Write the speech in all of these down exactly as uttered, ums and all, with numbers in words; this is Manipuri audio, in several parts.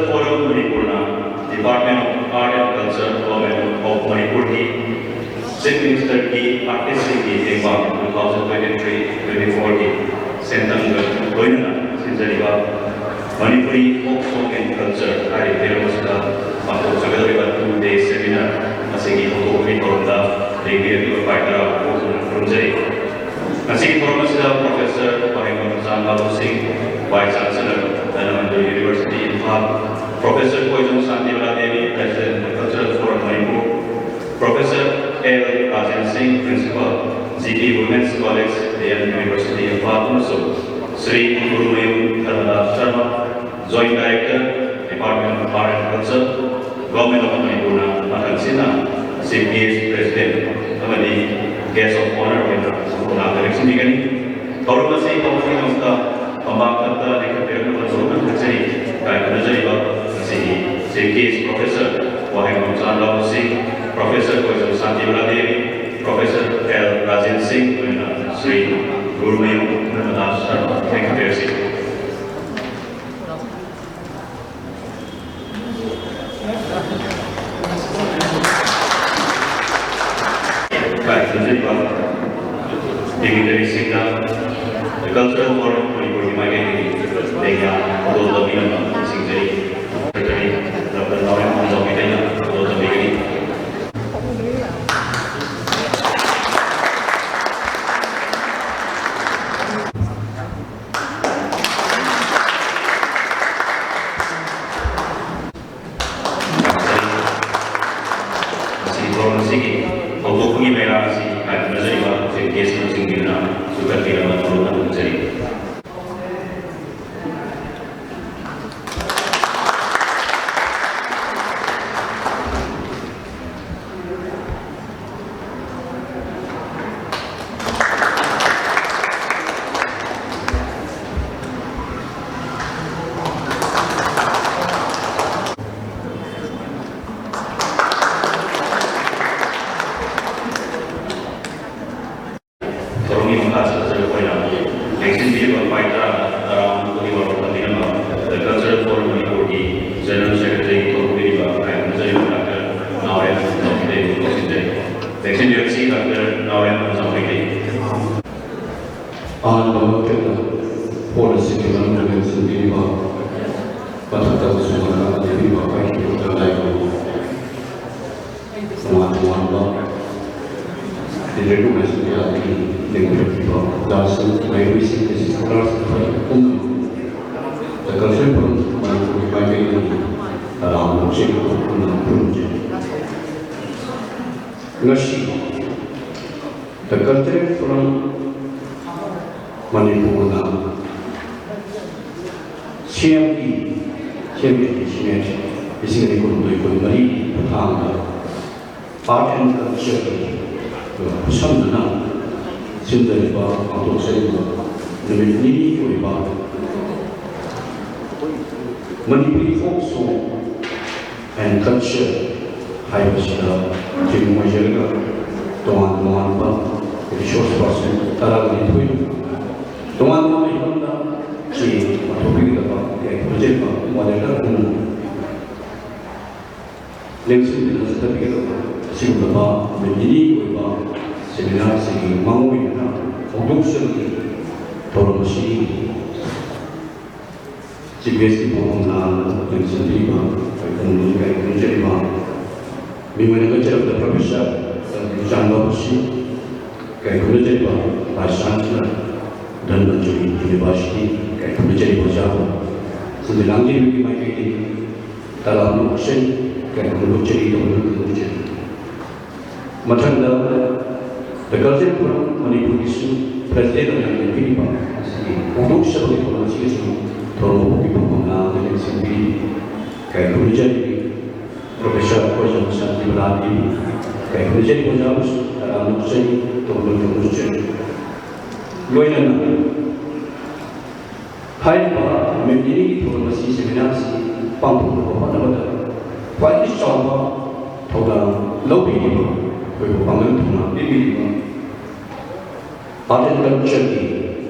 Forum ꯃꯅꯤꯄꯨꯔꯅ Department of Art and Culture, Government of Manipurꯒꯤ Chief Ministerꯒꯤ Artistꯁꯤꯡꯒꯤ ꯇꯦꯡꯕꯥꯡ two thousand twenty-three twenty-fourꯒꯤ ꯁꯦꯟꯇꯝꯒ ꯂꯣꯏꯅꯅ ꯁꯤꯟꯖꯔꯤꯕ Manipuri Folk Song and Culture ꯍꯥꯏꯔꯤꯕ ꯍꯤꯔꯝ ꯑꯁꯤꯗ ꯄꯥꯡꯊꯣꯛꯆꯒꯗꯧꯔꯤꯕ two day seminar ꯑꯁꯤꯒꯤ ꯍꯧꯗꯣꯛꯄꯒꯤ ꯊꯧꯔꯝꯗ ꯂꯦꯡꯕꯤꯔꯛꯂꯤꯕ ꯄꯥꯏ ꯇꯔꯥꯕꯨ ꯈꯨꯔꯨꯝꯖꯔꯤ꯫ ꯉꯁꯤꯒꯤ ꯊꯧꯔꯝ ꯑꯁꯤꯗ Professor ꯋꯥꯍꯦꯡꯕꯝ ꯆꯥꯟꯕꯥꯕꯨ ꯁꯤꯡ, Vice Chancellor, Dhanamanjuri University Imphal, Professor Koijam Shantibala Devi, President, Cultural Forum Manipur, Professor L Rajen Singh, Principal, G P Women's College, D M University Imphal, ꯑꯃꯁꯨꯡ Shri Gurumayum Dharmadas Sharma, Joint Director, Department of Art and Culture, Government of ꯃꯅꯤꯄꯨꯔꯅ ꯃꯈꯜꯁꯤꯅ Chief Guest, President ꯑꯃꯗꯤ Guest of Honor ꯑꯣꯏꯅ ꯂꯥꯛꯄ ꯂꯦꯞꯁꯤꯟꯕꯤꯒꯅꯤ꯫ ꯊꯧꯔꯝ ꯑꯁꯤ ꯇꯧꯕꯒꯤꯗꯃꯛꯇ ꯐꯝꯕꯥꯛ ꯇꯝꯕ ꯂꯤꯡꯈꯠꯄꯤꯔꯛꯅꯕ ꯊꯧꯔꯝ ꯊꯛꯆꯔꯤ ꯀꯥꯏꯅ ꯈꯟꯅꯖꯔꯤꯕ ꯉꯁꯤꯒꯤ Chief Guest Professor ꯋꯥꯍꯦꯡꯕꯝ ꯆꯥꯟꯕꯥꯕꯨ ꯁꯤꯡ, Professor Koijam Shantibala Devi, Professor L Rajen ꯁꯤꯡ ꯂꯣꯏꯅꯅ ꯁ꯭ꯔꯤ ꯒꯨꯔꯨꯃꯌꯨꯝ ꯙꯔꯃꯗꯥꯁ ꯁꯔꯃ ꯂꯦꯡꯈꯠꯄꯤꯔꯛꯁꯤ꯫ ꯀꯥꯏ ꯈꯟꯖꯔꯤꯕ dignitaryꯁꯤꯡꯅ Cultural Forum ꯃꯅꯤꯄꯨꯔꯒꯤ ꯃꯥꯏꯀꯩꯗꯒꯤ ꯂꯩꯉꯥꯛ ꯈꯨꯗꯣꯜ ꯇꯧꯕꯤꯅꯕ ꯅꯤꯡꯁꯤꯡꯖꯔꯤ꯫ Secretary ꯗꯣꯛꯇꯔ ꯅꯥꯎꯔꯦꯝ ꯈꯨꯟꯖꯥꯎ ꯃꯩꯇꯩꯅ ꯈꯨꯗꯣꯜ ꯇꯝꯕꯤꯒꯅꯤ꯫ ꯉꯁꯤꯒꯤ ꯊꯧꯔꯝ ꯑꯁꯤꯒꯤ ꯍꯧꯗꯣꯛꯄꯒꯤ ꯃꯩꯔꯥ ꯑꯁꯤ ꯉꯥꯏꯈꯠꯅꯖꯔꯤꯕ ꯆꯤꯐ ꯒꯦꯁꯅꯆꯤꯡꯕꯤꯗꯨꯅ ꯆꯨꯈꯠꯄꯤꯔꯕ ꯊꯧꯔꯝ ꯑꯗꯨ ꯎꯠꯆꯔꯤ꯫ ꯃꯊꯛꯇ ꯁꯨꯃꯥꯏꯅ ꯂꯩꯕꯤꯕ ꯑꯩꯈꯣꯏꯒꯤ ꯂꯥꯏꯕꯨ ꯇꯣꯉꯥꯟ ꯇꯣꯉꯥꯟꯕ ꯗꯤꯁꯇ꯭ꯔꯤꯛ ꯃꯦꯖꯤꯁꯇ꯭ꯔꯦꯠꯀꯤ ꯂꯦꯡꯕꯤꯔꯛꯈꯤꯕ ꯑꯣꯖꯥꯁꯤꯡ, ꯃꯍꯩꯔꯣꯏꯁꯤꯡ, ꯁ꯭ꯀꯣꯂꯔꯁꯤꯡ ꯄꯨꯝꯅꯃꯛ ꯗ ꯀꯜꯆꯔꯦꯜ ꯐꯣꯔꯝ ꯃꯅꯤꯄꯨꯔꯒꯤ ꯃꯥꯏꯀꯩꯗꯒꯤ ꯇꯔꯥꯝꯅ ꯍꯧꯖꯤꯛ ꯄꯨꯟꯅ ꯈꯨꯔꯨꯝꯖꯔꯤ꯫ ꯉꯁꯤ ꯗ ꯀꯜꯆꯔꯦꯜ ꯐꯣꯔꯝ ꯃꯅꯤꯄꯨꯔꯅ ꯁꯤ ꯑꯦꯝ ꯏ, ꯁꯤ ꯑꯦꯝ ꯏ ꯂꯤꯁꯤꯡ ꯑꯅꯤ ꯀꯨꯟꯍꯨꯝꯗꯣꯏ ꯀꯨꯟꯃꯔꯤꯒꯤ ꯈꯨꯠꯊꯥꯡꯗ ꯑꯥꯔꯠ ꯑꯦꯟ ꯀꯜꯆꯔꯒ ꯈꯨꯠꯁꯝꯅꯅ ꯁꯤꯟꯖꯔꯤꯕ, ꯄꯥꯡꯊꯣꯛꯆꯔꯤꯕ ꯅꯨꯃꯤꯠ ꯅꯤꯅꯤꯒꯤ ꯑꯣꯏꯕ Manipuri folk song and culture ꯍꯥꯏꯕꯁꯤꯗ ꯊꯤꯝ ꯑꯣꯏꯖꯔꯒ ꯇꯣꯉꯥꯟ ꯇꯣꯉꯥꯟꯕ ꯔꯤꯁꯣꯔꯁ ꯄꯥꯔꯁꯟ ꯇꯔꯥꯒ ꯅꯤꯊꯣꯏꯅ ꯇꯣꯉꯥꯟ ꯇꯣꯉꯥꯟꯕ ꯍꯤꯔꯝꯗ ꯆꯦ ꯄꯥꯊꯣꯛꯄꯤꯒꯗꯕ ꯌꯥꯏꯐꯅꯖꯔꯤꯕ ꯃꯣꯗꯦꯔꯦꯇꯔ ꯑꯍꯨꯝꯅ ꯂꯦꯡꯁꯤꯟꯗꯨꯅ ꯆꯠꯊꯕꯤꯒꯗꯕ ꯑꯁꯤꯒꯨꯝꯂꯕ ꯅꯨꯃꯤꯠ ꯅꯤꯅꯤꯒꯤ ꯑꯣꯏꯕ ꯁꯦꯃꯤꯅꯥꯔ ꯑꯁꯤꯒꯤ ꯃꯥꯡꯑꯣꯏꯅꯅ ꯍꯧꯗꯣꯛꯆꯕꯒꯤ ꯊꯧꯔꯝ ꯑꯁꯤ ꯆꯤꯐ ꯒꯦꯁꯀꯤ ꯄꯥꯎꯈꯨꯝ ꯂꯥꯡꯅ ꯂꯦꯡꯁꯤꯟꯕꯤꯔꯤꯕ ꯑꯩꯈꯣꯏ ꯈꯨꯟꯒꯤ ꯀꯩ ꯈꯨꯔꯨꯝꯖꯔꯤꯕ ꯃꯤꯡ ꯑꯣꯏꯅ ꯀꯠꯆꯔꯕꯗ ꯄ꯭ꯔꯣꯐꯦꯁꯔ ꯆꯥꯟꯕ ꯁꯤ ꯀꯩ ꯈꯨꯔꯨꯝꯖꯔꯤꯕ ꯚꯥꯏꯁ ꯆꯥꯟꯁꯦꯂꯔ ꯙꯟꯕꯟꯖꯨꯔꯤ ꯌꯨꯅꯤꯚꯔꯁꯤꯇꯤ ꯀꯩ ꯈꯨꯔꯨꯝꯖꯔꯤꯕ ꯑꯣꯖꯥ ꯁꯤꯡꯗ ꯂꯥꯡꯖꯔꯤꯕꯒꯤ ꯃꯥꯏꯀꯩꯗꯒꯤ ꯇꯔꯥꯝꯅ ꯑꯣꯛꯆꯔꯤ, ꯀꯩ ꯈꯨꯔꯨꯝꯖꯔꯤ, ꯇꯧꯗꯨꯅ ꯈꯨꯔꯨꯝꯖꯔꯤ꯫ ꯃꯊꯪꯗ ꯗ ꯀꯜꯆꯔꯦꯜ ꯐꯣꯔꯝ ꯃꯅꯤꯄꯨꯔꯒꯤꯁꯨ ꯄ꯭ꯔꯦꯁꯤꯗꯦꯟ ꯑꯣꯏꯅ ꯂꯦꯡꯕꯤꯔꯤꯕ ꯑꯁꯤꯒꯤ ꯍꯧꯗꯣꯛꯆꯕꯒꯤ ꯊꯧꯔꯝ ꯑꯁꯤꯒꯤꯁꯨ ꯊꯧꯔꯝ ꯍꯧꯕꯒꯤ ꯄꯥꯎꯈꯨꯝ ꯂꯥꯡꯗꯨꯅ ꯁꯤꯟꯕꯤꯔꯤ ꯀꯩ ꯈꯨꯔꯨꯝꯖꯔꯤ꯫ ꯄ꯭ꯔꯣꯐꯦꯁꯔ ꯀꯣꯏꯖꯝ ꯁꯥꯟꯇꯤꯕꯂꯥ ꯗꯦꯕꯤ ꯀꯩ ꯈꯨꯔꯨꯝꯖꯔꯤ, ꯑꯣꯖꯥꯕꯨꯁꯨ ꯇꯔꯥꯝꯅ ꯑꯣꯛꯆꯔꯤ, ꯇꯧꯗꯨꯅ ꯈꯨꯔꯨꯝꯖꯔꯤ꯫ ꯂꯣꯏꯅꯅ ꯍꯥꯏꯔꯤꯕ ꯅꯨꯃꯤꯠ ꯅꯤꯅꯤꯒꯤ ꯊꯧꯔꯝ ꯑꯁꯤ, ꯁꯦꯃꯤꯅꯥꯔ ꯑꯁꯤ ꯄꯥꯡꯊꯣꯛꯅꯕ ꯍꯣꯠꯅꯕꯗ ꯈ꯭ꯋꯥꯏꯗꯒꯤ ꯆꯥꯎꯕ ꯊꯧꯗꯥꯡ ꯂꯧꯕꯤꯔꯤꯕ, ꯑꯩꯈꯣꯏꯕꯨ ꯄꯥꯡꯒꯜ ꯊꯧꯅꯥ ꯄꯤꯕꯤꯔꯤꯕ ꯑꯥꯔꯠ ꯑꯦꯟ ꯀꯜꯆꯔꯒꯤ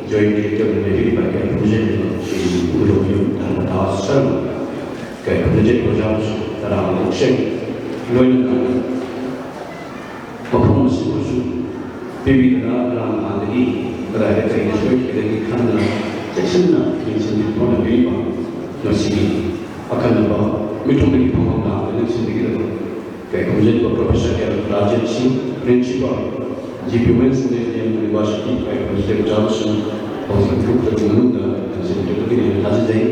ꯖꯣꯏꯟ ꯗꯤꯔꯦꯛꯇꯔ ꯂꯩꯕꯤꯔꯤꯕ ꯀꯌꯥ ꯈꯨꯔꯨꯝꯖꯔꯤꯕ ꯁ꯭ꯔꯤ ꯎꯔꯣꯛꯌꯨꯝ ꯙꯅꯄꯥꯜ ꯁꯔꯃ ꯀꯌꯥ ꯈꯨꯔꯨꯝꯖꯔꯤꯕ ꯑꯣꯖꯥꯕꯨꯁꯨ ꯇꯔꯥꯝꯅ ꯑꯣꯛꯆꯔꯤ꯫ ꯂꯣꯏꯅꯅ ꯃꯐꯝ ꯑꯁꯤꯕꯨꯁꯨ ꯄꯤꯕꯤꯗꯨꯅ ꯂꯥꯟꯐꯥꯗꯒꯤ ꯀꯗꯥꯏꯗ ꯀꯔꯤꯅ ꯁꯣꯏꯈꯤꯕꯗꯒꯤ ꯈꯟꯗꯅ ꯆꯦꯛꯁꯤꯟꯅ ꯌꯦꯡꯁꯤꯟꯕꯤꯗꯨꯅ ꯄꯤꯕ ꯉꯁꯤꯒꯤ ꯑꯈꯟꯅꯕ ꯃꯤꯊꯨꯡꯗꯒꯤ ꯐꯪꯐꯝ ꯂꯥꯛꯄ ꯅꯤꯡꯁꯤꯡꯕꯤꯒꯗꯕ ꯀꯩ ꯈꯣꯝꯖꯤꯟꯕ Professor L Rajan Singh, Principal, G P Women's Indian University, ꯀꯩ ꯈꯣꯝꯖꯤꯟꯕ ꯑꯣꯖꯥꯕꯨꯁꯨ ꯍꯧꯖꯤꯛ ꯒ꯭ꯔꯨꯞꯇꯒꯤ ꯃꯅꯨꯡꯗ ꯊꯝꯖꯤꯟꯕꯤꯔꯛꯄꯒꯤꯅꯦꯅ ꯊꯥꯖꯖꯩ꯫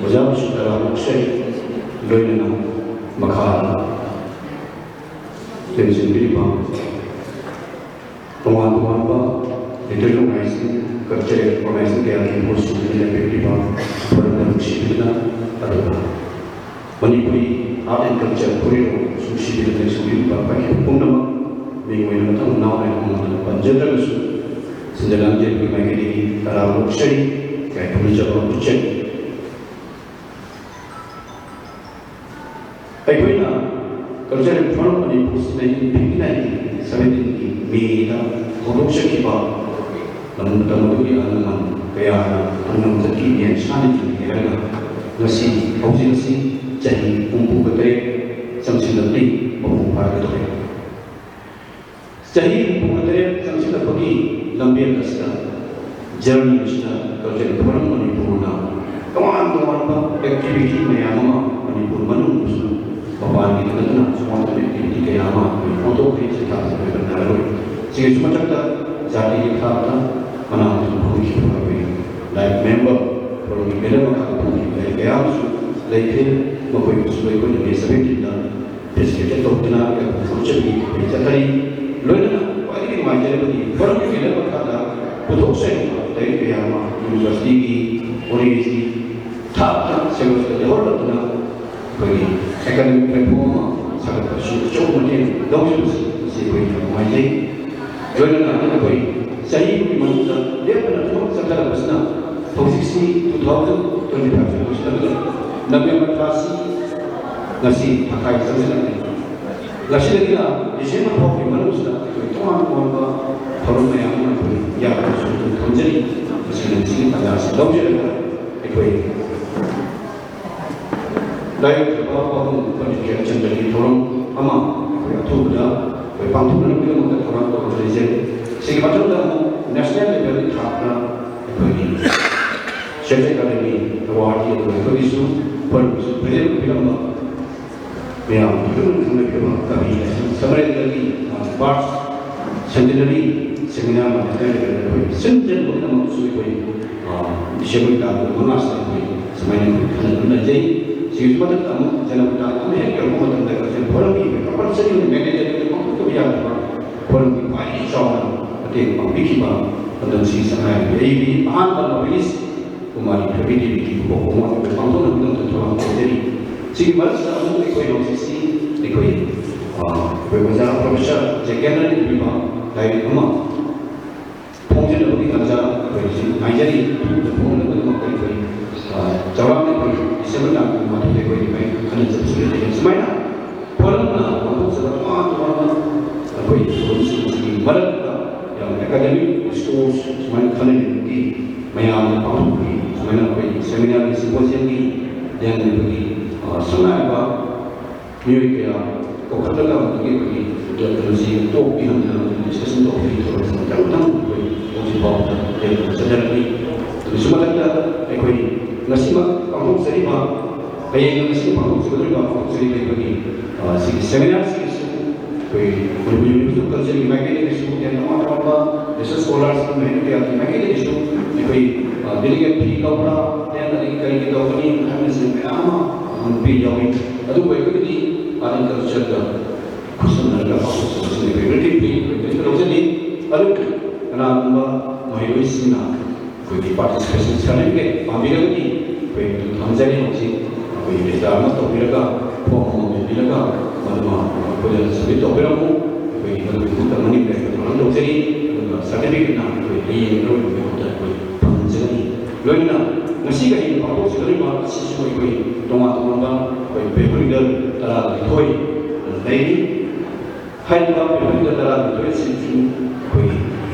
ꯑꯣꯖꯥꯕꯨꯁꯨ ꯇꯔꯥꯃꯨꯛꯁꯦ ꯂꯣꯏꯅꯅ ꯃꯈꯥ ꯊꯦꯡꯖꯤꯟꯕꯤꯔꯤꯕ ꯇꯣꯉꯥꯟ ꯇꯣꯉꯥꯟꯕ ꯂꯤꯇꯔꯦꯆꯔ ꯑꯣꯔꯒꯅꯥꯏꯖꯦꯁꯟ, ꯀꯜꯆꯔꯦꯜ ꯑꯣꯔꯒꯅꯥꯏꯖꯦꯁꯟ ꯀꯌꯥꯒꯤ ꯃꯍꯨꯠꯁꯤꯡꯗꯨꯅ ꯂꯦꯞꯄꯤꯔꯤꯕ ꯐꯣꯔꯝꯗ ꯅꯨꯡꯁꯤꯕꯤꯗꯨꯅ, ꯑꯗꯨꯒ ꯃꯅꯤꯄꯨꯔꯤ ꯑꯥꯔꯠ ꯑꯦꯟ ꯀꯜꯆꯔ ꯈꯣꯔꯤꯔꯣ ꯅꯨꯡꯁꯤꯕꯤꯗꯨꯅ ꯂꯩꯁꯤꯟꯕꯤꯔꯤꯕ ꯄꯥꯏꯈꯤꯕ ꯄꯨꯝꯅꯃꯛ ꯃꯤꯡ ꯑꯣꯏꯅ ꯃꯊꯪ ꯃꯅꯥꯎ ꯅꯥꯏꯅ ꯃꯃꯤꯡ ꯄꯟꯖꯗ꯭ꯔꯒꯁꯨ, ꯁꯤꯟꯖ ꯂꯥꯡꯖꯦꯜꯒꯤ ꯃꯥꯏꯀꯩꯗꯒꯤ ꯇꯔꯥ ꯂꯧꯖꯔꯤ꯫ ꯌꯥꯏꯐ ꯄꯤꯖꯕ ꯎꯠꯆꯔꯤ꯫ ꯑꯩꯈꯣꯏꯅ Cultural Forum Manipur ꯁꯤ nineteen fifty nine seventeen ꯒꯤ ꯃꯦꯗ ꯍꯧꯗꯣꯛꯆꯈꯤꯕ ꯂꯝꯗꯝ ꯑꯗꯨꯒꯤ ꯑꯍꯜ ꯂꯃꯟ ꯀꯌꯥꯅ ꯈꯨꯡꯒꯪ ꯆꯠꯈꯤꯕ ꯌꯦꯟ ꯁꯥꯅꯤꯡꯉꯤ ꯍꯥꯏꯔꯒ ꯉꯁꯤ, ꯍꯧꯖꯤꯛ ꯑꯁꯤ ꯆꯍꯤ ꯍꯨꯝꯐꯨꯒ ꯇꯔꯦꯠ ꯆꯪꯁꯤꯜꯂꯛꯂꯤ, ꯃꯄꯨꯡ ꯐꯥꯒꯗꯧꯔꯦ꯫ ꯆꯍꯤ ꯍꯨꯝꯐꯨꯒ ꯇꯔꯦꯠ ꯆꯪꯁꯤꯜꯂꯛꯄꯒꯤ ꯂꯝꯕꯦꯜ ꯑꯁꯤꯗ ꯖꯔꯅꯤ ꯑꯁꯤꯗ Cultural Forum ꯃꯅꯤꯄꯨꯔꯅ ꯇꯣꯉꯥꯟ ꯇꯣꯉꯥꯟꯕ ꯑꯦꯛꯇꯤꯚꯤꯇꯤ ꯃꯌꯥꯝ ꯑꯃ ꯃꯅꯤꯄꯨꯔ ꯃꯅꯨꯡꯗꯁꯨ ꯃꯄꯥꯟꯒꯤꯗ ꯅꯠꯇꯅ ꯁꯣꯝꯗ ꯑꯦꯛꯇꯤꯚꯤꯇꯤ ꯀꯌꯥ ꯑꯃ ꯑꯩꯈꯣꯏ ꯑꯣꯟꯊꯣꯛꯈ꯭ꯔꯦ꯫ ꯁꯤ ꯊꯥꯛꯁꯤ ꯂꯣꯏꯅ ꯅꯥꯏꯔꯣꯏ꯫ ꯁꯤꯒꯤꯁꯨ ꯃꯊꯛꯇ ꯖꯥꯇꯤꯒꯤ ꯊꯥꯛꯇ ꯃꯅꯥ ꯃꯊꯨꯝ ꯐꯪꯈꯤꯕ ꯑꯩꯈꯣꯏ ꯂꯥꯏꯔꯤꯛ ꯃꯦꯝꯕꯔ ꯐꯣꯔꯝꯒꯤ ꯃꯦꯗꯝ ꯃꯈꯥꯗ ꯐꯪꯈꯤꯕ ꯂꯥꯏꯔꯤꯛ ꯀꯌꯥ ꯑꯃꯁꯨ ꯂꯩꯈ꯭ꯔꯦ꯫ ꯃꯈꯣꯏꯕꯨꯁꯨ ꯑꯩꯈꯣꯏꯅ ꯃꯦ ꯁꯕꯦꯟꯇꯤꯟꯗ ꯐꯦꯁꯤꯂꯤꯇꯦꯠ ꯇꯧꯗꯨꯅ ꯎꯠꯆꯕꯒꯤ ꯊꯕꯛ ꯆꯠꯊꯔꯤ꯫ ꯂꯣꯏꯅꯅ ꯈ꯭ꯋꯥꯏꯗꯒꯤ ꯅꯨꯡꯉꯥꯏꯖꯔꯕꯗꯤ ꯐꯣꯔꯝꯒꯤ ꯃꯦꯗꯝ ꯃꯈꯥꯗ ꯄꯨꯊꯣꯛꯆꯔꯤꯕ ꯂꯥꯏꯔꯤꯛ ꯀꯌꯥ ꯑꯃ ꯌꯨꯅꯤꯚꯔꯁꯤꯇꯤꯒꯤ, ꯀꯣꯂꯦꯖꯀꯤ ꯊꯥꯛꯇ ꯁꯦꯝꯒꯠꯄꯗ ꯌꯥꯎꯍꯜꯂꯛꯇꯨꯅ ꯑꯩꯈꯣꯏꯒꯤ ꯑꯦꯀꯥꯗꯃꯤꯛ ꯄ꯭ꯂꯦꯠꯐꯣꯝ ꯑꯃ ꯁꯥꯒꯠꯄꯗꯁꯨ ꯑꯆꯧꯕ ꯃꯇꯦꯡ ꯂꯧꯈꯤꯕꯁꯤ ꯃꯁꯤ ꯑꯩꯈꯣꯏ ꯌꯥꯝ ꯅꯨꯡꯉꯥꯏꯖꯩ꯫ ꯂꯣꯏꯅꯅ ꯑꯩꯈꯣꯏ ꯆꯍꯤ ꯑꯃꯒꯤ ꯃꯅꯨꯡꯗ ꯂꯦꯞꯇꯅ ꯊꯕꯛ ꯆꯠꯊꯔꯛꯄꯁꯤꯅ ꯍꯧꯖꯤꯛꯁꯤ two thousand twenty five ꯂꯣꯏꯁꯤꯜꯂꯛꯂꯦ꯫ ꯅꯕꯦꯝꯕꯔ ꯊꯥꯁꯤ ꯉꯁꯤ ꯊꯥꯈꯥꯏ ꯆꯪꯁꯤꯜꯂꯛꯂꯦ꯫ ꯉꯁꯤꯗꯒꯤꯅ ꯗꯤꯁꯦꯝꯕꯔ ꯐꯥꯎꯕꯒꯤ ꯃꯅꯨꯡꯁꯤꯗ ꯑꯩꯈꯣꯏ ꯇꯣꯉꯥꯟ ꯇꯣꯉꯥꯟꯕ ꯊꯧꯔꯝ ꯃꯌꯥꯝ ꯑꯃ ꯑꯩꯈꯣꯏ ꯌꯥꯠꯄꯁꯨ ꯑꯗꯨꯝ ꯊꯝꯖꯔꯤ꯫ ꯃꯁꯤꯅ ꯉꯁꯤꯒꯤ ꯇꯥꯟꯖꯥ ꯑꯁꯤ ꯂꯧꯖꯔꯒ ꯑꯩꯈꯣꯏ ꯂꯥꯏꯌꯦꯡꯈꯤꯕ ꯄꯥꯕꯨꯡ ꯄꯟꯗꯤꯠ ꯈꯦꯝꯆꯟꯗ꯭ꯔꯒꯤ ꯊꯧꯔꯝ ꯑꯃ ꯑꯩꯈꯣꯏ ꯑꯊꯨꯕꯗ ꯑꯩꯈꯣꯏ ꯄꯥꯡꯊꯣꯛꯅꯅꯕꯒꯤꯗꯃꯛꯇ ꯊꯧꯔꯥꯡ ꯇꯧꯔꯒ ꯂꯩꯖꯩ꯫ ꯁꯤꯒꯤ ꯃꯊꯪꯗ ꯑꯃꯨꯛ ꯅꯦꯁꯅꯦꯜ ꯂꯦꯚꯦꯜꯒꯤ ꯊꯥꯛꯇ ꯑꯩꯈꯣꯏꯒꯤ Church Academy Award ꯑꯗꯨꯒ ꯑꯩꯈꯣꯏꯒꯤꯁꯨ ꯐꯣꯟꯁꯨ ꯄ꯭ꯔꯖꯦꯟ ꯑꯣꯏꯕꯤꯔꯝꯕ ꯃꯌꯥꯝ ꯈꯪꯅ ꯈꯪꯅꯕꯤꯔꯕ ꯀꯕꯤ ꯁꯃꯔꯦꯟꯗ꯭ꯔꯒꯤ ꯕꯥꯔꯊ ꯁꯦꯟꯇꯤꯅꯔꯤ ꯁꯦꯃꯤꯅꯥꯔ ꯃꯥꯟꯅꯗ꯭ꯔꯒ ꯑꯩꯈꯣꯏ ꯁꯤꯟ ꯆꯟꯕ ꯄꯨꯝꯅꯃꯛꯁꯨ ꯑꯩꯈꯣꯏ ꯗꯤꯁꯦꯝꯕꯔ ꯇꯥꯡ ꯀꯨꯟꯃꯉꯥꯁꯤꯗ ꯑꯩꯈꯣꯏ ꯁꯨꯃꯥꯏꯅ ꯑꯩꯈꯣꯏ ꯈꯟꯅꯗꯨꯅ ꯂꯩꯖꯩ꯫ ꯁꯤꯒꯤꯁꯨ ꯃꯊꯛꯇ ꯑꯃꯨꯛ ꯖꯅꯋꯥꯔꯤ ꯇꯥꯡ ꯑꯃ ꯍꯦꯛ ꯌꯧꯔꯛꯄ ꯃꯇꯝꯗ ꯑꯩꯈꯣꯏ ꯐꯣꯔꯝꯒꯤ ꯀꯝꯄꯜꯁꯔꯤ ꯑꯣꯏꯅ ꯃꯦꯟꯗꯦꯇꯦꯠ ꯑꯣꯏꯅ ꯄꯥꯡꯊꯣꯛꯇꯕ ꯌꯥꯗꯕ ꯐꯣꯔꯝꯒꯤ ꯈ꯭ꯋꯥꯏꯗꯒꯤ ꯆꯥꯎꯅ ꯃꯇꯦꯡ ꯄꯥꯡꯕꯤꯈꯤꯕ ꯂꯝꯗꯝꯁꯤꯒꯤ ꯁꯉꯥꯏ ꯑꯩꯒꯤ ꯑꯍꯥꯟꯕ ꯅꯣꯕꯦꯂꯤꯁ ꯀꯨꯃꯥꯔꯤ ꯊꯣꯏꯕꯤ ꯗꯦꯕꯤꯒꯤ ꯄꯣꯛꯄ ꯑꯃ ꯄꯥꯡꯊꯣꯛꯅꯕꯒꯤꯗꯃꯛꯇ ꯊꯧꯔꯥꯡ ꯇꯧꯖꯔꯤ꯫ ꯁꯤꯒꯤ ꯃꯔꯛꯁꯤꯗ ꯑꯃꯨꯛ ꯑꯩꯈꯣꯏ ꯍꯧꯖꯤꯛꯁꯤ ꯑꯩꯈꯣꯏ ꯑꯩꯈꯣꯏ ꯑꯣꯖꯥ ꯄ꯭ꯔꯣꯐꯦꯁꯔ ꯖꯦꯀꯦꯟꯗ꯭ꯔꯅ ꯏꯕꯤꯕ ꯂꯥꯏꯔꯤꯛ ꯑꯃ ꯐꯣꯡꯖꯅꯕꯒꯤ ꯇꯥꯟꯖꯥ ꯑꯩꯈꯣꯏ ꯍꯧꯖꯤꯛ ꯉꯥꯏꯖꯔꯤ꯫ ꯊꯨꯅ ꯐꯣꯡꯅꯕꯒꯤꯗꯃꯛꯇ ꯑꯩꯈꯣꯏ ꯆꯥꯎꯔꯥꯛꯅ ꯑꯩꯈꯣꯏ ꯗꯤꯁꯦꯝꯕꯔ ꯇꯥꯡ ꯀꯨꯟꯃꯥꯊꯣꯏꯗ ꯑꯩꯈꯣꯏ ꯑꯗꯨꯃꯥꯏꯅ ꯈꯟꯅꯖꯕꯁꯨ ꯂꯩꯖꯔꯤ꯫ ꯁꯨꯃꯥꯏꯅ ꯐꯣꯔꯝꯅ ꯄꯥꯡꯊꯣꯛꯆꯕ ꯇꯣꯉꯥꯟ ꯇꯣꯉꯥꯟꯕ ꯑꯩꯈꯣꯏ ꯊꯧꯔꯝꯁꯤꯡ ꯑꯁꯤꯒꯤ ꯃꯔꯛꯇ ꯌꯥꯝꯅ ꯑꯦꯀꯥꯗꯦꯃꯤꯛ ꯔꯤꯁꯣꯔꯁ ꯁꯨꯃꯥꯏꯅ ꯈꯟꯅꯅꯤꯡꯕꯒꯤ ꯃꯌꯥꯝꯅ ꯄꯥꯡꯊꯣꯛꯄꯒꯤ ꯁꯨꯃꯥꯏꯅ ꯑꯩꯈꯣꯏꯒꯤ ꯁꯦꯃꯤꯅꯥꯔꯒꯤ ꯁꯤꯝꯄꯣꯖꯤꯌꯝꯒꯤ ꯌꯥꯅꯤꯡꯕꯒꯤ ꯁꯝꯅ ꯍꯥꯏꯔꯕ ꯃꯤꯑꯣꯏ ꯀꯌꯥ ꯀꯧꯈꯠꯂꯒ ꯃꯗꯨꯒꯤ ꯑꯩꯈꯣꯏꯒꯤ ꯀꯩꯅꯣꯁꯤ ꯇꯣꯛ ꯄꯤꯍꯟꯗꯅ ꯃꯗꯨꯒꯤ ꯗꯤꯁꯀꯁꯟ ꯇꯧꯕꯒꯤ ꯊꯧꯔꯝꯁꯤ ꯃꯊꯪ ꯃꯊꯪ ꯑꯩꯈꯣꯏ ꯍꯧꯖꯤꯛ ꯐꯥꯎꯕꯗ ꯂꯦꯞꯇꯅ ꯆꯠꯅꯔꯛꯂꯤ꯫ ꯑꯗꯨꯒꯤꯁꯨ ꯃꯊꯛꯇ ꯑꯩꯈꯣꯏ ꯉꯁꯤꯃꯛ ꯄꯥꯡꯊꯣꯛꯆꯔꯤꯕ ꯍꯌꯦꯡ ꯉꯁꯤ ꯄꯥꯡꯊꯣꯛꯆꯒꯗꯧꯔꯤꯕ ꯄꯥꯡꯊꯣꯛꯆꯔꯤꯕ ꯑꯩꯈꯣꯏꯒꯤ ꯁꯤꯒꯤ ꯁꯦꯃꯤꯅꯥꯔꯁꯤꯒꯤꯁꯨ ꯑꯩꯈꯣꯏ ꯃꯅꯤꯄꯨꯔ ꯌꯨꯅꯤꯚꯔꯁꯤꯇꯤ ꯑꯣꯐ ꯀꯜꯆꯔꯒꯤ ꯃꯥꯏꯀꯩꯗꯒꯤꯁꯨ ꯇꯣꯉꯥꯟ ꯇꯣꯉꯥꯟꯕ ꯔꯤꯁꯔꯁ ꯁ꯭ꯀꯣꯂꯔꯁ ꯃꯌꯥꯝ ꯀꯌꯥꯒꯤ ꯃꯥꯏꯀꯩꯗꯒꯤꯁꯨ ꯑꯩꯈꯣꯏ ꯗꯦꯂꯤꯒꯦꯠ ꯐꯤ ꯂꯧꯕ꯭ꯔꯥ, ꯑꯗꯒꯤ ꯀꯔꯤ ꯀꯔꯤ ꯇꯧꯒꯅꯤ ꯍꯥꯏꯕꯅꯆꯤꯡꯕ ꯃꯌꯥꯝ ꯑꯃ ꯄꯤ ꯌꯥꯎꯏ꯫ ꯑꯗꯨꯕꯨ ꯑꯩꯈꯣꯏꯒꯤꯗꯤ ꯑꯥꯔꯠ ꯑꯦꯟ ꯀꯜꯆꯔꯒ ꯈꯨꯠꯁꯝꯅꯔꯒ ꯄꯥꯡꯊꯣꯛꯆꯕꯁꯤꯡ ꯑꯩꯈꯣꯏ ꯔꯤꯂꯦꯇꯤꯚꯂꯤ ꯑꯩꯈꯣꯏ ꯀꯩꯅꯣ ꯂꯧꯖꯅꯤꯡ꯫ ꯑꯗꯨꯕꯨ ꯀꯅꯥꯒꯨꯝꯕ ꯃꯍꯩꯔꯣꯏꯁꯤꯡꯅ ꯑꯩꯈꯣꯏꯒꯤ ꯄꯥꯔꯇꯤꯁꯤꯄꯦꯁꯟ ꯁꯥꯔꯇꯤꯐꯤꯀꯦꯠ ꯄꯥꯝꯕꯤꯔꯒꯗꯤ ꯑꯩꯈꯣꯏ ꯃꯗꯨ ꯊꯝꯖꯔꯤ꯫ ꯍꯧꯖꯤꯛ ꯑꯩꯈꯣꯏꯒꯤ ꯔꯦꯖꯤꯁꯇꯥꯔ ꯑꯃ ꯇꯧꯕꯤꯔꯒ ꯐꯣꯔꯝ ꯑꯃ ꯃꯦꯟꯕꯤꯔꯒ ꯃꯗꯨꯃ ꯑꯩꯈꯣꯏꯗ ꯁꯕꯃꯤꯠ ꯇꯧꯕꯤꯔꯝꯃꯨ꯫ ꯑꯩꯈꯣꯏꯒꯤ ꯃꯗꯨꯒꯤꯗꯃꯛꯇ ꯃꯅꯤꯡꯗ ꯑꯩꯈꯣꯏ ꯊꯧꯔꯥꯡ ꯇꯧꯖꯔꯤ꯫ ꯑꯗꯨꯒ ꯁꯥꯔꯇꯤꯐꯤꯀꯦꯠꯅ ꯑꯩꯈꯣꯏ ꯍꯌꯦꯡ ꯑꯔꯣꯏꯕ ꯃꯤꯀꯨꯞꯇ ꯑꯩꯈꯣꯏ ꯐꯪꯍꯟꯖꯒꯅꯤ꯫ ꯂꯣꯏꯅꯅ ꯉꯁꯤꯒ ꯍꯌꯦꯡ ꯄꯥꯡꯊꯣꯛꯆꯒꯗꯧꯔꯤꯕ ꯑꯁꯤꯁꯨ ꯑꯩꯈꯣꯏ ꯇꯣꯉꯥꯟ ꯇꯣꯉꯥꯟꯕ ꯑꯩꯈꯣꯏ ꯄꯦꯄꯔ ꯂꯤꯗꯔ ꯇꯔꯥꯅꯤꯊꯣꯏ ꯂꯩꯔꯤ꯫ ꯍꯥꯏꯔꯤꯕ ꯄꯦꯄꯔ ꯂꯤꯗꯔ ꯇꯔꯥꯅꯤꯊꯣꯏꯁꯤꯡꯁꯨ ꯑꯩꯈꯣꯏꯒꯤ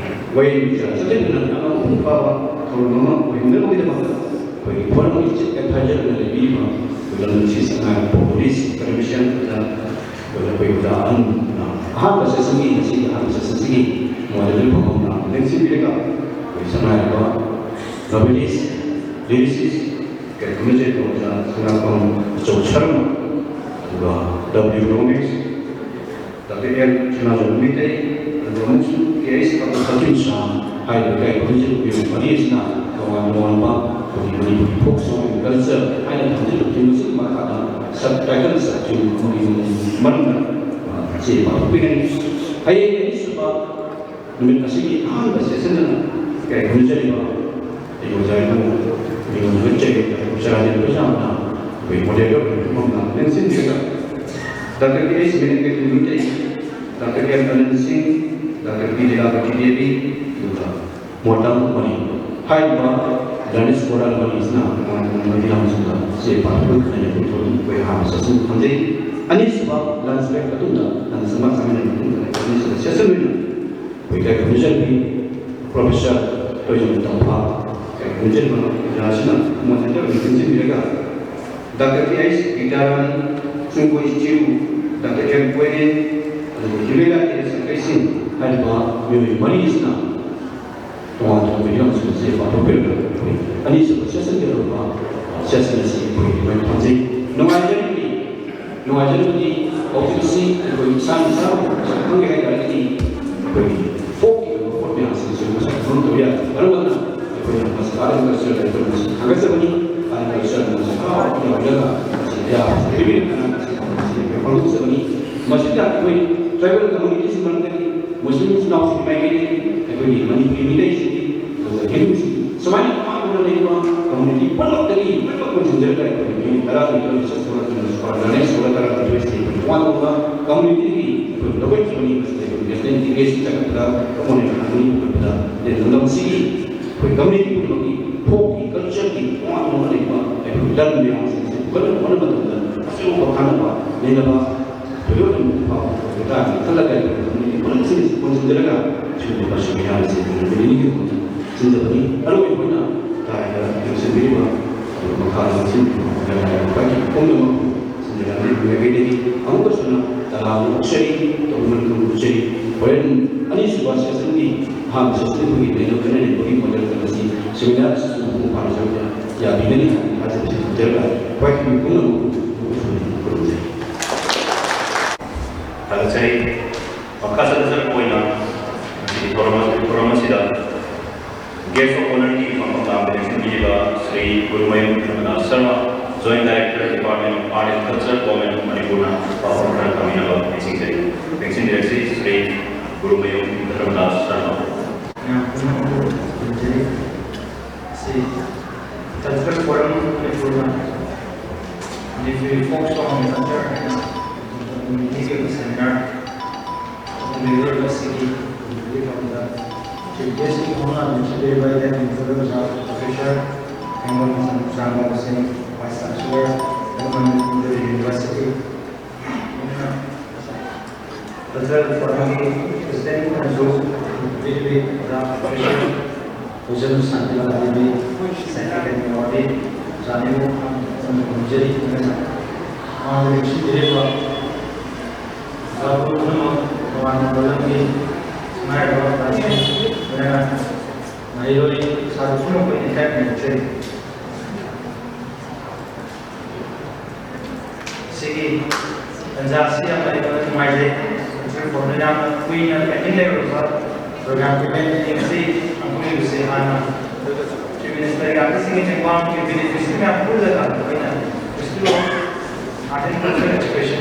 ꯋꯥꯌꯦꯜ ꯕꯤꯆꯥꯔ ꯆꯠꯊꯗꯨꯅ ꯑꯃ ꯃꯄꯨꯡ ꯐꯥꯕ ꯊꯧꯔꯝ ꯑꯃ ꯑꯣꯏꯍꯟꯅꯕꯒꯤꯗꯃꯛꯇ ꯑꯩꯈꯣꯏꯒꯤ ꯐꯣꯔꯝꯒꯤ ꯆꯤꯐ ꯑꯦꯗꯚꯥꯏꯖꯔ ꯑꯣꯏꯅ ꯂꯩꯕꯤꯔꯤꯕ ꯑꯩꯈꯣꯏ ꯂꯝꯗꯝꯁꯤ ꯁꯉꯥꯏ ꯄꯣꯂꯤꯁ ꯀꯃꯤꯁꯟ ꯑꯗꯨꯗ ꯑꯩꯈꯣꯏ ꯑꯣꯖꯥ ꯑꯍꯟ ꯑꯍꯥꯟꯕ ꯁꯦꯁꯟꯒꯤ ꯉꯁꯤꯒꯤ ꯑꯍꯥꯟꯕ ꯁꯦꯁꯟꯁꯤꯒꯤ ꯃꯣꯗꯦꯜ ꯐꯝꯐꯝꯅ ꯂꯦꯡꯁꯤꯟꯕꯤꯔꯒ ꯑꯩꯈꯣꯏ ꯁꯉꯥꯏꯔꯕ ꯅꯣꯕꯦꯂꯤꯁ ꯂꯤꯔꯤꯁꯤꯁ ꯀꯩꯅꯣ ꯈꯨꯟꯗꯖꯩꯕ ꯑꯣꯖꯥ ꯁꯅꯥꯄꯝ ꯑꯆꯧ ꯁꯔꯃ, ꯑꯗꯨꯒ ꯗꯕ꯭ꯂꯤꯎ ꯔꯣꯃꯦꯁ, ꯗꯥꯛꯇꯔ ꯑꯦꯜ ꯁꯅꯥꯖꯣꯝ ꯃꯩꯇꯩ, ꯑꯗꯨꯒ ꯑꯃꯨꯛꯁꯨ ꯀꯦ ꯑꯩꯁ ꯑꯕꯗꯨꯜ ꯍꯀꯤꯝ ꯁꯥꯍ ꯍꯥꯏꯔꯤꯕ ꯂꯩꯀꯥꯏ ꯈꯨꯟꯖꯩꯕ ꯃꯤꯑꯣꯏ ꯃꯔꯤ ꯑꯁꯤꯅ ꯇꯣꯉꯥꯟ ꯇꯣꯉꯥꯟꯕ ꯑꯩꯈꯣꯏꯒꯤ Manipuri folk song and culture ꯍꯥꯏꯅ ꯊꯝꯖꯤꯜꯂꯛꯈꯤꯕ ꯑꯁꯤꯒꯤ ꯃꯈꯥꯗ ꯁꯕ ꯇꯥꯏꯇꯜꯁ ꯑꯁꯤ ꯑꯃꯒꯤ ꯃꯔꯝꯗ ꯆꯦ ꯄꯥꯊꯣꯛꯄꯤꯒꯅꯤ꯫ ꯍꯌꯦꯡ ꯑꯅꯤꯁꯨꯕ ꯅꯨꯃꯤꯠ ꯑꯁꯤꯒꯤ ꯑꯍꯥꯟꯕ ꯁꯦꯁꯟ ꯑꯗꯨꯅ ꯀꯩ ꯈꯨꯔꯨꯝꯖꯔꯤꯕ ꯑꯩꯒꯤ ꯑꯣꯖꯥ ꯏꯕꯨꯡ, ꯑꯩꯒꯤ ꯑꯣꯖꯥ ꯏꯆꯦ, ꯑꯣꯖꯥ ꯔꯥꯖꯦꯟ ꯄ꯭ꯔꯖꯥꯕꯅ ꯑꯩꯈꯣꯏ ꯃꯣꯗꯦꯔꯦꯇꯔ ꯑꯣꯏꯅ ꯂꯦꯡꯁꯤꯟꯕꯤꯔꯒ ꯗꯥꯛꯇꯔ ꯀꯦ ꯑꯩꯆ ꯃꯤꯅꯟ ꯀꯩꯊꯦꯜ ꯃꯩꯇꯩ, ꯗꯥꯛꯇꯔ ꯑꯦꯝ ꯑꯅꯟ ꯁꯤꯡ, ꯗꯥꯛꯇꯔ ꯕꯤ ꯂꯤꯂꯥꯕꯇꯤ ꯗꯦꯕꯤ, ꯑꯗꯨꯒ ꯃꯣꯇꯝ ꯃꯅꯤ ꯍꯥꯏꯔꯤꯕ ꯂꯔꯅꯤꯡ ꯁ꯭ꯀꯣꯂꯔ ꯃꯅꯤꯁꯤꯅ ꯇꯣꯉꯥꯟ ꯇꯣꯉꯥꯟꯕ ꯍꯤꯔꯝꯁꯤꯡꯗ ꯆꯦ ꯄꯥꯊꯣꯛꯄꯒꯤ ꯈꯟꯅ ꯑꯩꯈꯣꯏ ꯍꯥꯟꯅ ꯆꯠꯁꯤꯟ ꯈꯪꯖꯩ꯫ ꯑꯅꯤꯁꯨꯕ ꯂꯟꯁ ꯕ꯭ꯔꯦꯛ ꯃꯇꯨꯡꯗ ꯂꯟꯁ ꯑꯃ ꯆꯥꯃꯤꯟꯅꯔꯕ ꯃꯇꯨꯡꯗ ꯑꯅꯤꯁꯨꯕ ꯁꯦꯁꯟ ꯑꯣꯏꯅ ꯑꯩꯈꯣꯏ ꯀꯩ ꯈꯨꯔꯨꯝꯖꯔꯤ ꯄ꯭ꯔꯣꯐꯦꯁꯔ ꯇꯣꯏꯖꯝ ꯇꯝꯐꯥ, ꯀꯩ ꯈꯨꯔꯨꯝꯖꯔꯤꯕ ꯑꯣꯖꯥꯁꯤꯅ ꯃꯣꯗꯦꯔꯦꯇꯔ ꯑꯣꯏꯅ ꯈꯟꯖꯤꯟꯕꯤꯔꯒ ꯗꯥꯛꯇꯔ ꯀꯦ ꯑꯩꯆ ꯒꯤꯇꯥꯔꯥꯅꯤ, ꯆꯨꯡꯀꯣꯏ ꯆꯤꯔꯨ, ꯗꯥꯛꯇꯔ ꯑꯦꯝ ꯀꯣꯏꯔꯦꯟ, ꯑꯗꯨꯒ ꯍꯤꯔꯣꯏꯂꯥ ꯀꯦ ꯁꯪꯀꯩꯁꯤꯡ ꯍꯥꯏꯔꯤꯕ ꯃꯤꯑꯣꯏ ꯃꯔꯤ ꯑꯁꯤꯅ ꯇꯣꯉꯥꯟ ꯇꯣꯉꯥꯟꯕ ꯍꯤꯔꯝꯁꯤꯡ ꯑꯁꯤ ꯄꯥꯡꯊꯣꯛꯄꯤꯔꯒ ꯑꯩꯈꯣꯏ ꯑꯅꯤꯁꯨꯕ ꯁꯦꯁꯟꯒꯤ ꯑꯣꯏꯕ ꯁꯦꯁꯟ ꯑꯁꯤ ꯑꯩꯈꯣꯏ ꯑꯗꯨꯃꯥꯏꯅ ꯊꯝꯖꯩ꯫ ꯅꯨꯡꯉꯥꯏꯖꯔꯒꯗꯤ ꯅꯨꯡꯉꯥꯏꯖꯔꯒꯗꯤ ꯍꯧꯖꯤꯛꯁꯤ ꯑꯩꯈꯣꯏ ꯏꯁꯥꯅ ꯏꯁꯥꯕꯨ ꯃꯁꯛ ꯈꯪꯒꯦ ꯍꯥꯏ ꯇꯥꯔꯒꯗꯤ ꯑꯩꯈꯣꯏꯒꯤ ꯐꯣꯛꯀꯤ ꯑꯣꯏꯕ ꯄꯣꯠ ꯃꯌꯥꯝꯁꯤꯡꯁꯤ ꯃꯁꯛ ꯈꯪꯗꯕ ꯌꯥꯗꯦ꯫ ꯃꯔꯝ ꯑꯗꯨꯅ ꯑꯩꯈꯣꯏꯅ ꯃꯁꯤ ꯑꯥꯔꯠ ꯑꯦꯟ ꯀꯜꯆꯔ ꯂꯩꯕ ꯃꯁꯤ ꯊꯥꯒꯠꯆꯕꯅꯤ꯫ ꯑꯥꯔꯠ ꯑꯦꯟ ꯀꯜꯆꯔ ꯃꯁꯤ ꯍꯔꯥꯎ ꯍꯔꯥꯎꯅ ꯌꯥꯎꯍꯜꯂꯒ ꯃꯁꯤ ꯑꯌꯥꯕꯁꯤ ꯄꯤꯕꯤꯔꯛꯇꯅ ꯃꯁꯤ ꯐꯣꯡꯗꯣꯛꯆꯕꯅꯤ꯫ ꯃꯁꯤꯗ ꯑꯩꯈꯣꯏ ꯇ꯭ꯔꯥꯏꯕꯦꯜ ꯀꯝꯃꯨꯅꯤꯇꯤꯁꯤꯡ ꯃꯔꯛꯇꯒꯤ ꯃꯨꯁꯂꯤꯝ ꯏꯆꯤꯟ ꯏꯅꯥꯎꯁꯤꯡꯒꯤ ꯃꯥꯏꯀꯩꯗꯒꯤ ꯑꯩꯈꯣꯏꯒꯤ ꯃꯅꯤꯄꯨꯔꯤ ꯃꯤꯇꯩꯁꯤꯡꯒꯤ, ꯑꯗꯨꯒ ꯍꯤꯟꯗꯨꯁꯤꯡ, ꯁꯨꯃꯥꯏꯅ ꯇꯣꯉꯥꯟ ꯇꯣꯉꯥꯟꯅ ꯂꯩꯔꯤꯕ ꯀꯝꯃꯨꯅꯤꯇꯤ ꯄꯨꯝꯅꯃꯛꯇꯒꯤ ꯂꯣꯏꯅꯃꯛ ꯄꯨꯟꯁꯤꯟꯖꯔꯒ ꯑꯩꯈꯣꯏꯒꯤ ꯃꯤꯑꯣꯏ ꯇꯔꯥꯅꯤꯊꯣꯏ ꯁꯨꯔꯛꯇꯨꯅ ꯁꯨꯄꯔ ꯂꯔꯅꯔ ꯁꯨꯔꯛ ꯇꯔꯥꯅꯤꯊꯣꯏꯁꯤ ꯑꯩꯈꯣꯏ ꯇꯣꯉꯥꯟ ꯇꯣꯉꯥꯟꯕ ꯀꯝꯃꯨꯅꯤꯇꯤꯒꯤ ꯑꯩꯈꯣꯏ ꯂꯧꯈꯠꯈꯤꯕꯅꯤ꯫ ꯃꯁꯤꯗ ꯑꯩꯈꯣꯏ ꯅꯦꯁꯅꯦꯜ ꯏꯟꯇꯤꯒ꯭ꯔꯦꯁꯟ ꯆꯠꯈꯠꯄꯗ ꯀꯃꯟ ꯍꯥꯔꯃꯣꯅꯤ ꯄꯨꯈꯠꯄꯗ, ꯑꯗꯩ ꯂꯝꯗꯝꯁꯤꯒꯤ ꯑꯩꯈꯣꯏ ꯀꯝꯃꯨꯅꯤꯇꯤ ꯄꯨꯝꯅꯃꯛꯀꯤ ꯐꯣꯛꯀꯤ ꯀꯜꯆꯔꯒꯤ ꯇꯣꯉꯥꯟ ꯇꯣꯉꯥꯟꯕ ꯂꯩꯕ ꯑꯩꯈꯣꯏ ꯂꯟ ꯃꯌꯥꯝꯁꯤꯡꯁꯦ ꯄꯨꯈꯠꯅꯕ ꯍꯣꯠꯅꯕ ꯃꯇꯝꯗ ꯑꯆꯧꯕ ꯀꯥꯟꯅꯕ ꯂꯩꯅꯕ ꯊꯣꯏꯗꯣꯛ ꯍꯦꯟꯗꯣꯛꯄ ꯐꯥꯎꯕ ꯇꯥꯔꯒ ꯈꯜꯂꯒ ꯑꯩꯈꯣꯏ ꯀꯝꯃꯨꯅꯤꯇꯤ ꯄꯨꯝꯅꯃꯛꯁꯤꯡ ꯄꯨꯟꯁꯤꯟꯖꯔꯒ ꯁꯤꯒꯨꯝꯕ ꯃꯁꯤꯡ ꯃꯌꯥꯝꯁꯦ ꯅꯨꯃꯤꯠ ꯅꯤꯅꯤꯒꯤ ꯃꯇꯨꯡꯗ ꯁꯤꯟꯖꯕꯅꯤ꯫ ꯑꯔꯣꯏꯕ ꯑꯣꯏꯅ ꯇꯥꯏꯗ ꯌꯦꯡꯁꯤꯟꯕꯤꯔꯤꯕ ꯑꯗꯨꯒ ꯃꯈꯥꯗ ꯂꯦꯡꯁꯤꯟꯕꯤꯔꯤꯕ ꯂꯩꯀꯥꯏ ꯂꯩꯀꯥꯏꯒꯤ ꯄꯨꯝꯅꯃꯛꯄꯨ ꯁꯤꯟꯖꯔꯛꯂꯤ꯫ ꯃꯥꯏꯀꯩꯗꯒꯤ ꯑꯃꯨꯛꯀꯁꯨ ꯍꯟꯅ ꯇꯔꯥꯝꯅ ꯑꯣꯛꯆꯔꯤ, ꯇꯧꯕꯤꯃꯜ ꯈꯪꯕꯤꯖꯔꯤ꯫ ꯍꯣꯔꯦꯟ ꯑꯅꯤꯁꯨꯕ ꯁꯦꯁꯟꯒꯤ ꯑꯍꯥꯟꯕ ꯁꯦꯁꯟ ꯑꯩꯈꯣꯏꯒꯤ ꯂꯩꯅꯕ ꯈꯟꯅꯅꯤꯡꯕꯒꯤ ꯃꯣꯗꯦꯜ ꯑꯁꯤ ꯁꯦꯃꯤꯅꯥꯔ ꯑꯁꯤꯁꯨ ꯃꯄꯨꯡ ꯐꯥꯅ ꯁꯔꯨꯛ ꯊꯥꯖꯕꯁꯤ ꯊꯝꯖꯔꯒ ꯈ꯭ꯋꯥꯏꯗꯒꯤ ꯄꯨꯝꯅꯃꯛꯄꯨ ꯈꯨꯔꯨꯝꯖꯩ꯫ ꯊꯥꯒꯠꯆꯔꯤ꯫ ꯃꯈꯥ ꯆꯠꯊꯖꯔꯛꯄ ꯑꯣꯏꯅ ꯉꯁꯤꯒꯤ ꯊꯧꯔꯝ ꯑꯁꯤ-, ꯊꯧꯔꯝ ꯑꯁꯤꯗ Guest of Honourꯒꯤ ꯐꯝꯐꯝ ꯂꯥꯡꯕ ꯂꯦꯡꯁꯤꯟꯕꯤꯔꯤꯕ Shri Gurumayum ꯔꯃꯅꯥꯊ Sharma, Joint Director, Department of Art and Culture, Government of Manipurꯅ ꯋꯥꯐꯝ ꯈꯔ ꯊꯝꯕꯤꯅꯕ ꯅꯤꯡꯁꯤꯡꯖꯔꯤ꯫ ꯂꯦꯡꯁꯤꯟꯕꯤꯔꯁꯤ, ꯁ꯭ꯔꯤ ꯒꯨꯔꯨꯃꯌꯨꯝ ꯔꯃꯅꯥꯊ ꯁꯔꯃ꯫ ꯃꯌꯥꯝ ꯄꯨꯝꯅꯃꯛꯄꯨ ꯈꯨꯔꯨꯝꯖꯔꯤ꯫ ꯁꯤ Cultural Forum ꯃꯅꯤꯄꯨꯔꯅ Manipuri folk song and culture ꯍꯥꯏꯅ communityꯒꯤ ꯑꯣꯏꯕ seminar ꯇꯧꯕꯤꯔꯤꯕ ꯑꯁꯤꯒꯤ ꯃꯐꯝꯗ chief guest ꯀꯤ ꯊꯧꯅꯥ ꯑꯗꯨꯝ ꯁꯤꯖꯤꯟꯅꯔꯤꯕ ꯑꯩꯈꯣꯏ ꯃꯅꯤꯄꯨꯔꯗ ꯑꯣꯖꯥ professor ꯍꯦꯡꯕꯝ ꯆꯥꯡꯕꯝ ꯁꯤꯡ, Vice Chancellor, Government of Manipur University, Cultural Forumꯒꯤ President ꯑꯃꯁꯨ ꯄꯤꯕꯤ ꯑꯣꯖꯥ professor ꯍꯨꯖꯝ ꯁꯥꯟꯇꯤꯕꯂꯥ ꯗꯦꯕꯤ, Secretary ꯃꯣꯗꯤ, ꯑꯣꯖꯥ ꯅꯤꯕꯨ ꯈꯝꯖꯔꯤ꯫ ꯃꯥꯅ ꯂꯦꯡꯁꯤꯟꯕꯤꯔꯤꯕ ꯑꯣꯖꯥ ꯄꯨꯝꯅꯃꯛ, ꯇꯣꯉꯥꯟ ꯇꯣꯉꯥꯟꯕ ꯂꯝꯒꯤ ꯁꯅꯥꯏꯔꯕ classmate, ꯂꯣꯏꯅꯅ ꯃꯍꯩꯔꯣꯏ ꯁꯥꯇ꯭ꯔ ꯄꯨꯝꯅꯃꯛꯄꯨ ꯑꯩꯅ ꯏꯀꯥꯏ ꯈꯨꯝꯅꯖꯔꯤ꯫ ꯁꯤꯒꯤ ꯇꯟꯖꯥ ꯑꯁꯤ ꯌꯥꯝꯅ ꯑꯩꯉꯣꯟꯗ ꯅꯨꯡꯉꯥꯏꯖꯩ꯫ Cultural Forum ꯌꯥꯝꯅ ꯀꯨꯏꯅ pending ꯂꯩꯔꯨꯔꯕ program event ꯑꯁꯤ ꯄꯥꯡꯊꯣꯛꯂꯤꯕꯁꯤ ꯍꯥꯟꯅ Chief Ministerꯒꯤ ꯑꯥꯔꯇꯤꯁꯁꯤꯡꯒꯤ ꯇꯦꯡꯕꯥꯡꯒꯤ beneficiary ꯃꯌꯥꯝ ꯄꯨꯜꯂꯒ ꯑꯩꯈꯣꯏꯅ Festival of Art and Culture Expression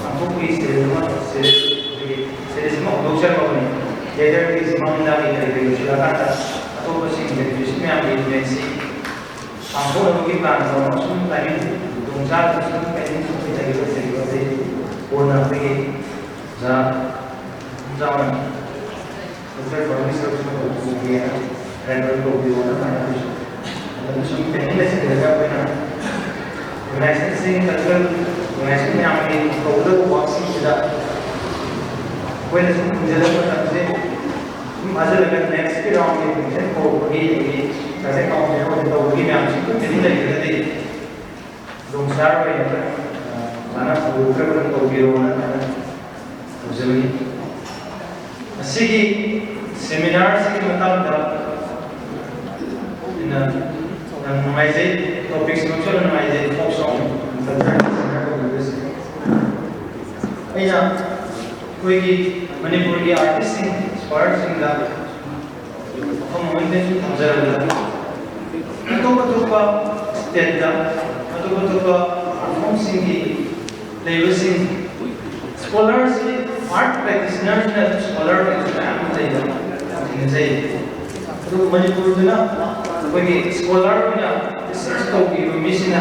ꯄꯥꯡꯊꯣꯛꯄꯒꯤ schedule ꯑꯃ, schedule ꯑꯃ ꯍꯧꯗꯣꯛꯆꯔꯛꯄꯅꯤ꯫ Theatreꯒꯤ ꯁꯨꯃꯥꯡ ꯂꯤꯂꯥꯒꯤ ꯀꯔꯤ ꯀꯔꯤ ꯂꯣꯏꯁꯤꯜꯂꯀꯥꯟꯗ ꯑꯇꯣꯞꯄꯁꯤꯡ beneficiary ꯃꯌꯥꯝꯒꯤ eventꯁꯤ ꯄꯥꯡꯊꯣꯛꯅꯕꯒꯤ plan ꯇꯧꯔꯒ ꯁꯨꯝ timing ꯈꯨꯗꯣꯡꯆꯥꯗꯕ ꯁꯨꯝ pending ꯁꯨꯝ ꯂꯩꯊꯈꯤꯕ ꯂꯩꯈꯤꯕ ꯑꯁꯤ ꯀꯣꯟꯅ ꯑꯩꯈꯣꯏꯒꯤ ꯑꯣꯖꯥ ꯆꯥꯎꯅ Cultural Forum ꯁꯔꯨꯛ ꯇꯧꯕꯤꯒꯦꯅ refer ꯇꯧꯕꯤꯌꯣꯅ ꯑꯗꯨꯃꯥꯏꯅ ꯑꯩꯈꯣꯏꯁꯨ ꯑꯗꯨꯝ ꯁꯨꯝ pending ꯂꯩꯁꯤꯟꯕꯤꯔꯒ ꯑꯩꯈꯣꯏꯅ organizationꯁꯤꯡ, cultural organization ꯃꯌꯥꯝꯒꯤ ꯇꯧꯒꯗꯕ workꯁꯤꯡꯁꯤꯗ ꯑꯩꯈꯣꯏꯅ ꯁꯨꯝ ꯈꯨꯝꯖꯤꯜꯂꯛꯄ ꯃꯇꯝꯁꯦ ꯁꯨꯝ ꯐꯥꯖꯤꯜꯂꯒ next roundꯒꯤ function ꯀꯧꯔꯛꯄꯒꯤ ꯑꯗꯒꯤ ꯀꯟꯁꯔꯠ ꯀꯥꯎꯟꯁꯤꯜ ꯑꯣꯏꯅ ꯇꯧꯕꯒꯤ ꯃꯌꯥꯝꯁꯤ ꯈꯨꯠꯇꯗꯤ ꯂꯩꯔꯒꯗꯤ ꯈꯨꯗꯣꯡꯆꯥꯔꯣꯏꯅ ꯐꯖꯅ ꯍꯧꯗꯣꯛꯈ꯭ꯔꯒ ꯑꯗꯨꯝ ꯇꯧꯕꯤꯔꯣꯅ ꯑꯗꯨꯃꯥꯏꯅ ꯇꯧꯖꯕꯅꯤ꯫ ꯃꯁꯤꯒꯤ seminarꯁꯤꯒꯤ ꯃꯇꯥꯡꯗ ꯑꯩꯅ ꯌꯥꯝ ꯅꯨꯡꯉꯥꯏꯖꯩ, ꯇꯣꯄꯤꯛꯁꯤꯃꯛꯁꯨ ꯌꯥꯝ ꯅꯨꯡꯉꯥꯏꯖꯩ, ꯐꯣꯛ ꯁꯣꯡ ꯀꯜꯆꯔ ꯁꯦꯟꯇꯔ ꯇꯧꯕꯤꯕꯁꯦ꯫ ꯑꯩꯅ ꯑꯩꯈꯣꯏꯒꯤ ꯃꯅꯤꯄꯨꯔꯒꯤ ꯑꯥꯔꯇꯤꯁꯁꯤꯡ, ꯁ꯭ꯀꯣꯂꯔꯁꯤꯡꯗ ꯃꯐꯝ ꯑꯃꯗꯒꯤ ꯊꯝꯖꯔꯕꯗ, ꯑꯇꯣꯞ ꯑꯇꯣꯞꯄ ꯁ꯭ꯇꯦꯠꯇ ꯑꯇꯣꯞ ꯑꯇꯣꯞꯄ ꯑꯥꯔꯠ ꯐꯣꯝꯁꯤꯡꯒꯤ ꯂꯩꯕꯁꯤꯡ, ꯁ꯭ꯀꯣꯂꯔꯁꯤ ꯑꯥꯔꯠ ꯄ꯭ꯔꯦꯛꯇꯤꯁꯅꯔꯁꯤꯅ ꯁ꯭ꯀꯣꯂꯔ ꯑꯣꯏꯕꯁꯨ ꯃꯌꯥꯝ ꯑꯃ ꯂꯩꯕ ꯊꯦꯡꯅꯖꯩ꯫ ꯑꯗꯨꯕꯨ ꯃꯅꯤꯄꯨꯔꯗꯅ ꯑꯩꯈꯣꯏꯒꯤ ꯁ꯭ꯀꯣꯂꯔ ꯑꯣꯏꯅ ꯔꯤꯁꯔꯁ ꯇꯧꯕꯤꯕ ꯃꯤꯁꯤꯅ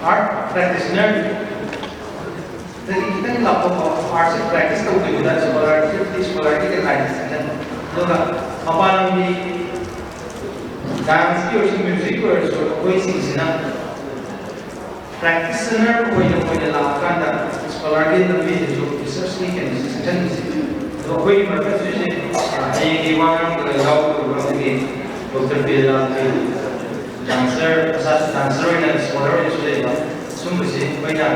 ꯑꯥꯔꯠ ꯄ꯭ꯔꯦꯛꯇꯤꯁꯅꯔꯗꯒꯤ ꯈꯤꯇꯪ ꯂꯥꯞꯊꯣꯛꯄ, ꯑꯥꯔꯠꯁꯤ ꯄ꯭ꯔꯦꯛꯇꯤꯁ ꯇꯧꯗ꯭ꯔꯤꯕꯗ ꯁ꯭ꯀꯣꯂꯔꯁꯤ, ꯁ꯭ꯀꯣꯂꯔꯒꯤ ꯀꯦꯇꯥꯒꯣꯔꯤꯗ ꯆꯪꯁꯤꯟꯕ꯫ ꯑꯗꯨꯒ ꯃꯄꯥꯟ ꯂꯝꯒꯤ ꯗꯥꯟꯁꯀꯤ ꯑꯣꯏꯔꯁꯨ, ꯃ꯭ꯌꯨꯖꯤꯛꯀꯤ ꯑꯣꯏꯔꯁꯨ, ꯑꯩꯈꯣꯏꯁꯤꯡꯁꯤꯅ ꯄ꯭ꯔꯦꯛꯇꯤꯁꯅꯔ ꯑꯣꯏꯅ ꯑꯣꯏꯅ ꯂꯥꯛꯑꯀꯥꯟꯗ ꯁ꯭ꯀꯣꯂꯔꯒꯤ ꯂꯝꯕꯤꯁꯤꯁꯨ ꯔꯤꯁꯔꯁꯀꯤ ꯀꯩꯅꯣꯁꯤ ꯆꯪꯁꯤꯟꯕꯁꯦ꯫ ꯑꯗꯣ ꯑꯩꯈꯣꯏꯒꯤ ꯃꯔꯛꯇꯁꯨ ꯍꯧꯖꯤꯛ ꯍꯌꯦꯡꯒꯤ ꯋꯥ ꯉꯥꯡꯕꯗ ꯌꯥꯎꯒꯗꯧꯕ ꯑꯩꯈꯣꯏꯒꯤ ꯗꯣꯛꯇꯔ ꯕꯤꯔꯂꯥꯒꯤ ꯗꯥꯟꯁꯔ, ꯃꯁꯥꯁꯨ ꯗꯥꯟꯁꯔ ꯑꯣꯏꯅ ꯁ꯭ꯀꯣꯂꯔ ꯑꯣꯏꯅꯁꯨ ꯂꯩꯕ, ꯁꯨꯝꯕꯁꯤ ꯑꯩꯈꯣꯏꯅ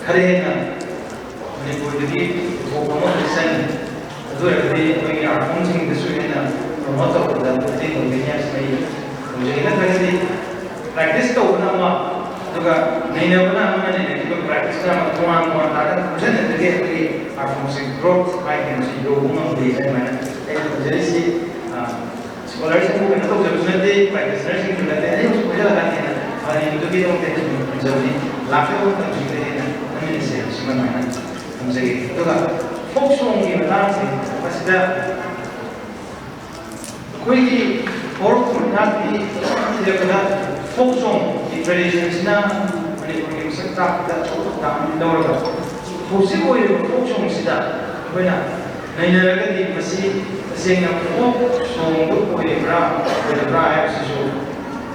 ꯈꯔ ꯍꯦꯟꯅ ꯃꯅꯤꯄꯨꯔꯗꯒꯤ ꯄꯨꯊꯣꯛꯄ ꯑꯃ ꯆꯪꯉꯤ꯫ ꯑꯗꯨ ꯑꯣꯏꯔꯒꯗꯤ ꯑꯩꯈꯣꯏꯒꯤ ꯑꯥꯔꯠ ꯐꯣꯝꯁꯤꯡꯗꯁꯨ ꯍꯦꯟꯅ ꯄ꯭ꯔꯣꯃꯣꯠ ꯇꯧꯕꯗ ꯃꯇꯦꯡ ꯑꯣꯏꯒꯅꯤ ꯍꯥꯏꯕꯁꯤꯃ ꯑꯩ ꯊꯝꯖꯒꯦ꯫ ꯅꯠꯇ꯭ꯔꯒꯗꯤ ꯄ꯭ꯔꯦꯛꯇꯤꯁ ꯇꯧꯕꯅ ꯑꯃ, ꯑꯗꯨꯒ ꯅꯩꯅꯕꯅ ꯑꯃꯅ ꯅꯩꯅꯩ, ꯑꯗꯨꯒ ꯄ꯭ꯔꯦꯛꯇꯤꯁꯅ ꯑꯃ, ꯇꯣꯉꯥꯟ ꯇꯣꯉꯥꯟ ꯇꯥꯔꯒ ꯄꯨꯟꯁꯤꯟꯅꯗ꯭ꯔꯒꯗꯤ ꯑꯩꯈꯣꯏꯒꯤ ꯑꯥꯔꯠ ꯐꯣꯝꯁꯦ ꯒ꯭ꯔꯣꯠ ꯍꯥꯏ ꯀꯩꯅꯣꯁꯦ ꯌꯧꯕ ꯉꯝꯗꯦ ꯍꯥꯏ꯫ ꯑꯗꯨꯃꯥꯏꯅ ꯑꯩꯅ ꯊꯝꯖꯔꯤꯁꯤ, ꯑ, ꯁ꯭ꯀꯣꯂꯔꯁꯤꯡꯕꯨ ꯀꯩꯅꯣ ꯇꯧꯖꯕꯁꯨ ꯅꯠꯇꯦ, ꯄ꯭ꯔꯦꯛꯇꯤꯁꯅꯔꯁꯤꯡꯁꯨ ꯅꯠꯇꯦ, ꯑꯅꯤꯃꯛꯁꯨ ꯄꯨꯟꯁꯤꯜꯂꯀꯥꯟꯗ ꯍꯦꯟꯅ ꯐꯅꯤꯡꯕꯗꯨꯒꯤꯗꯃꯛꯇ ꯑꯩꯅ ꯁꯨꯝ ꯊꯝꯖꯕꯅꯤ꯫ ꯂꯥꯛꯀꯗꯕ ꯃꯇꯝꯁꯤꯗ ꯍꯦꯟꯅ ꯈꯟꯃꯤꯟꯅꯁꯦ ꯍꯥꯏꯕꯁꯤꯃ ꯑꯗꯨꯃꯥꯏꯅ ꯊꯝꯖꯒꯦ꯫ ꯑꯗꯨꯒ ꯐꯣꯛ ꯁꯣꯡꯒꯤ ꯃꯇꯥꯡꯁꯦ, ꯃꯁꯤꯗ ꯑꯩꯈꯣꯏꯒꯤ ꯍꯧꯔꯛꯐꯝ ꯅꯥꯠꯀꯤ ꯊꯤꯔꯛꯄꯗ ꯐꯣꯛ ꯁꯣꯡꯒꯤ ꯇ꯭ꯔꯦꯗꯤꯁꯟꯁꯤꯅ ꯃꯅꯤꯄꯨꯔꯒꯤ ꯃꯁꯛ ꯇꯥꯛꯄꯗ ꯑꯆꯧꯕ ꯊꯧꯗꯥꯡ ꯑꯃ ꯂꯧꯔꯒ, ꯍꯧꯖꯤꯛ ꯑꯣꯏꯔꯤꯕ ꯐꯣꯛ ꯁꯣꯡꯁꯤꯗ ꯑꯩꯈꯣꯏꯅ ꯅꯩꯅꯔꯒꯗꯤ ꯃꯁꯤ ꯇꯁꯦꯡꯅ ꯐꯣꯛ ꯁꯣꯡꯗꯨ ꯑꯣꯏꯔꯤꯕ꯭ꯔꯥ ꯑꯣꯏꯗꯕ꯭ꯔꯥ ꯍꯥꯏꯕꯁꯤꯁꯨ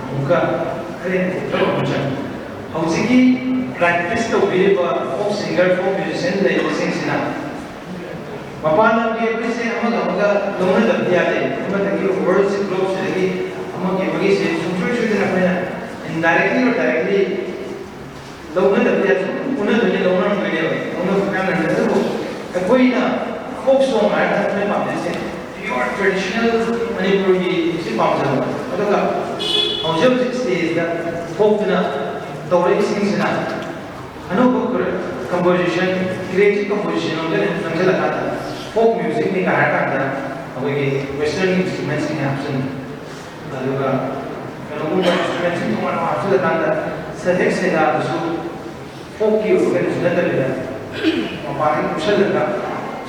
ꯑꯃꯨꯛꯀ ꯈꯔ ꯍꯦꯟꯅ ꯀꯨꯞꯊꯕ ꯑꯃ ꯆꯪꯏ꯫ ꯍꯧꯖꯤꯛꯀꯤ ꯄ꯭ꯔꯦꯛꯇꯤꯁ ꯇꯧꯕꯤꯔꯤꯕ ꯐꯣꯛ ꯁꯤꯡꯒꯔ, ꯐꯣꯛ ꯃ꯭ꯌꯨꯖꯤꯁꯤꯌꯥꯟ ꯂꯩꯔꯤꯕꯁꯤꯡꯁꯤꯅ ꯃꯄꯥꯟ ꯂꯝꯒꯤ ꯑꯩꯈꯣꯏꯁꯦ ꯑꯃꯒ ꯑꯃꯒ ꯂꯧꯅꯗꯕꯗꯤ ꯌꯥꯗꯦ꯫ ꯑꯃꯗꯒꯤ ꯋꯥꯔꯜꯁꯤ, ꯒ꯭ꯂꯣꯕꯁꯤꯗꯒꯤ ꯑꯃꯒꯤ ꯑꯃꯒꯤꯁꯦ ꯁꯨꯡꯁꯣꯏ ꯁꯣꯏꯗꯅ ꯑꯩꯈꯣꯏꯅ indirectly or directly ꯂꯧꯅꯗꯕꯗꯤ ꯌꯥꯗꯦ꯫ ꯁꯨꯝ ꯎꯅꯗꯣꯏꯅꯤ, ꯂꯧꯅꯔꯝꯗꯣꯏꯅꯦꯕ꯫ ꯂꯧꯅꯕ ꯀꯥꯟꯗ ꯑꯗꯨꯕꯨ ꯑꯩꯈꯣꯏꯅ ꯐꯣꯛ ꯁꯣꯡ ꯍꯥꯏꯔꯒ ꯑꯩꯈꯣꯏꯅ ꯄꯥꯝꯖꯩꯁꯦ pure traditional ꯃꯅꯤꯄꯨꯔꯒꯤ ꯁꯤ ꯄꯥꯝꯖꯕ꯫ ꯑꯗꯨꯒ ꯍꯧꯖꯤꯛ ꯍꯧꯖꯤꯛ ꯁ꯭ꯇꯦꯖꯇ ꯊꯣꯛꯇꯨꯅ ꯇꯧꯔꯛꯏꯁꯤꯡꯁꯤꯅ ꯑꯅꯧꯕ ꯀꯝꯄꯣꯖꯤꯁꯟ, ꯀ꯭ꯔꯤꯌꯦꯇꯤꯞ ꯀꯝꯄꯣꯖꯤꯁꯟ ꯑꯃꯗ ꯆꯪꯁꯤꯜꯂꯀꯥꯟꯗ ꯐꯣꯛ ꯃ꯭ꯌꯨꯖꯤꯛꯅꯤ ꯀꯥꯏ ꯍꯥꯏꯔꯀꯥꯟꯗ ꯑꯩꯈꯣꯏꯒꯤ ꯋꯦꯁꯇꯔꯟ ꯏꯟꯁꯇ꯭ꯔꯨꯃꯦꯟꯁꯤꯡ ꯍꯥꯞꯆꯤꯟꯕ, ꯑꯗꯨꯒ ꯀꯩꯅꯣꯒꯨꯝꯕ ꯏꯟꯁꯇ꯭ꯔꯨꯃꯦꯟꯁꯤꯡ ꯇꯣꯉꯥꯟ ꯇꯣꯉꯥꯟ ꯍꯥꯞꯆꯤꯜꯂꯀꯥꯟꯗ ꯁꯩꯍꯦꯛ ꯁꯩꯗꯥꯗꯨꯁꯨ ꯐꯣꯛꯀꯤ ꯑꯣꯏꯕ ꯀꯩꯅꯣꯁꯨ ꯅꯠꯇꯕꯤꯗ ꯃꯄꯥꯟꯗꯒꯤ ꯄꯨꯁꯜꯂꯒ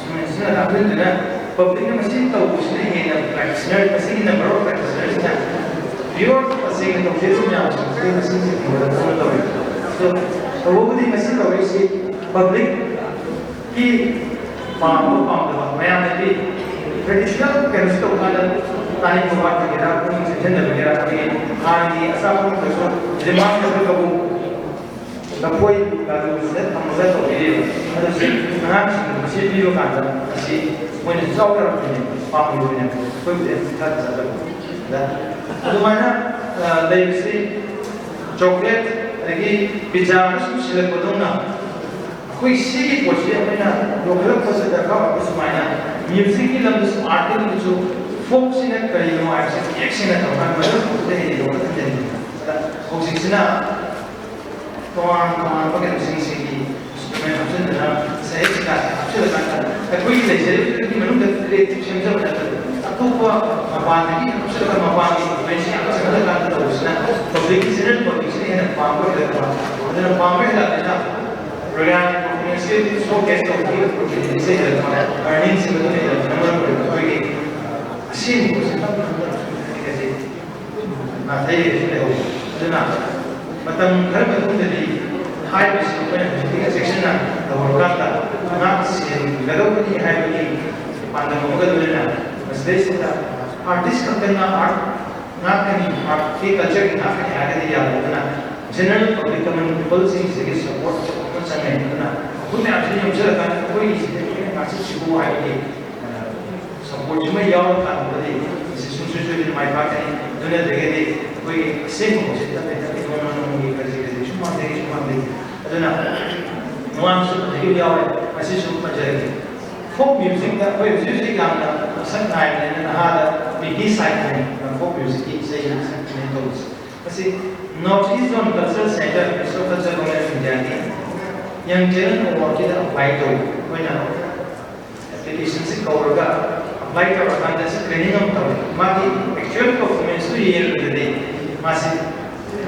ꯁꯨꯃꯥꯏꯅ ꯁꯤꯖꯤꯟꯅ ꯀꯥꯡꯕꯨꯗꯨꯅ ꯄꯕ꯭ꯂꯤꯛꯅ ꯃꯁꯤ ꯇꯧꯕꯁꯤꯅ ꯍꯦꯟꯅ ꯄ꯭ꯔꯦꯛꯇꯤꯁꯅꯔ, ꯃꯁꯤꯒꯤ ꯅꯝꯕꯔ ꯑꯣꯐ ꯄ꯭ꯔꯦꯛꯇꯤꯁꯅꯔꯁꯤꯅ ꯄꯤꯌꯣꯔ ꯇꯁꯦꯡꯅ ꯇꯧꯖꯔꯤꯕ ꯃꯌꯥꯝꯁꯤꯡꯁꯤꯗꯤ ꯃꯁꯤꯁꯦ ꯐꯪꯕꯗ ꯐꯣꯟ ꯇꯧꯋꯤ꯫ ꯑꯗꯣ ꯇꯧꯕꯕꯨꯗꯤ ꯃꯁꯤ ꯇꯧꯔꯤꯁꯤ ꯄꯕ꯭ꯂꯤꯛꯀꯤ ꯄꯥꯝꯕ ꯄꯥꯝꯗꯕ ꯃꯌꯥꯝꯅꯗꯤ ꯇ꯭ꯔꯦꯗꯤꯁꯅꯦꯜ ꯀꯩꯅꯣꯁꯤ ꯇꯧꯕ ꯀꯥꯟꯗ ꯇꯥꯅꯤꯡꯕ ꯋꯥꯠꯄꯒꯤꯔꯥ, ꯄꯨꯛꯅꯤꯡ ꯆꯪꯁꯤꯟꯗꯕꯒꯤꯔꯥ, ꯑꯩꯈꯣꯏꯒꯤ ꯍꯥꯟꯅꯒꯤ ꯑꯆꯥꯄꯣꯠ ꯈꯛꯇꯁꯨ ꯗꯤꯃꯥꯟ ꯇꯧꯔꯒꯕꯨ ꯂꯐꯣꯏ ꯂꯥꯂꯨꯁꯤꯗ ꯊꯝꯃꯒ ꯇꯧꯕꯤꯔꯤꯕ꯫ ꯑꯗꯨ ꯁꯤ ꯑꯉꯥꯡꯁꯤꯡꯗ ꯃꯁꯤ ꯄꯤꯕ ꯀꯥꯟꯗ ꯃꯁꯤ ꯃꯣꯏꯅꯁꯨ ꯆꯥꯎ ꯌꯥꯔꯛꯇꯣꯏꯅꯦ, ꯄꯥꯝꯃꯣꯏꯗꯣꯏꯅꯦ꯫ ꯑꯩꯈꯣꯏꯕꯨꯗꯤ ꯑꯗꯨꯝ ꯏꯊꯥ ꯊꯥꯖꯗꯕ꯫ ꯑꯗ ꯑꯗꯨꯃꯥꯏꯅ, ꯑ, ꯂꯩꯕꯁꯤ ꯆꯣꯀ꯭ꯂꯦꯠ ꯑꯗꯒꯤ ꯄꯤꯖꯥꯅ ꯁꯨꯝ ꯁꯤꯜꯂꯛꯄꯗꯧꯅ ꯑꯩꯈꯣꯏ ꯁꯤꯒꯤ ꯄꯣꯠꯁꯤ ꯑꯩꯈꯣꯏꯅ ꯌꯣꯛꯈꯠꯂꯛꯄꯁꯦ ꯗꯔꯀꯥꯔ ꯑꯣꯏꯕ ꯁꯨꯃꯥꯏꯅ ꯃ꯭ꯌꯨꯖꯤꯛꯀꯤ ꯂꯝꯗꯁꯨ, ꯑꯥꯔꯠꯀꯤ ꯂꯝꯗꯁꯨ ꯐꯣꯛꯁꯤꯅ ꯀꯔꯤꯅꯣ ꯍꯥꯏꯕꯁꯤ ꯊꯦꯛꯁꯤꯟꯅ ꯇꯧꯔꯀꯥꯟꯗ ꯃꯗꯨ ꯍꯧꯖꯤꯛꯇ ꯍꯦꯟꯅ ꯌꯣꯛꯈꯠꯍꯟꯖꯅꯤꯡꯉꯤ꯫ ꯑꯗ ꯍꯧꯖꯤꯛꯁꯤꯅ ꯇꯣꯉꯥꯟ ꯇꯣꯉꯥꯟꯕ ꯀꯩꯅꯣꯁꯤꯡꯁꯤꯒꯤ ꯏꯟꯁꯇ꯭ꯔꯨꯃꯦꯟ ꯍꯥꯞꯆꯤꯟꯗꯅ ꯁꯍꯤꯠ ꯀꯩꯀꯥꯁꯦ ꯍꯥꯞꯆꯤꯜꯂꯀꯥꯟꯗ ꯑꯩꯈꯣꯏꯒꯤ ꯂꯩꯖꯔꯤꯕꯗꯨꯒꯤ ꯃꯅꯨꯡꯗ ꯀ꯭ꯔꯤꯌꯦꯇꯤꯞ ꯁꯦꯝꯖꯕ ꯅꯠꯇꯕ ꯑꯇꯣꯞꯄ ꯃꯄꯥꯟꯗꯒꯤ ꯍꯥꯞꯆꯤꯜꯂꯒ ꯃꯄꯥꯟꯒꯤ ꯏꯟꯁꯇ꯭ꯔꯨꯃꯦꯟꯁꯤꯡ ꯍꯥꯞꯆꯤꯜꯂꯀꯥꯟꯗ ꯇꯧꯕꯁꯤꯅ ꯄꯕ꯭ꯂꯤꯛꯀꯤ, ꯖꯦꯅꯔꯦꯜ ꯄꯕ꯭ꯂꯤꯛꯁꯤꯅ ꯍꯦꯟꯅ ꯄꯥꯝꯕ ꯍꯦꯜꯂꯛꯄ꯫ ꯑꯗꯨꯅ ꯄꯥꯝꯕ ꯍꯦꯜꯂꯛꯄꯅꯤꯅ ꯄ꯭ꯔꯣꯒ꯭ꯔꯥꯝ ꯄꯔꯐꯣꯔꯃꯦꯟꯁꯀꯤ ꯁꯣ ꯀꯦꯁ ꯇꯧꯕꯒꯤ ꯑꯣꯄꯣꯔꯆꯨꯅꯤꯇꯤꯁꯦ ꯍꯦꯜꯂꯛꯄ, ꯑꯔꯅꯤꯡꯁꯤꯡ ꯑꯗꯨꯅ ꯍꯦꯜꯂꯛꯄꯅ ꯃꯔꯝ ꯑꯣꯏꯔꯒ ꯑꯩꯈꯣꯏꯒꯤ ꯑꯁꯦꯡꯕ ꯄꯣꯠꯁꯤ ꯇꯞꯅ ꯇꯞꯅ ꯍꯥꯏꯗꯤ ꯅꯥꯊꯩꯔꯒꯁꯨ ꯂꯩꯍꯧꯕ꯫ ꯑꯗꯨꯅ ꯃꯇꯝ ꯈꯔ ꯃꯇꯨꯡꯗꯗꯤ ꯍꯥꯏꯔꯤꯕꯁꯤ ꯑꯩꯈꯣꯏꯅ ꯍꯧꯖꯤꯛꯇꯤ ꯆꯦꯛꯁꯤꯟꯅ ꯇꯧꯔꯀꯥꯟꯗ ꯉꯥꯛ ꯁꯦꯟꯒꯗꯧꯕꯅꯤ ꯍꯥꯏꯕꯒꯤ ꯄꯥꯟꯗꯝ ꯑꯃꯒ ꯂꯣꯏꯅꯅ ꯃꯁꯤꯗꯩꯁꯤꯗ ꯑꯥꯔꯇꯤꯁ ꯈꯛꯇꯅ ꯑꯥꯔꯠ ꯉꯥꯛꯀꯅꯤ, ꯑꯥꯔꯠꯀꯤ ꯀꯜꯆꯔꯒꯤ ꯉꯥꯛꯀꯅꯤ ꯍꯥꯏꯔꯒꯗꯤ ꯌꯥꯔꯣꯏ꯫ ꯑꯗꯨꯅ ꯖꯦꯅꯔꯦꯜ ꯄꯕ꯭ꯂꯤꯛ, ꯀꯃꯟ ꯄꯤꯄꯜꯁꯤꯡꯁꯤꯒꯤ ꯁꯄꯣꯔꯠ ꯑꯃ ꯆꯪꯉꯦ꯫ ꯑꯗꯨꯅ ꯑꯩꯈꯣꯏ ꯃꯌꯥꯝꯁꯤꯅ ꯌꯣꯝꯁꯤꯜꯂꯀꯥꯟꯗ ꯑꯩꯈꯣꯏꯒꯤꯁꯤꯗ ꯑꯩꯈꯣꯏꯅ ꯉꯥꯛꯁꯤꯟꯁꯤꯀꯣ ꯍꯥꯏꯕꯒꯤ ꯁꯄꯣꯔꯠꯁꯤꯃ ꯌꯥꯎꯔꯀꯥꯟꯗꯗꯤ ꯃꯁꯤ ꯁꯨꯡꯁꯣꯏ ꯁꯣꯏꯗꯅ ꯃꯥꯏ ꯄꯥꯛꯀꯅꯤ꯫ ꯑꯗꯨ ꯅꯠꯇ꯭ꯔꯒꯗꯤ ꯑꯩꯈꯣꯏꯒꯤ ꯑꯁꯦꯡꯕ ꯍꯧꯖꯤꯛ ꯇꯞꯅ ꯇꯞꯅ ꯅꯣꯡꯃ ꯅꯣꯡꯃꯒꯤ ꯈꯔꯁꯤ ꯈꯔꯁꯤ ꯁꯨꯝ ꯃꯥꯡꯊꯩ, ꯁꯨꯝ ꯃꯥꯡꯊꯩ꯫ ꯑꯗꯨꯅ ꯃꯃꯥꯡꯁꯨ ꯑꯗꯒꯤ ꯌꯥꯎꯔꯦ, ꯉꯁꯤꯁꯨ ꯄꯟꯖꯔꯒꯦ꯫ ꯐꯣꯛ ꯃ꯭ꯌꯨꯖꯤꯛꯇ ꯑꯩꯈꯣꯏ ꯍꯧꯖꯤꯛ ꯍꯧꯖꯤꯛ ꯌꯥꯝꯅ ꯃꯁꯛ ꯅꯥꯏꯕꯅꯤꯅ ꯅꯍꯥꯗ ꯃꯤꯒꯤ ꯁꯥꯏꯠꯅꯤ꯫ ꯐꯣꯛ ꯃ꯭ꯌꯨꯖꯤꯛꯀꯤ ꯏꯁꯩ ꯁꯛꯄꯅꯦ ꯇꯧꯕꯁꯦ꯫ ꯃꯁꯤ North East Zone Cultural Centre, Ministry of Culture, Government of Indiaꯒꯤ Young Talent Awardꯀꯤꯗ ꯑꯦꯄ꯭ꯂꯥꯏ ꯇꯧꯋꯤ꯫ ꯑꯩꯈꯣꯏꯅ ꯑꯦꯄ꯭ꯂꯤꯀꯦꯁꯟꯁꯤ ꯀꯧꯔꯒ ꯑꯦꯄ꯭ꯂꯥꯏ ꯇꯧꯔꯀꯥꯟꯗ ꯁ꯭ꯀ꯭ꯔꯤꯅꯤꯡ ꯑꯃ ꯇꯧꯋꯤ꯫ ꯃꯥꯒꯤ ꯑꯦꯛꯆꯨꯋꯦꯜ ꯄꯔꯐꯣꯔꯃꯦꯟꯁꯇꯨ ꯌꯦꯡꯕꯗꯗꯤ ꯃꯥꯁꯤ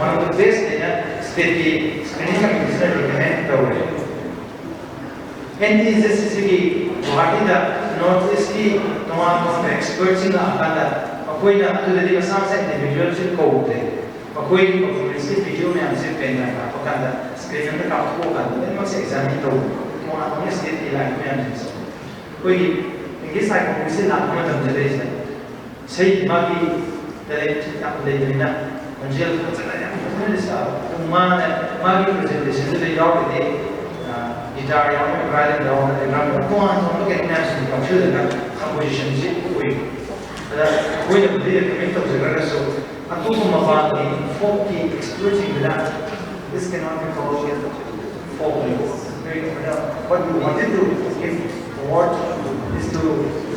one of the best ꯍꯥꯏꯅ ꯁ꯭ꯇꯦꯠꯀꯤ ꯁ꯭ꯀ꯭ꯔꯤꯅꯤꯡ ꯀꯃꯤꯇꯤꯁꯤꯅ ꯔꯤꯀꯃꯦꯟ ꯇꯧꯔꯦ꯫ ꯑꯦꯟ ꯗꯤ ꯖꯦ ꯁꯤ ꯁꯤꯒꯤ ꯒꯨꯋꯥꯍꯥꯇꯤꯗ ꯅꯣꯔꯠ ꯏꯁꯀꯤ ꯇꯣꯉꯥꯟ ꯇꯣꯉꯥꯟꯕ ꯑꯦꯛꯁꯄꯔꯠꯁꯤꯡ ꯂꯥꯛꯑꯀꯥꯟꯗ ꯃꯈꯣꯏꯅ ꯑꯗꯨꯗꯗꯤ ꯃꯁꯥ ꯃꯁꯥ ꯏꯟꯗꯤꯕꯤꯖꯨꯋꯦꯜꯁꯤ ꯀꯧꯗꯦ꯫ ꯃꯈꯣꯏꯒꯤ ꯄꯔꯐꯣꯔꯃꯦꯟꯁꯀꯤ ꯚꯤꯗꯤꯑꯣ ꯃꯌꯥꯝꯁꯦ ꯄꯦꯟ ꯗ꯭ꯔꯥꯏꯚ ꯍꯥꯞꯄꯀꯥꯟꯗ ꯁ꯭ꯀ꯭ꯔꯤꯟ ꯑꯃꯗ ꯀꯥꯞꯊꯣꯛꯑꯀꯥꯟꯗ ꯂꯣꯏꯅꯃꯛꯁꯦ ꯑꯦꯛꯖꯥꯃꯤꯟ ꯇꯧꯕ꯫ ꯇꯣꯉꯥꯟ ꯇꯣꯉꯥꯟꯕ ꯁ꯭ꯇꯦꯠꯀꯤ ꯂꯥꯛꯏꯕ ꯃꯌꯥꯝꯁꯤꯡꯁꯦ ꯑꯩꯈꯣꯏꯒꯤ ꯏꯪꯂꯤꯁ ꯁꯥꯏꯀꯣꯂꯣꯖꯤꯁꯦ ꯂꯥꯛꯄ ꯃꯇꯝꯁꯤꯗꯩꯁꯤꯗ ꯏꯁꯩ ꯃꯥꯒꯤ ꯇꯦꯂꯦꯟ ꯌꯥꯝ ꯂꯩꯕꯅꯤꯅ ꯈꯣꯟꯖꯦꯜ ꯐꯖꯅ ꯌꯥꯝ ꯐꯖꯅ ꯁꯥꯕ꯫ ꯑꯗꯨ ꯃꯥꯅ ꯃꯥꯒꯤ ꯄ꯭ꯔꯖꯦꯟꯇꯦꯁꯟꯗꯨꯗ ꯌꯥꯎꯔꯒꯗꯤ ꯒꯤꯇꯥꯔ ꯌꯥꯎꯔꯒ ꯚꯥꯏꯑꯣꯂꯤꯟ ꯌꯥꯎꯔꯒ ꯕꯦꯛꯒ꯭ꯔꯥꯎꯟꯗ ꯇꯣꯉꯥꯟ ꯇꯣꯉꯥꯟꯕ ꯀꯩꯅꯣ ꯃꯌꯥꯝꯁꯤꯡ ꯌꯥꯎꯁꯤꯜꯂꯒ ꯀꯝꯄꯣꯖꯤꯁꯟꯁꯤ ꯑꯣꯏ꯫ ꯑꯗ ꯑꯩꯈꯣꯏꯅꯕꯨꯗꯤ ꯔꯤꯀꯃꯦꯟ ꯇꯧꯖꯈ꯭ꯔꯒꯁꯨ ꯑꯇꯣꯞꯄ ꯃꯄꯥꯟꯒꯤ ꯐꯣꯛꯀꯤ ꯑꯦꯛꯁꯄꯔꯠꯁꯤꯡꯗꯨꯅ this cannot be called folk music. What we wanted to give award is to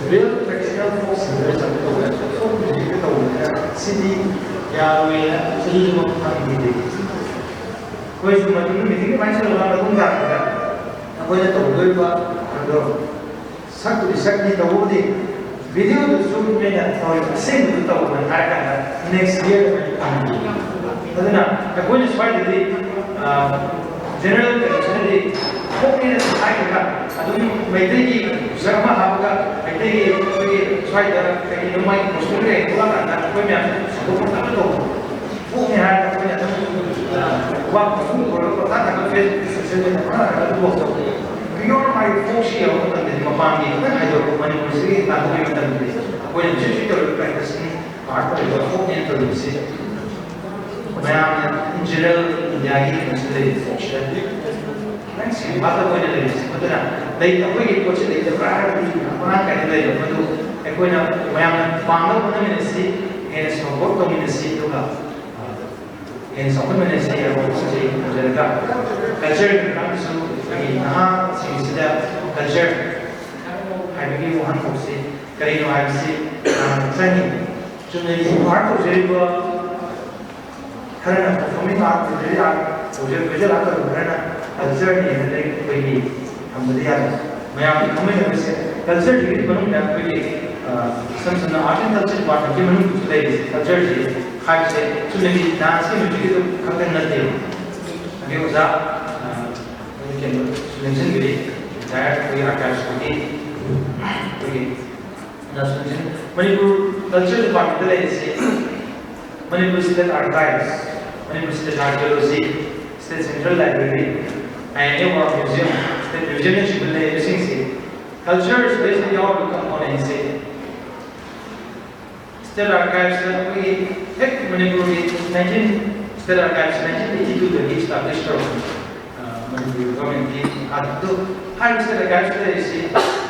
real traditional folk singers ꯑꯃ ꯇꯧꯕ, folk music ꯇꯧꯕꯅꯤꯅ ꯁꯤꯗꯤ ꯌꯥꯔꯣꯏꯅ ꯆꯍꯤ ꯑꯃ ꯐꯪꯈꯤꯗꯦ꯫ ꯑꯩꯈꯣꯏꯁꯨ ꯃꯗꯨꯒꯤ ꯃꯤꯇꯤꯡ ꯑꯗꯨꯃꯥꯏꯅ ꯁꯤꯜꯂꯒ ꯃꯇꯨꯡ ꯇꯥꯔꯛꯄꯗ ꯑꯩꯈꯣꯏꯅ ꯇꯧꯗꯣꯔꯤꯕ ꯑꯗꯣ ꯁꯛꯄꯨꯗꯤ ꯁꯛꯅꯤ, ꯇꯧꯕꯕꯨꯗꯤ ꯚꯤꯗꯤꯑꯣꯗꯨꯁꯨ ꯅꯣꯏꯅ ꯇꯧꯔꯤꯕ ꯑꯁꯦꯡꯕꯗꯨ ꯇꯧꯕꯅ ꯍꯥꯏꯔꯀꯥꯟꯗ ꯅꯦꯛꯁ ꯏꯌꯔ ꯑꯣꯏꯅ ꯐꯪꯍꯟꯕꯤꯌꯨ꯫ ꯑꯗꯨꯅ ꯑꯩꯈꯣꯏꯅ ꯁ꯭ꯋꯥꯏꯗꯗꯤ ꯖꯦꯅꯔꯦꯜ ꯀꯟꯗꯤꯁꯟꯗꯗꯤ ꯐꯣꯛꯅꯦꯅ ꯍꯥꯏꯔꯒ ꯑꯗꯨꯝ ꯃꯩꯇꯩꯒꯤ ꯄꯣꯁꯇꯔ ꯑꯃ ꯍꯥꯞꯄꯒ ꯃꯩꯇꯩꯒꯤ ꯑꯩꯈꯣꯏꯒꯤ ꯁ꯭ꯋꯥꯏꯗ ꯀꯔꯤꯅꯣ ꯃꯥꯒꯤ ꯄꯣꯁꯇꯔ ꯀꯩ ꯊꯣꯛꯂꯛꯑꯀꯥꯟꯗ ꯑꯩꯈꯣꯏ ꯃꯌꯥꯝꯁꯦ ꯁꯟꯗꯣꯛ ꯄꯪꯊꯥꯗ ꯇꯧꯕ꯫ ꯐꯣꯛꯅꯦ ꯍꯥꯏꯔꯒ ꯑꯩꯈꯣꯏꯅ ꯑꯗꯨꯝ ꯋꯥ ꯄꯪꯊꯥꯗ ꯊꯥꯒꯠ ꯐꯦꯁꯕꯨꯛ ꯁꯣꯁꯤꯌꯦꯜ ꯃꯤꯗꯤꯌꯥ ꯄꯪꯊꯥꯗ ꯊꯥꯒꯠ ꯑꯗꯨꯐꯥꯎ ꯇꯧꯕ꯫ ꯄꯤꯌꯣꯔ ꯃꯥꯒꯤ ꯐꯣꯛꯁꯤ ꯌꯧꯕ ꯃꯇꯝꯗꯗꯤ ꯃꯄꯥꯟꯒꯤ ꯈꯤꯇꯪ ꯍꯥꯏꯗꯣꯔꯛꯄ ꯃꯅꯤꯄꯨꯔꯁꯤꯒꯤ ꯍꯦꯛ ꯇꯥꯟꯊꯣꯛꯈꯤꯕ ꯃꯇꯝꯗꯗꯤ ꯑꯩꯈꯣꯏꯅ ꯍꯧꯖꯤꯛ ꯍꯧꯖꯤꯛ ꯇꯧꯔꯤꯕ ꯄ꯭ꯔꯦꯛꯇꯤꯁꯤꯡ ꯑꯥꯔꯠ ꯇꯧꯔꯤꯕ ꯐꯣꯛꯅꯦꯅ ꯇꯧꯔꯤꯕꯁꯤ ꯃꯌꯥꯝꯅ ꯏꯟ ꯖꯦꯅꯔꯦꯜ ꯏꯟꯗꯤꯌꯥꯒꯤ ꯀꯩꯅꯣꯁꯤꯗ ꯂꯩꯔꯤꯕ ꯐꯣꯛꯁꯤꯗ ꯈꯤꯇꯪ ꯁꯤꯝꯄꯥꯇ ꯑꯣꯏꯅ ꯂꯩꯔꯤꯁꯦ꯫ ꯑꯗꯨꯅ ꯂꯩ ꯑꯩꯈꯣꯏꯒꯤ ꯄꯣꯠꯁꯤ ꯂꯩꯇꯕ꯭ꯔꯥ ꯍꯥꯏꯔꯒꯗꯤ ꯃꯔꯥꯡ ꯀꯥꯏꯅ ꯂꯩꯕ꯫ ꯃꯗꯨ ꯑꯩꯈꯣꯏꯅ ꯃꯌꯥꯝꯅ ꯄꯥꯝꯅꯕ ꯍꯣꯠꯅꯃꯤꯟꯅꯁꯤ, ꯍꯦꯟꯅ ꯁꯞꯄꯣꯔꯠ ꯇꯧꯃꯤꯟꯅꯁꯤ, ꯑꯗꯨꯒ ꯍꯦꯟꯅ ꯆꯥꯎꯈꯠꯃꯤꯟꯅꯁꯤ ꯍꯥꯏꯕ ꯋꯥꯐꯝꯁꯤ ꯊꯝꯖꯔꯒ, ꯀꯜꯆꯔꯒꯤ ꯃꯇꯥꯡꯗꯁꯨ ꯑꯩꯈꯣꯏꯒꯤ ꯅꯍꯥꯁꯤꯡꯁꯤꯗ ꯀꯜꯆꯔ ꯍꯥꯏꯕꯒꯤ ꯋꯥꯍꯟꯊꯣꯛꯁꯤ ꯀꯔꯤꯅꯣ ꯍꯥꯏꯕꯁꯤ ꯇꯥꯟꯅꯕ ꯆꯪꯉꯤ꯫ ꯆꯨꯝꯅꯒꯤ ꯑꯥꯔꯠ ꯇꯧꯖꯔꯤꯕ ꯈꯔꯅ ꯄꯔꯐꯣꯔꯃꯤꯡ ꯑꯥꯔꯠ, ꯂꯤꯇꯔꯦꯔꯤ ꯑꯥꯔꯠ ꯇꯧꯖꯔꯤꯕ, ꯚꯤꯖꯨꯋꯦꯜ ꯑꯥꯔꯠ ꯇꯧꯔꯤꯕ ꯈꯔꯅ ꯀꯜꯆꯔꯅꯤ ꯍꯥꯏꯅ ꯑꯩꯈꯣꯏꯒꯤ ꯊꯝꯕꯗꯤ ꯌꯥꯗꯦ꯫ ꯃꯌꯥꯝꯒꯤ ꯈꯪꯃꯤꯟꯅꯕꯁꯦ ꯀꯜꯆꯔꯁꯤꯒꯤ ꯃꯅꯨꯡꯗ ꯑꯩꯈꯣꯏꯒꯤ, ꯑ, ꯏꯁꯝ ꯁꯝꯅ ꯑꯥꯔꯠ ꯑꯦꯟ ꯀꯜꯆꯔ ꯗꯤꯄꯥꯔꯠꯃꯦꯟꯒꯤ ꯃꯅꯨꯡꯗꯁꯨ ꯂꯩꯔꯤꯁꯦ ꯀꯜꯆꯔꯁꯤ ꯍꯥꯏꯕꯁꯦ ꯆꯨꯝꯅꯒꯤ ꯗꯥꯟꯁꯀꯤ ꯃ꯭ꯌꯨꯖꯤꯛꯀꯤꯗꯨ ꯈꯛꯇꯪ ꯅꯠꯇꯦꯕ꯫ ꯑꯗꯩ ꯑꯣꯖꯥ, ꯑ, ꯑꯩꯈꯣꯏꯒꯤ ꯀꯩꯅꯣ ꯅꯤꯡꯁꯤꯡꯕꯤꯔꯤ, ꯔꯤꯇꯥꯌꯔ ꯑꯩꯈꯣꯏꯒꯤ ꯑꯥꯔꯀꯥꯏꯚꯁꯀꯤ ꯑꯩꯈꯣꯏꯒꯤ ꯃꯅꯤꯄꯨꯔ ꯀꯜꯆꯔ ꯗꯤꯄꯥꯔꯠꯃꯦꯟꯇ ꯂꯩꯔꯤꯁꯤ Manipur state archives, Manipur state archaeology, state central library, I N A war museum, state ꯃ꯭ꯌꯨꯖꯤꯌꯝꯅꯆꯤꯡꯕ ꯂꯩꯔꯤꯕꯁꯤꯡꯁꯤ ꯀꯜꯆꯔ ꯁꯤꯗꯩꯁꯤꯗ ꯌꯥꯎꯔꯤꯕ ꯀꯝꯄꯣꯅꯦꯟꯁꯦ ꯁ꯭ꯇꯦꯠ ꯑꯥꯔꯀꯥꯏꯚꯁꯇ ꯑꯩꯈꯣꯏꯒꯤ ꯍꯦꯛ ꯃꯅꯤꯄꯨꯔꯒꯤ nineteen, state archives nineteen eighty ꯇꯨꯗꯒꯤ ꯏꯁꯇꯥꯕ꯭ꯂꯤꯁ ꯇꯧꯔꯛꯄꯅꯤ꯫ ꯑ, ꯃꯅꯤꯄꯨꯔ ꯒꯚꯔꯟꯃꯦꯟꯠꯀꯤ ꯃꯈꯥꯗ꯫ ꯑꯗꯨ ꯍꯥꯏꯔꯤꯕ ꯁ꯭ꯇꯦꯠ ꯑꯥꯔꯀꯥꯏꯚꯁꯇ ꯂꯩꯔꯤꯁꯤ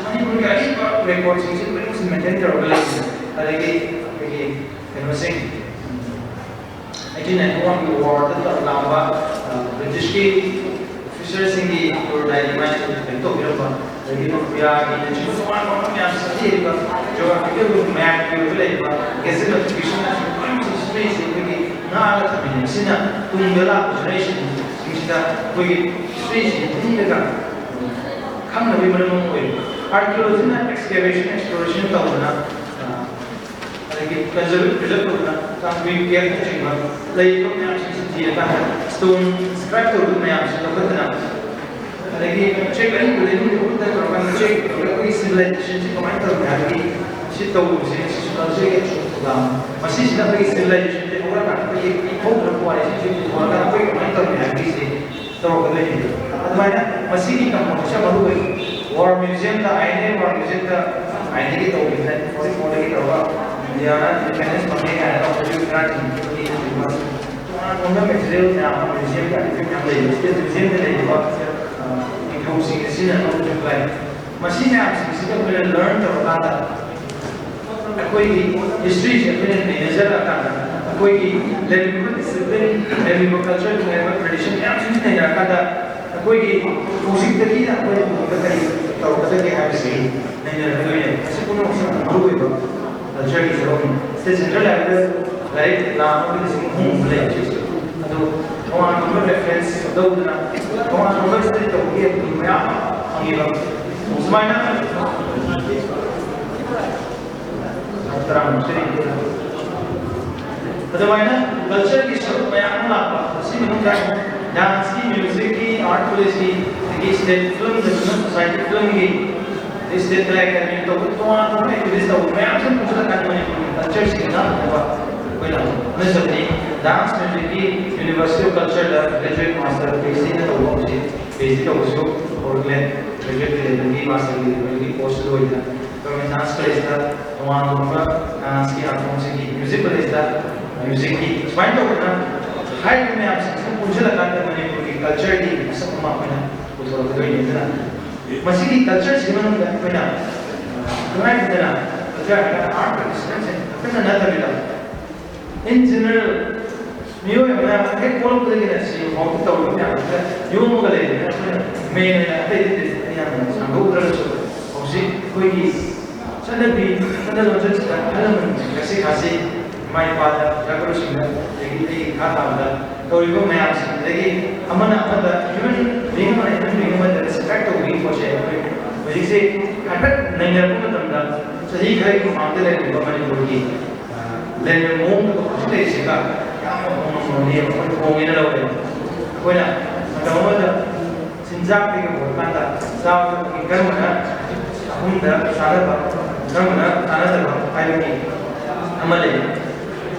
ꯃꯅꯤꯄꯨꯔꯒꯤ ꯑꯔꯤꯕ ꯔꯦꯀꯣꯔꯗꯁꯤꯡꯁꯤ ꯂꯣꯏꯅꯃꯛꯁꯤ ꯃꯦꯟꯇꯦꯟ ꯇꯧꯔꯒ ꯂꯩꯕꯅꯤ꯫ ꯑꯗꯒꯤ ꯑꯩꯈꯣꯏꯒꯤ ꯀꯩꯅꯣꯁꯤꯡ, ꯑꯩꯠꯇꯤꯟ ꯅꯥꯏꯟꯇꯤ ꯋꯥꯟꯒꯤ ꯋꯥꯔꯗ ꯂꯥꯛꯂꯝꯕ, ꯑ, ꯕ꯭ꯔꯤꯇꯤꯁꯀꯤ ꯑꯣꯐꯤꯁꯔꯁꯤꯡꯒꯤ ꯇꯨꯔ ꯒꯥꯏꯗ ꯑꯗꯨꯃꯥꯏꯅ ꯀꯩꯅꯣ ꯇꯧꯕꯤꯔꯝꯕ, ꯑꯗꯒꯤ ꯃꯈꯨꯌꯥꯒꯤꯅꯆꯤꯡꯕ ꯇꯣꯉꯥꯟ ꯇꯣꯉꯥꯟꯕ ꯃꯌꯥꯝꯁꯤ ꯆꯠꯊꯔꯤꯕ ꯖꯤꯑꯣꯒ꯭ꯔꯥꯐꯤꯀꯦꯜ ꯃꯦꯞꯀꯤ ꯑꯣꯏꯕ ꯂꯩꯔꯤꯕ ꯒꯦꯖꯦꯠ ꯅꯣꯇꯤꯐꯤꯀꯦꯁꯟ ꯑꯁꯤ ꯂꯣꯏꯅꯃꯛ ꯍꯤꯁꯇ꯭ꯔꯤꯁꯤ ꯑꯩꯈꯣꯏꯒꯤ ꯉꯥꯛꯑꯒ ꯊꯝꯃꯤꯅꯦ꯫ ꯃꯁꯤꯅ ꯇꯨꯡꯗ ꯂꯥꯛꯄ ꯖꯦꯅꯦꯔꯦꯁꯟꯁꯤꯡꯁꯤꯗ ꯑꯩꯈꯣꯏꯒꯤ ꯍꯤꯁꯇ꯭ꯔꯤꯁꯤ ꯂꯤꯔꯒ ꯈꯪꯅꯕꯒꯤ ꯃꯔꯝ ꯑꯃ ꯑꯣꯏꯔꯤꯕ꯫ ꯑꯥꯔꯀꯤꯑꯣꯂꯣꯖꯤꯅ ꯑꯦꯛꯁꯀꯦꯚꯦꯁꯟ, ꯑꯦꯛꯁꯄ꯭ꯂꯣꯔꯦꯁꯟ ꯇꯧꯗꯅ, ꯑ, ꯑꯗꯒꯤ ꯀꯟꯖꯔꯕꯦꯠ ꯄ꯭ꯔꯤꯖꯔꯕ ꯇꯧꯗꯅ ꯇꯥꯡꯈꯨꯜ ꯀꯦꯞꯅꯆꯤꯡꯕ ꯂꯩꯔꯤꯕ ꯃꯌꯥꯝꯁꯤꯡꯁꯤ ꯊꯤꯔꯀꯥꯟꯗ ꯁ꯭ꯇꯣꯟ ꯏꯟꯁꯀ꯭ꯔꯥꯏꯕ ꯇꯧꯔꯤꯕ ꯃꯌꯥꯝꯁꯤ ꯂꯧꯈꯠꯇꯅ, ꯑꯗꯒꯤ ꯆꯦꯛ ꯑꯔꯤꯕ ꯂꯩꯅꯨꯡꯗ ꯎꯠꯇ ꯇꯧꯔꯀꯥꯟꯗ ꯆꯦꯛ ꯇꯧꯔꯒ ꯑꯩꯈꯣꯏꯒꯤ ꯁꯤꯚꯤꯂꯥꯏꯖꯦꯁꯟꯁꯤ ꯀꯃꯥꯏꯅ ꯇꯧꯔꯝꯃꯤ ꯍꯥꯏꯕꯒꯤ ꯁꯤ ꯇꯧꯕꯁꯦ ꯁꯤꯁꯨ ꯀꯜꯆꯔꯒꯤ ꯑꯆꯧꯕ ꯊꯧꯗꯥꯡ ꯑꯃꯅꯤ꯫ ꯃꯁꯤꯁꯤꯅ ꯑꯩꯈꯣꯏꯒꯤ ꯁꯤꯚꯤꯂꯥꯏꯖꯦꯁꯟꯁꯦ ꯍꯧꯔꯀꯥꯟꯗ ꯑꯩꯈꯣꯏꯒꯤ ꯍꯧꯈ꯭ꯔꯕ ꯋꯥꯔꯤꯁꯤꯡꯁꯦ ꯄꯨꯊꯣꯛꯑꯒ ꯑꯩꯈꯣꯏ ꯀꯃꯥꯏꯅ ꯇꯧꯔꯝꯃꯤ ꯍꯥꯏꯕꯒꯤꯁꯦ ꯇꯧꯔꯛꯀꯗꯣꯏꯅꯤ꯫ ꯑꯗꯨꯃꯥꯏꯅ ꯃꯁꯤꯒꯤ ꯀꯝꯄꯣꯅꯦꯟꯁꯦ ꯃꯔꯨ ꯑꯣꯏ꯫ ꯋꯥꯔ ꯃ꯭ꯌꯨꯖꯤꯌꯝꯗ, ꯑꯥꯏ ꯑꯦꯟ ꯑꯦ ꯋꯥꯔ ꯃ꯭ꯌꯨꯖꯤꯌꯝꯗ ꯊꯥꯏꯅꯗꯒꯤ ꯇꯧꯈꯤꯕ ꯅꯥꯏꯟꯇꯤꯟ ꯐꯣꯔꯇꯤ ꯐꯣꯔꯗꯒꯤ ꯇꯧꯔꯒ ꯏꯟꯗꯤꯌꯥꯅ ꯏꯟꯗꯤꯄꯦꯟꯗꯦꯟꯁ ꯐꯪꯉꯦ ꯀꯥꯏꯅ ꯇꯧꯕꯒꯤ ꯈꯔ ꯆꯤꯡꯈꯠꯄꯒꯤ ꯑꯗꯨꯒꯨꯝꯕ ꯇꯣꯉꯥꯟ ꯇꯣꯉꯥꯟꯕ ꯃꯦꯇꯔꯤꯌꯦꯜ ꯃꯌꯥꯝ ꯑꯃ ꯃ꯭ꯌꯨꯖꯤꯌꯝꯒꯤ ꯑꯥꯔꯇꯤꯐꯦꯛ ꯃꯌꯥꯝ ꯂꯩꯕ, ꯁ꯭ꯇꯦꯠ ꯃ꯭ꯌꯨꯖꯤꯌꯝꯗ ꯂꯩꯔꯤꯕ, ꯑ, ꯅꯤꯡꯊꯧꯁꯤꯡ ꯑꯁꯤꯅ ꯂꯧꯕꯁꯨ ꯂꯥꯏ꯫ ꯃꯁꯤ ꯃꯌꯥꯝꯁꯤꯡꯁꯤꯗ ꯑꯩꯈꯣꯏꯅ ꯂꯔꯟ ꯇꯧꯔꯀꯥꯟꯗ ꯑꯩꯈꯣꯏꯒꯤ ꯍꯤꯁꯇ꯭ꯔꯤꯁꯦ ꯑꯩꯈꯣꯏꯅ ꯅꯩꯅꯖꯔꯀꯥꯟꯗ ꯑꯩꯈꯣꯏꯒꯤ ꯂꯩꯔꯤꯕ ꯗꯤꯁꯤꯄ꯭ꯂꯤꯟ, ꯂꯩꯔꯤꯕ ꯀꯜꯆꯔ, ꯂꯩꯔꯤꯕ ꯇ꯭ꯔꯦꯗꯤꯁꯟ ꯃꯌꯥꯝꯁꯤꯡꯁꯤ ꯅꯩꯅꯔꯀꯥꯟꯗ ꯑꯩꯈꯣꯏꯒꯤ ꯍꯧꯖꯤꯛꯇꯒꯤꯅ ꯑꯩꯈꯣꯏꯅ ꯇꯨꯡꯗ ꯀꯔꯤ ꯇꯧꯔꯛꯀꯗꯒꯦ ꯍꯥꯏꯕꯁꯤ ꯅꯩꯅꯔꯛꯀꯗꯣꯏꯅꯦ꯫ ꯃꯁꯤ ꯄꯨꯝꯅꯃꯛꯁꯦ ꯌꯥꯝꯅ ꯃꯔꯨ ꯑꯣꯏꯕ ꯀꯜꯆꯔꯒꯤ ꯊꯕꯛꯅꯤ꯫ ꯁꯦꯟꯇ꯭ꯔꯦꯜ ꯂꯥꯏꯕ꯭ꯔꯦꯔꯤꯗ ꯂꯥꯏꯔꯤꯛ ꯂꯥꯈ ꯑꯃꯒ ꯂꯤꯁꯤꯡ ꯑꯍꯨꯝ ꯂꯩ ꯍꯧꯖꯤꯛ꯫ ꯑꯗꯨ ꯇꯣꯉꯥꯟ ꯇꯣꯉꯥꯟꯕ ꯔꯦꯐꯔꯦꯟꯁ ꯂꯧꯗꯨꯅ ꯇꯣꯉꯥꯟ ꯇꯣꯉꯥꯟꯕ ꯁ꯭ꯇꯗꯤ ꯇꯧꯕꯒꯤ ꯑꯗꯨꯝ ꯃꯌꯥꯝ ꯑꯃ ꯐꯪꯉꯤꯕ꯫ ꯁꯨꯃꯥꯏꯅ ꯇꯔꯥꯃꯨꯛ ꯁꯨꯔꯤ꯫ ꯑꯗꯨꯃꯥꯏꯅ ꯀꯜꯆꯔꯒꯤ ꯁꯔꯨꯛ ꯃꯌꯥꯝ ꯑꯃ ꯂꯥꯛꯄ, ꯑꯁꯤ ꯃꯅꯨꯡꯗ ꯗꯥꯟꯁꯀꯤ, ꯃ꯭ꯌꯨꯖꯤꯛꯀꯤ, ꯑꯥꯔꯠ ꯀꯣꯂꯦꯖꯀꯤ, ꯑꯗꯒꯤ ꯁ꯭ꯇꯦꯠ ꯐꯤꯂꯝ ꯗꯤꯚꯤꯖꯟ, ꯁꯣꯁꯥꯏꯇꯤ ꯐꯤꯂꯝꯒꯤ, ꯁ꯭ꯇꯦꯠ ꯀꯂꯦꯛꯇꯔ ꯇꯧꯕ ꯇꯣꯉꯥꯟ ꯇꯣꯉꯥꯟꯕ ꯑꯦꯛꯇꯤꯚꯤꯁ ꯇꯧꯕ ꯃꯌꯥꯝꯁꯦ ꯄꯨꯟꯁꯤꯜꯂꯀꯥꯟꯗ ꯃꯅꯤꯄꯨꯔꯒꯤ ꯀꯜꯆꯔꯁꯤꯒꯤ ꯉꯥꯛꯅꯕ ꯑꯩꯈꯣꯏꯅ ꯍꯣꯠꯅꯖꯕꯅꯤ꯫ ꯗꯥꯟꯁ ꯃ꯭ꯌꯨꯖꯤꯛꯀꯤ ꯌꯨꯅꯤꯚꯔꯁꯤꯇꯤ ꯑꯣꯐ ꯀꯜꯆꯔꯗ ꯒ꯭ꯔꯦꯖꯨꯋꯦꯠ ꯃꯥꯁꯇꯔ ꯄꯤ ꯑꯩꯆ ꯗꯤꯅ ꯇꯧꯕ ꯍꯧꯖꯤꯛ ꯄꯤ ꯑꯩꯆ ꯗꯤ ꯇꯧꯕꯁꯨ ꯍꯧꯔꯛꯂꯦ꯫ ꯒ꯭ꯔꯦꯖꯨꯋꯦꯠꯀꯤ ꯂꯦꯚꯦꯜꯒꯤ ꯃꯥꯁꯇꯔꯒꯤ ꯂꯦꯚꯦꯜꯒꯤ ꯀꯣꯔꯁ ꯂꯣꯏꯅ ꯒꯚꯔꯟꯃꯦꯟꯠ ꯗꯥꯟꯁ ꯀꯣꯂꯦꯖꯇ ꯇꯣꯉꯥꯟ ꯇꯣꯉꯥꯟꯕ ꯗꯥꯟꯁꯀꯤ ꯑꯥꯔꯠ ꯐꯣꯝꯁꯤꯡꯒꯤ ꯃ꯭ꯌꯨꯖꯤꯛ ꯀꯣꯂꯦꯖꯇ ꯃ꯭ꯌꯨꯖꯤꯛꯀꯤ ꯁꯨꯃꯥꯏꯅ ꯇꯧꯗꯅ ꯍꯥꯏꯔꯤꯕ ꯃꯌꯥꯝꯁꯤꯡꯁꯤꯅ ꯄꯨꯟꯁꯤꯜꯂꯀꯥꯟꯗ ꯃꯅꯤꯄꯨꯔꯒꯤ ꯀꯜꯆꯔꯒꯤ ꯃꯁꯛ ꯑꯃ ꯑꯩꯈꯣꯏꯅ ꯄꯨꯊꯣꯔꯛꯀꯗꯣꯏꯅꯤ꯫ ꯑꯗꯨꯅ ꯃꯁꯤꯒꯤ ꯀꯜꯆꯔꯁꯤꯒꯤ ꯃꯅꯨꯡꯗ ꯑꯩꯈꯣꯏꯅ ꯇꯉꯥꯏ ꯐꯗꯅ ꯀꯜꯆꯔ ꯍꯥꯏꯔꯒ ꯑꯥꯔꯠ ꯑꯦꯟ ꯀꯜꯆꯔꯁꯦ ꯈꯛꯇꯅ ꯅꯠꯇꯕꯤꯗ, ꯏꯟ ꯖꯦꯅꯔꯦꯜ, ꯃꯤꯑꯣꯏ ꯑꯃꯅ ꯍꯦꯛ ꯄꯣꯛꯂꯛꯄꯗꯒꯤꯅ ꯁꯤꯕ ꯐꯥꯎꯕ ꯇꯧꯔꯤꯕ ꯃꯌꯥꯝꯁꯤꯗ ꯌꯣꯝꯃꯒ ꯂꯩꯔꯤꯕꯅ ꯑꯩꯈꯣꯏꯅ ꯃꯦꯟ ꯑꯣꯏꯅ ꯑꯇꯩ ꯑꯇꯩ ꯑꯩ ꯌꯥꯝꯅ ꯁꯥꯡꯗꯣꯛꯎꯗ꯭ꯔꯒꯁꯨ ꯍꯧꯖꯤꯛ ꯑꯩꯈꯣꯏꯒꯤ ꯆꯠꯅꯕꯤ, ꯆꯠꯅ ꯂꯣꯟꯆꯠꯁꯤꯗ ꯑꯍꯜ ꯂꯃꯟ ꯉꯁꯤ ꯈꯥꯁꯤ ꯏꯃꯥ ꯏꯄꯥꯗ, ꯏꯌꯥ ꯒꯨꯔꯨꯁꯤꯡꯗ, ꯑꯗꯒꯤ ꯑꯩꯒꯤ ꯃꯈꯥ ꯊꯥꯕꯗ ꯇꯧꯔꯤꯕ ꯃꯌꯥꯝꯁꯤꯡ, ꯑꯗꯒꯤ ꯑꯃꯅ ꯑꯃꯗ, ꯍ꯭ꯌꯨꯃꯦꯟ ꯕꯤꯡ ꯑꯃꯅ ꯍ꯭ꯌꯨꯃꯦꯟ ꯕꯤꯡ ꯑꯃꯗ ꯔꯦꯁꯄꯦꯛ ꯇꯧꯕꯒꯤ ꯄꯣꯠꯁꯦ ꯑꯩꯈꯣꯏ ꯍꯧꯖꯤꯛꯁꯦ ꯍꯥꯏꯐꯦꯠ ꯅꯩꯅꯔꯛꯄ ꯃꯇꯝꯗ ꯆꯍꯤ ꯈꯔꯒꯤ ꯃꯃꯥꯡꯗ ꯂꯩꯔꯝꯃꯤꯕ ꯃꯅꯤꯄꯨꯔꯒꯤ ꯂꯩꯔꯝꯃꯤꯕ ꯃꯑꯣꯡꯗꯨꯒ ꯍꯧꯖꯤꯛ ꯂꯩꯔꯤꯁꯤꯒ ꯌꯥꯝꯅ ꯍꯣꯡꯉꯝꯃꯕꯅꯦꯕ, ꯑꯩꯈꯣꯏ ꯍꯣꯡꯉꯦꯅ ꯂꯧꯋꯦꯕ꯫ ꯑꯩꯈꯣꯏꯅ ꯃꯇꯝ ꯑꯃꯗ ꯆꯤꯟꯖꯥꯛꯇꯒꯤ ꯍꯧꯔꯀꯥꯟꯗ ꯆꯥꯕ ꯊꯛꯄꯒꯤ ꯀꯔꯝꯕꯅ ꯑꯍꯨꯝꯗ ꯆꯥꯅꯕ, ꯀꯔꯝꯕꯅ ꯆꯥꯅꯗꯕ ꯍꯥꯏꯕꯒꯤ ꯑꯃ ꯂꯩ꯫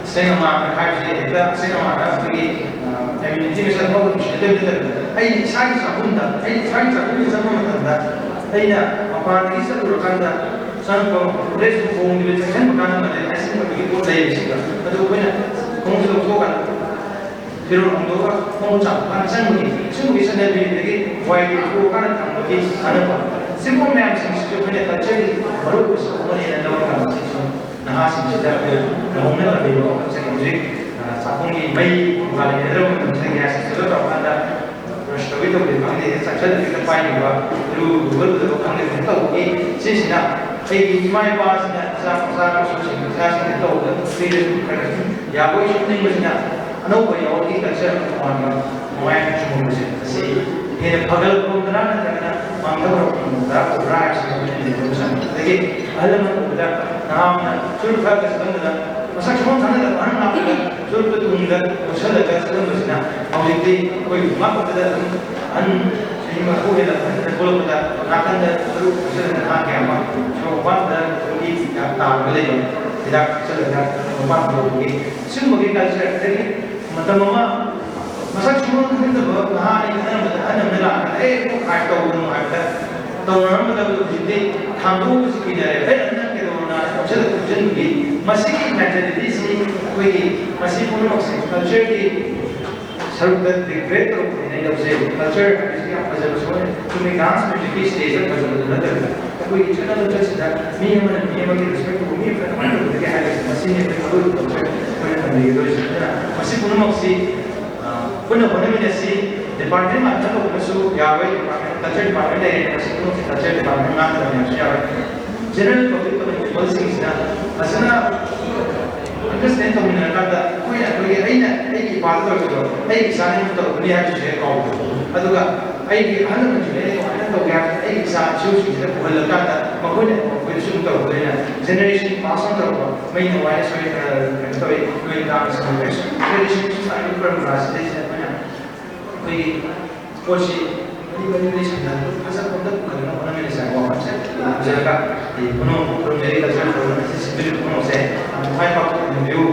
ꯑꯁꯦꯡ ꯑꯃꯥꯟ ꯍꯥꯏꯕꯁꯤ ꯍꯦꯛꯇ ꯑꯁꯦꯡ ꯑꯃꯥꯟꯅ ꯑꯩꯈꯣꯏꯒꯤ, ꯑ, immunity ꯃꯁꯛ ꯐꯥꯎꯕ ꯅꯨꯡꯁꯤꯅꯗꯕ ꯅꯠꯇꯕ, ꯑꯩ ꯏꯁꯥꯒꯤ ꯆꯥꯛꯈꯨꯝꯗ, ꯑꯩ ꯏꯁꯥꯒꯤ ꯆꯥꯛꯈꯨꯝꯗ ꯆꯪꯕ ꯃꯇꯝꯗ ꯑꯩꯅ ꯃꯄꯥꯟꯗꯒꯤ ꯆꯠꯂꯨꯔꯀꯥꯟꯗ ꯆꯪꯉꯛꯄ ꯗ꯭ꯔꯦꯁꯇꯨ ꯍꯣꯡꯗ꯭ꯔꯤꯕ ꯆꯪꯁꯤꯟꯕ ꯀꯥꯟꯗ ꯃꯗꯩ ꯑꯥꯏꯁꯤꯡ ꯑꯣꯏꯕꯒꯤ ꯄꯣꯠ ꯂꯩꯕꯁꯤꯡꯗꯣ ꯑꯗꯨ ꯑꯩꯈꯣꯏꯅ ꯈꯣꯡꯎꯞꯁꯦ ꯂꯧꯊꯣꯛꯑꯀꯥꯟꯗ ꯐꯤꯔꯣꯜ ꯍꯣꯡꯗꯣꯛꯑꯒ ꯈꯣꯡꯎꯞ ꯆꯥꯝꯊꯣꯛꯀꯥꯟꯗ ꯆꯪꯕꯒꯤ, ꯁꯤꯒꯨꯝꯕꯒꯤ ꯆꯠꯅꯕꯤ ꯑꯗꯒꯤ ꯋꯥꯏ ꯇꯩꯊꯣꯛꯑꯀꯥꯟꯗ ꯊꯝꯕꯒꯤ ꯀꯥꯟꯅꯕ, ꯁꯤꯒꯨꯝꯕ ꯃꯌꯥꯝꯁꯤꯡꯁꯤꯁꯨ ꯑꯩꯈꯣꯏꯅ ꯀꯜꯆꯔꯒꯤ ꯃꯔꯨꯑꯣꯏꯕ ꯁꯔꯨꯛ ꯑꯃꯅꯦꯅ ꯂꯧꯔꯀꯥꯟꯗ ꯁꯤꯁꯨ ꯅꯍꯥꯁꯤꯡꯁꯤꯗ ꯑꯩꯈꯣꯏ ꯂꯨꯍꯣꯡꯅ ꯇꯝꯕꯤꯕ ꯉꯁꯥꯏ ꯍꯧꯖꯤꯛ, ꯑ, ꯆꯥꯛꯈꯨꯝꯒꯤ ꯃꯩ ꯊꯣꯡꯒꯥꯜ ꯂꯩꯅꯗ꯭ꯔꯕ ꯃꯇꯝꯁꯤꯗ ꯒ꯭ꯌꯥꯁ ꯁꯤꯗ ꯇꯧꯔꯀꯥꯟꯗ ꯕ꯭ꯔꯁ ꯇꯧꯏ ꯇꯧꯗꯦ ꯈꯪꯗꯦ, ꯆꯥꯛꯁꯟꯅꯕꯤꯗ ꯄꯥꯏꯈꯤꯕ, ꯏꯔꯨ ꯂꯨꯕ ꯂꯨꯗꯕ ꯈꯪꯗꯦ, ꯀꯩꯅꯣ ꯇꯧꯕꯒꯤ ꯁꯤꯁꯤꯅ ꯑꯩꯒꯤ ꯏꯃꯥ ꯏꯄꯥꯁꯤꯅ ꯏꯆꯥ ꯃꯆꯥ ꯃꯁꯨꯁꯤꯡ ꯏꯆꯥꯁꯤꯡꯁꯤ ꯇꯧꯕꯗ ꯐ꯭ꯔꯤꯗ ꯁꯨꯝ ꯈꯔ ꯈꯔ ꯁꯨꯝ ꯌꯥꯕꯣꯏ ꯁꯨꯝ ꯅꯤꯡꯕꯁꯤꯅ ꯑꯅꯧꯕ ꯌꯥꯎꯔꯛꯄꯒꯤ ꯀꯜꯆꯔ ꯑꯃ ꯇꯣꯉꯥꯟꯕ ꯅꯨꯡꯉꯥꯏ ꯆꯨꯝꯕꯁꯦ ꯑꯁꯤ ꯍꯦꯟꯅ ꯐꯒꯠꯂꯛꯄꯔꯣꯝꯗꯅ ꯅꯠꯇ꯭ꯔꯒꯅ ꯃꯥꯡꯊꯕꯔꯛꯄꯔꯣꯝꯗꯅ ꯄꯨꯔꯥ ꯍꯥꯏꯕꯁꯤ ꯑꯩꯈꯣꯏꯅ ꯌꯦꯡꯕ ꯃꯁꯥꯅꯤ꯫ ꯑꯗꯒꯤ ꯑꯍꯜ ꯂꯃꯟ ꯎꯕꯗ ꯅꯍꯥ ꯑꯃꯅ ꯆꯨꯔꯨꯞ ꯊꯛꯑꯒ ꯆꯠꯂꯝꯕꯗ ꯃꯁꯛ ꯁꯨꯡꯈꯪ ꯈꯪꯅꯗꯕ ꯑꯍꯟ ꯂꯥꯛꯄꯗ ꯆꯨꯔꯨꯞꯇꯨ ꯇꯨꯡꯗ ꯄꯨꯁꯜꯂꯒ ꯆꯠꯂꯝꯕꯁꯤꯅ ꯍꯧꯖꯤꯛꯇꯤ ꯑꯩꯈꯣꯏ ꯃꯥꯡꯂꯣꯝꯗ ꯑꯗꯨꯝ ꯑꯍꯟ ꯆꯍꯤ ꯃꯔꯤꯐꯨ ꯍꯦꯜꯂꯕ ꯑꯍꯟꯁꯤꯅ ꯊꯣꯛꯂꯛꯄꯗ ꯅꯥꯀꯟꯗ ꯆꯨꯔꯨꯞ ꯄꯨꯁꯜꯂꯒ ꯅꯍꯥ ꯀꯌꯥ ꯑꯃ ꯁꯣꯔꯣꯛ ꯃꯄꯥꯟꯗ ꯒꯨꯂꯤ ꯇꯥꯔꯒ ꯂꯩꯕ ꯍꯤꯗꯥꯛ ꯄꯤꯁꯜꯂꯒ ꯁꯣꯔꯣꯛ ꯃꯄꯥꯟ ꯊꯣꯛꯄꯒꯤ ꯁꯤꯒꯨꯝꯕꯒꯤ ꯀꯜꯆꯔ꯫ ꯑꯗꯒꯤ ꯃꯇꯝ ꯑꯃ ꯃꯁꯛ ꯁꯨꯡꯈꯪ ꯈꯪꯗꯕ ꯅꯍꯥ ꯑꯅꯤ ꯈꯠꯅꯔꯝꯕꯗ ꯑꯍꯟ ꯑꯃꯅ ꯂꯥꯛꯑꯒ "ꯑꯦ, ꯍꯥꯏ ꯇꯧꯒꯅꯨ" ꯍꯥꯏꯕꯗ ꯇꯧꯅꯔꯝꯕꯗ ꯍꯧꯖꯤꯛꯇꯤ ꯊꯥꯡꯗꯣꯛꯎꯕꯁꯤ ꯀꯤꯅꯔꯦ꯫ "ꯑꯦ, ꯅꯪ ꯀꯩꯗꯧꯔꯕꯅꯣ?" ꯍꯥꯏꯅ ꯀꯧꯁꯜꯂꯒ ꯈꯣꯝꯖꯤꯟꯕꯒꯤ ꯃꯁꯤꯒꯤ ꯃꯦꯟꯇꯦꯂꯤꯇꯤꯁꯤ ꯑꯩꯈꯣꯏꯒꯤ ꯃꯁꯤ ꯄꯨꯝꯅꯃꯛꯁꯦ ꯀꯜꯆꯔꯒꯤ ꯁꯔꯨꯛꯇ ꯗꯤꯒ꯭ꯔꯦꯗ ꯇꯧꯔꯛꯄꯅꯤꯅ ꯑꯩ ꯂꯧꯖꯩ꯫ ꯀꯜꯆꯔ ꯍꯥꯏꯕꯁꯤ ꯌꯥꯝ ꯐꯖꯕꯁꯨ ꯑꯣꯏ, ꯆꯨꯝꯃꯤ, ꯗꯥꯟꯁ ꯃ꯭ꯌꯨꯖꯤꯛꯀꯤ ꯁ꯭ꯇꯦꯖꯇ ꯐꯖꯕꯗꯨ ꯅꯠꯇꯕꯤꯗ ꯑꯩꯈꯣꯏꯒꯤ ꯆꯠꯅ ꯂꯣꯟꯆꯠꯁꯤꯗ ꯃꯤ ꯑꯃꯅ ꯃꯤ ꯑꯃꯒꯤ ꯔꯦꯁꯄꯦꯛ ꯇꯧꯕ, ꯃꯤ ꯑꯃꯅ ꯀꯃꯥꯏꯅ ꯇꯧꯒꯗꯒꯦ ꯍꯥꯏꯕꯁꯤ ꯃꯁꯤꯅꯤ ꯑꯩꯈꯣꯏ ꯃꯔꯨꯑꯣꯏꯕ ꯀꯜꯆꯔ ꯑꯩꯈꯣꯏꯅ ꯇꯝꯕꯤꯒꯗꯧꯔꯤꯁꯤ꯫ ꯑꯗꯨꯅ ꯃꯁꯤ ꯄꯨꯝꯅꯃꯛꯁꯤ, ꯑ, ꯄꯨꯟꯅ ꯍꯣꯠꯅꯃꯤꯟꯅꯁꯤ꯫ ꯗꯤꯄꯥꯔꯠꯃꯦꯟ ꯉꯥꯛꯇ ꯇꯧꯕꯅꯁꯨ ꯌꯥꯔꯣꯏ, ꯗꯤꯄꯥꯔꯠꯃꯦꯟ, ꯀꯜꯆꯔ ꯗꯤꯄꯥꯔꯠꯃꯦꯟ ꯂꯩꯔꯦ, ꯃꯁꯤ ꯄꯨꯝꯅꯃꯛꯁꯤ ꯀꯜꯆꯔ ꯗꯤꯄꯥꯔꯠꯃꯦꯟ ꯉꯥꯛꯇ ꯇꯧꯕꯅꯁꯨ ꯌꯥꯔꯣꯏ꯫ ꯖꯦꯅꯔꯦꯜ ꯄꯕ꯭ꯂꯤꯛ ꯀꯃꯨꯅꯤꯇꯤꯁꯤꯡꯁꯤꯅ ꯐꯖꯅ ꯑꯟꯗꯔꯁ꯭ꯇꯦꯟ ꯇꯧꯃꯤꯟꯅꯔꯀꯥꯟꯗ ꯑꯩꯈꯣꯏꯅ, ꯑꯩꯈꯣꯏꯒꯤ, ꯑꯩꯅ ꯑꯩꯒꯤ ꯏꯄꯥꯗ ꯇꯧꯔꯛꯄꯗꯣ ꯑꯩꯒꯤ ꯏꯆꯥꯅ ꯑꯩꯉꯣꯟꯗ ꯇꯧꯔꯛꯀꯅꯤ ꯍꯥꯏꯕꯁꯤꯁꯨ ꯍꯦꯛ ꯀꯥꯎꯕ꯫ ꯑꯗꯨꯒ ꯑꯩꯒꯤ ꯑꯍꯜ ꯂꯃꯟꯁꯤꯡꯅ ꯑꯩꯅ ꯀꯃꯥꯏꯅ ꯇꯧꯒꯦ ꯍꯥꯏꯕꯁꯦ ꯑꯩꯒꯤ ꯏꯆꯥ ꯏꯁꯨꯁꯤꯡꯁꯤꯗ ꯎꯍꯜꯂꯀꯥꯟꯗ ꯃꯈꯣꯏꯅ ꯃꯈꯣꯏꯗꯁꯨ ꯑꯗꯨꯝ ꯇꯧꯔꯛꯀꯗꯣꯏꯅ ꯖꯦꯅꯔꯦꯁꯟ ꯄꯥꯁ ꯑꯣꯟ ꯇꯧꯔꯛꯄ꯫ ꯃꯩꯅ ꯋꯥꯏꯅ ꯁꯣꯏ, ꯑ, ꯀꯩꯅꯣ ꯇꯧꯋꯤ, ꯅꯣꯏ ꯇꯥꯡꯅ ꯁꯪꯗ꯭ꯔꯦ꯫ ꯇ꯭ꯔꯦꯗꯤꯁꯟ ꯁꯨꯃꯥꯏꯅ ꯄꯔꯝꯄꯔꯥꯁꯤꯗꯩꯁꯤꯗ ꯑꯩꯈꯣꯏꯅ ꯑꯩꯈꯣꯏꯒꯤ ꯄꯣꯠꯁꯤ ꯃꯔꯤ ꯃꯔꯤ ꯃꯔꯤ ꯁꯝꯅ ꯐꯖꯕ ꯑꯝꯇ ꯄꯨꯈꯠꯅꯕ ꯍꯣꯠꯅꯃꯤꯟꯅꯁꯦ ꯍꯥꯏꯕ ꯋꯥꯐꯝꯁꯦ ꯂꯥꯛꯆꯔꯒ ꯑꯩ ꯄꯨꯝꯅꯃꯛꯄꯨ ꯈꯨꯔꯨꯝꯖꯔꯤ꯫ ꯀꯜꯆꯔꯦꯜ ꯐꯣꯔꯝꯅ ꯑꯁꯤ ꯁꯤꯟꯕꯤꯔꯤꯕ ꯄꯨꯝꯅꯃꯛꯁꯦ ꯌꯥꯝꯅ ꯃꯥꯏ ꯄꯥꯛꯄ ꯑꯣꯏꯍꯟꯕꯤꯌꯨ꯫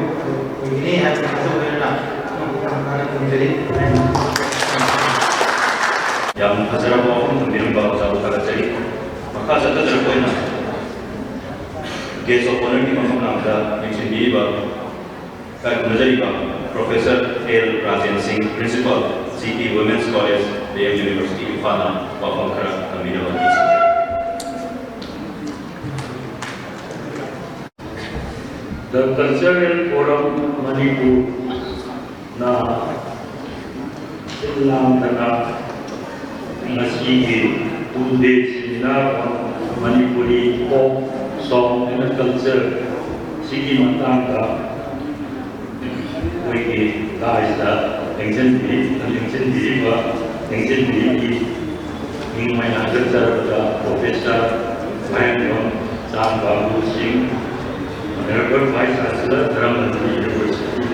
ꯑꯣꯏꯒꯅꯤ ꯍꯥꯏꯕ ꯊꯥꯖꯕ ꯂꯩꯅꯅ ꯄꯨꯝꯅꯃꯛꯄꯨ ꯌꯥꯝ ꯍꯥꯟꯅ ꯈꯨꯔꯨꯝꯖꯔꯤ꯫ ꯌꯥꯝ ꯐꯖꯔꯕ ꯋꯥꯐꯝ ꯊꯝꯕꯤꯔꯝꯕ ꯑꯣꯖꯥꯕꯨ ꯊꯥꯒꯠꯆꯔꯤ꯫ ꯃꯈꯥ ꯆꯠꯊꯖꯔꯛꯄ ꯑꯣꯏꯅ ꯒꯦꯁ ꯑꯣꯐ ꯑꯣꯅꯔꯒꯤ ꯃꯐꯝ ꯂꯥꯡꯕꯗ ꯌꯦꯡꯁꯤꯟꯕꯤꯔꯤꯕ ꯏꯀꯥꯏ ꯈꯨꯝꯅꯖꯔꯤꯕ professor L Rajen Singh, principal, G T women's college, D M university, ꯏꯝꯐꯥꯜꯅ ꯋꯥꯐꯝ ꯈꯔ ꯊꯝꯕꯤꯅꯕ ꯅꯤꯡꯁꯤꯡꯖꯔꯤ꯫ The Cultural Forum ꯃꯅꯤꯄꯨꯔꯅ ꯁꯤꯜ ꯂꯥꯡꯗꯅ ꯉꯁꯤꯒꯤ full day seminar on Manipuri folk song and culture ꯁꯤꯒꯤ ꯃꯇꯥꯡꯗ ꯑꯩꯈꯣꯏꯒꯤ ꯗꯥꯏꯁꯇ ꯂꯦꯡꯁꯤꯟꯕꯤ-, ꯂꯦꯡꯁꯤꯟꯕꯤꯔꯤꯕ, ꯂꯦꯡꯁꯤꯟꯕꯤꯔꯤꯕꯤ ꯃꯤꯡ ꯑꯣꯏꯅ ꯍꯟꯖꯠꯆꯔꯕꯗ Professor ꯃꯍꯦꯟꯗ꯭ꯔꯣꯟ ꯆꯥꯝꯕꯥꯕꯨ ꯁꯤꯡ, Honorable Vice Chancellor, ꯙꯔꯃꯃꯟꯗꯤꯔ University,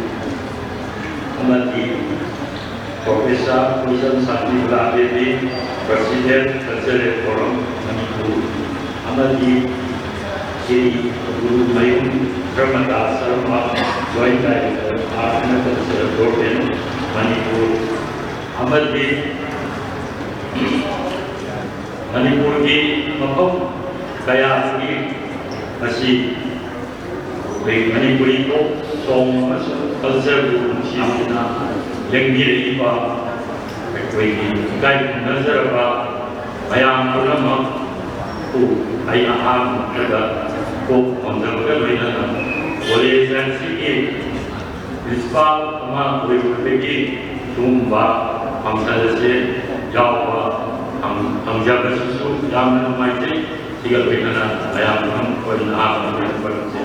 ꯑꯃꯗꯤ Professor ꯀꯣꯏꯁꯝ Shantibala Devi, President, Cultural Forum, Manipur, ꯑꯃꯗꯤ Shri Gurumayum Dharmadas Sharma, Joint Director, Art and Cultural Department, Manipur, ꯑꯃꯗꯤ ꯃꯅꯤꯄꯨꯔꯒꯤ ꯃꯐꯝ ꯀꯌꯥꯗꯒꯤ ꯉꯁꯤ ꯑꯩꯈꯣꯏ ꯃꯅꯤꯄꯨꯔꯤ folk song ꯑꯃꯁꯨꯡ culture ꯕꯨ ꯅꯨꯡꯁꯤꯕꯤꯗꯨꯅ ꯂꯦꯡꯕꯤꯔꯛꯏꯕ ꯑꯩꯈꯣꯏꯒꯤ ꯏꯀꯥꯏ ꯈꯨꯝꯅꯖꯔꯕ ꯃꯌꯥꯝ ꯄꯨꯝꯅꯃꯛꯄꯨ ꯑꯩ ꯑꯍꯥꯟꯕꯗ ꯀꯣꯛ ꯈꯣꯝꯖꯕꯒ ꯂꯣꯏꯅꯅ ꯀꯣꯂꯦꯖ ꯑꯁꯤꯒꯤ ꯄ꯭ꯔꯤꯟꯁꯤꯄꯥꯜ ꯑꯃ ꯑꯣꯏꯔꯨꯕꯗꯒꯤ ꯁꯤꯒꯨꯝꯕ function ꯑꯁꯤ ꯌꯥꯎꯕ ꯐꯪ-, ꯐꯪꯖꯕꯁꯤꯁꯨ ꯌꯥꯝꯅ ꯅꯨꯡꯉꯥꯏꯖꯩ꯫ ꯁꯤꯒ ꯂꯣꯏꯅꯅ ꯃꯌꯥꯝ ꯄꯨꯝꯅꯃꯛ ꯑꯩꯈꯣꯏ ꯅꯍꯥ ꯀꯥꯡꯕꯨ ꯄꯨꯝꯅꯃꯛꯁꯦ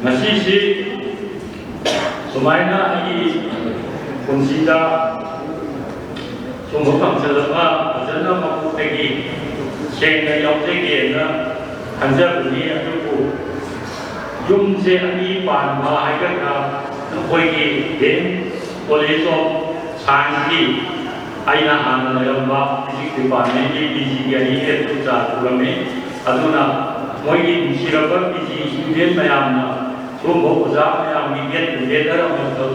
ꯉꯁꯤꯁꯤ ꯁꯨꯃꯥꯏꯅ ꯑꯩꯒꯤ ꯄꯨꯟꯁꯤꯗ ꯁꯨꯝꯕ function ꯑꯃ ꯐꯖꯅ ꯃꯀꯣꯛꯇꯒꯤ ꯁꯦꯡꯅ ꯌꯥꯎꯖꯒꯦꯅ ꯈꯟꯖꯕꯅꯤ꯫ ꯑꯗꯨꯕꯨ ꯌꯨꯝꯁꯦ ꯑꯅꯤ ꯄꯥꯟꯕ ꯍꯥꯏꯒꯗ꯭ꯔꯥ, ꯑꯩꯈꯣꯏꯒꯤ D M College of Science ꯀꯤ ꯑꯩꯅ ꯍꯥꯟꯅ ꯂꯩꯔꯝꯕ Physics Department ꯀꯤ ꯄꯤ ꯖꯤ ꯒꯤ ꯑꯩ head teacher ꯑꯣꯏꯔꯝꯃꯤ꯫ ꯑꯗꯨꯅ ꯃꯣꯏꯒꯤ ꯅꯨꯡꯁꯤꯔꯕ ꯄꯤ ꯖꯤ student ꯃꯌꯥꯝꯅ ꯁꯤꯒꯨꯝꯕ ꯑꯣꯖꯥ ꯃꯌꯥꯝꯒꯤ get together ꯑꯃꯈꯛ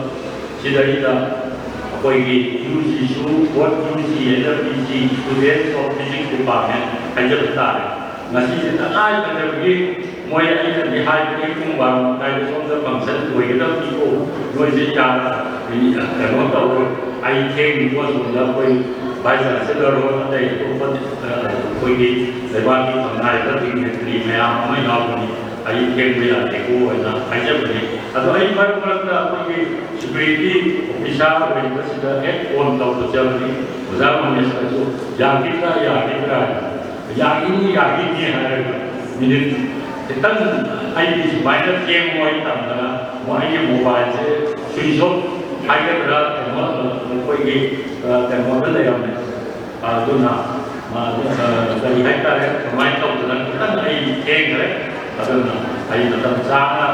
ꯁꯤꯗꯩꯗ ꯑꯩꯈꯣꯏꯒꯤ ꯌꯨ ꯖꯤꯁꯨ, both U G and P G, Students of Physics Department ꯍꯥꯏꯖꯕ ꯇꯥꯔꯦ꯫ ꯉꯁꯤꯁꯦ ꯇꯉꯥꯏ ꯐꯗꯕꯒꯤ ꯃꯣꯏ ꯑꯩꯅꯗꯤ ꯍꯥꯏꯕꯅꯤ ꯄꯨꯡ ꯕꯥꯔꯣ ꯃꯈꯥꯏꯗ ꯁꯣꯝꯗ function ꯂꯣꯏꯒꯗꯕꯅꯤꯀꯣ, ꯅꯣꯏꯁꯦ ꯌꯥꯔ-, ꯀꯩꯅꯣ ꯇꯧꯔꯣꯏ, ꯑꯩ ꯊꯦꯡꯅꯤꯀꯣ, ꯑꯁꯣꯝꯗ ꯑꯩꯈꯣꯏ Vice Chancellor ꯍꯣꯏ ꯑꯇꯩ ꯑꯇꯣꯞꯄ, ꯑ, ꯑꯩꯈꯣꯏꯒꯤ ꯂꯩꯕꯥꯛꯀꯤ ꯊꯧꯅꯥꯏꯕ dignitary ꯃꯌꯥꯝ ꯑꯃ ꯌꯥꯎꯕꯅꯤ꯫ ꯑꯩ ꯊꯦꯡꯕ ꯌꯥꯗꯦꯀꯣ ꯍꯥꯏꯅ ꯍꯥꯏꯖꯕꯅꯤ꯫ ꯑꯗꯣ ꯑꯩ ꯃꯔꯛ ꯃꯔꯛꯇ ꯑꯩꯈꯣꯏꯒꯤ ꯁꯦꯀ꯭ꯌꯨꯔꯤꯇꯤ ꯑꯣꯐꯤꯁꯥꯔ ꯑꯣꯏꯔꯤꯕꯁꯤꯗ ꯍꯦꯛ ꯐꯣꯟ ꯇꯧꯕ ꯆꯠꯄꯅꯤ꯫ ꯑꯣꯖꯥ ꯔꯣꯃꯦꯁꯇꯁꯨ "ꯌꯥꯈꯤꯗ꯭ꯔꯥ, ꯌꯥꯈꯤꯗ꯭ꯔꯥ?" ꯍꯥꯏꯅ, "ꯌꯥꯈꯤꯅꯤ, ꯌꯥꯈꯤꯅꯤ" ꯍꯥꯏꯔꯒ ꯃꯤꯅꯤꯠ ꯈꯤꯇꯪ ꯑꯩꯒꯤ ꯁꯨꯃꯥꯏꯅ ꯊꯦꯡꯕ ꯍꯥꯏ ꯇꯝꯗꯅ ꯑꯃꯨꯛ ꯑꯩꯒꯤ ꯃꯣꯕꯥꯏꯜꯁꯦ ꯁ꯭ꯋꯤꯆ ꯑꯣꯐ ꯍꯥꯏꯒꯗ꯭ꯔꯥ, ꯀꯩꯅꯣ, ꯑꯩꯈꯣꯏꯒꯤ, ꯑ, ꯀꯩꯅꯣꯗ ꯂꯩꯔꯝꯃꯦ꯫ ꯑꯗꯨꯅ, ꯑ, ꯑ, ꯀꯔꯤ ꯍꯥꯏꯇꯥꯔꯦ, ꯀꯃꯥꯏꯅ ꯇꯧꯗꯅ ꯈꯤꯇꯪ ꯑꯩ ꯊꯦꯡꯈ꯭ꯔꯦ꯫ ꯑꯗꯨꯅ ꯑꯩ ꯃꯇꯝ ꯆꯥꯅ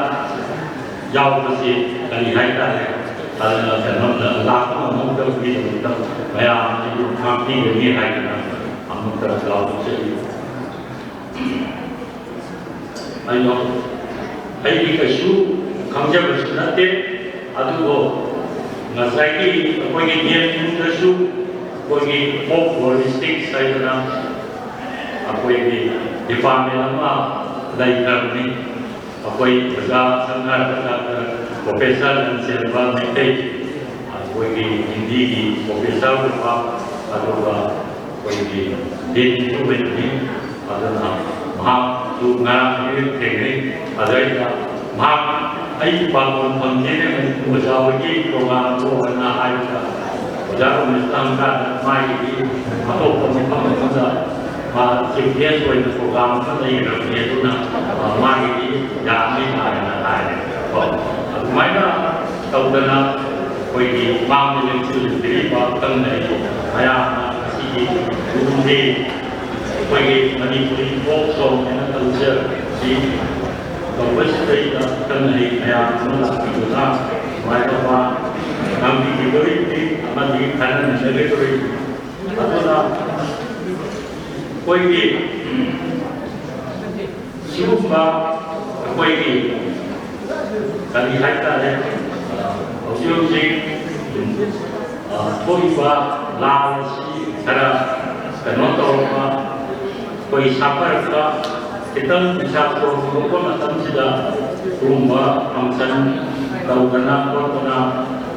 ꯌꯥꯎꯕꯁꯤ ꯀꯔꯤ ꯍꯥꯏꯇꯥꯔꯦ, ꯑꯗꯨꯅ ꯀꯩꯅꯣ, ꯂꯥꯛꯄ ꯉꯝꯍꯧꯗꯕꯒꯤꯗꯃꯛꯇ ꯃꯌꯥꯝ ꯑꯩꯕꯨ ꯉꯥꯛꯄꯤꯒꯅꯤ ꯍꯥꯏꯗꯅ ꯑꯃꯨꯛꯇ ꯂꯥꯎꯊꯣꯛꯆꯔꯤ꯫ ꯑꯩꯅ, ꯑꯩꯗꯤ ꯀꯩꯁꯨ ꯈꯪꯖꯕꯁꯨ ꯅꯠꯇꯦ, ꯑꯗꯨꯕꯨ ꯉꯁꯥꯏꯒꯤ ꯑꯩꯈꯣꯏꯒꯤ ꯗꯤ ꯑꯦꯝ ꯌꯨꯗꯁꯨ ꯑꯩꯈꯣꯏꯒꯤ ꯐꯣꯛ ꯂꯣꯔꯤꯁꯇꯤꯛꯁ ꯍꯥꯏꯗꯅ ꯑꯩꯈꯣꯏꯒꯤ ꯗꯤꯄꯥꯔꯠꯃꯦꯟ ꯑꯃ ꯂꯩꯈ꯭ꯔꯕꯅꯤ꯫ ꯑꯩꯈꯣꯏ ꯑꯣꯖꯥ ꯁꯝꯅ ꯍꯥꯏꯔꯕꯗ ꯄ꯭ꯔꯣꯐꯦꯁꯔ ꯂꯟꯆꯦꯟꯕ ꯃꯩꯇꯩ, ꯑꯩꯈꯣꯏꯒꯤ ꯍꯤꯟꯗꯤꯒꯤ ꯄ꯭ꯔꯣꯐꯦꯁꯔꯒꯨꯝꯕ, ꯑꯗꯨꯒ ꯑꯩꯈꯣꯏꯒꯤ ꯗꯦꯜꯂꯤꯁꯨ ꯑꯣꯏꯕꯅꯤ꯫ ꯑꯗꯨꯅ ꯃꯍꯥꯛꯁꯨ ꯉꯔꯥꯡ ꯑꯌꯨꯛ ꯊꯦꯡꯅꯩ꯫ ꯑꯗꯨꯗꯩꯗ ꯃꯍꯥꯛ ꯑꯩꯒꯤ ꯄꯥꯜꯂꯣꯟ ꯐꯪꯒꯦꯅ ꯑꯣꯖꯥ ꯍꯣꯏꯒꯤ ꯄ꯭ꯔꯣꯒ꯭ꯔꯥꯝꯗꯣ ꯑꯣꯏꯅ ꯍꯥꯏꯕꯗ, ꯑꯣꯖꯥ ꯔꯣꯃꯦꯁꯇ ꯍꯪꯀꯥꯟꯗ ꯃꯥꯒꯤꯗꯤ ꯑꯇꯣꯞꯄ ꯃꯐꯝ ꯑꯃꯗ ꯃꯥ ꯆꯤꯐ ꯒꯦꯁ ꯑꯣꯏꯅ ꯄ꯭ꯔꯣꯒ꯭ꯔꯥꯝ ꯑꯃ ꯂꯩꯈ꯭ꯔꯕꯅꯤ꯫ ꯑꯗꯨꯅ, ꯑ, ꯃꯥꯒꯤꯗꯤ ꯌꯥꯅꯤ ꯍꯥꯏꯅ ꯍꯥꯏꯔꯦ꯫ ꯀꯣ, ꯑꯗꯨꯃꯥꯏꯅ ꯇꯧꯗꯅ ꯑꯩꯈꯣꯏꯒꯤ ꯃꯥꯡꯗ ꯂꯦꯡꯁꯤꯜꯂꯨꯗ꯭ꯔꯤꯕ ꯈꯪꯅꯔꯤꯕ ꯃꯌꯥꯝꯅ ꯉꯁꯤꯒꯤ ꯈꯨꯔꯨꯝꯗꯦ꯫ ꯑꯩꯈꯣꯏꯒꯤ ꯃꯅꯤꯄꯨꯔꯤ ꯐꯣꯛ ꯁꯣꯡ ꯑꯦꯟ ꯀꯜꯆꯔꯁꯤ ꯇꯧꯕꯁꯤꯗꯩꯗ ꯈꯪꯅꯔꯤ ꯃꯌꯥꯝ ꯑꯃ ꯂꯥꯛꯄꯤꯗꯨꯅ ꯅꯨꯡꯉꯥꯏꯇꯕ ꯉꯥꯡꯕꯤꯈꯤꯗꯣꯔꯤꯕꯅꯤ ꯑꯃꯗꯤ ꯈꯟꯅꯃꯤꯟꯅꯒꯗꯣꯔꯤꯕꯅꯤ꯫ ꯑꯗꯨꯅ ꯑꯩꯈꯣꯏꯒꯤ ꯁꯤꯒꯨꯝꯕ ꯑꯩꯈꯣꯏꯒꯤ ꯀꯔꯤ ꯍꯥꯏꯇꯥꯔꯦ, ꯍꯧꯖꯤꯛ ꯍꯧꯖꯤꯛ, ꯑ, ꯊꯣꯛꯏꯕ ꯂꯥꯟ ꯑꯁꯤ ꯈꯔ ꯀꯩꯅꯣ ꯇꯧꯔꯒ ꯑꯩꯈꯣꯏ ꯁꯥꯐꯔꯛꯄ ꯈꯤꯇꯪ ꯄꯩꯁꯥ ꯊꯣꯛꯄ ꯃꯇꯝꯁꯤꯗ ꯁꯤꯒꯨꯝꯕ function ꯇꯧꯗꯅ ꯈꯣꯠꯇꯅ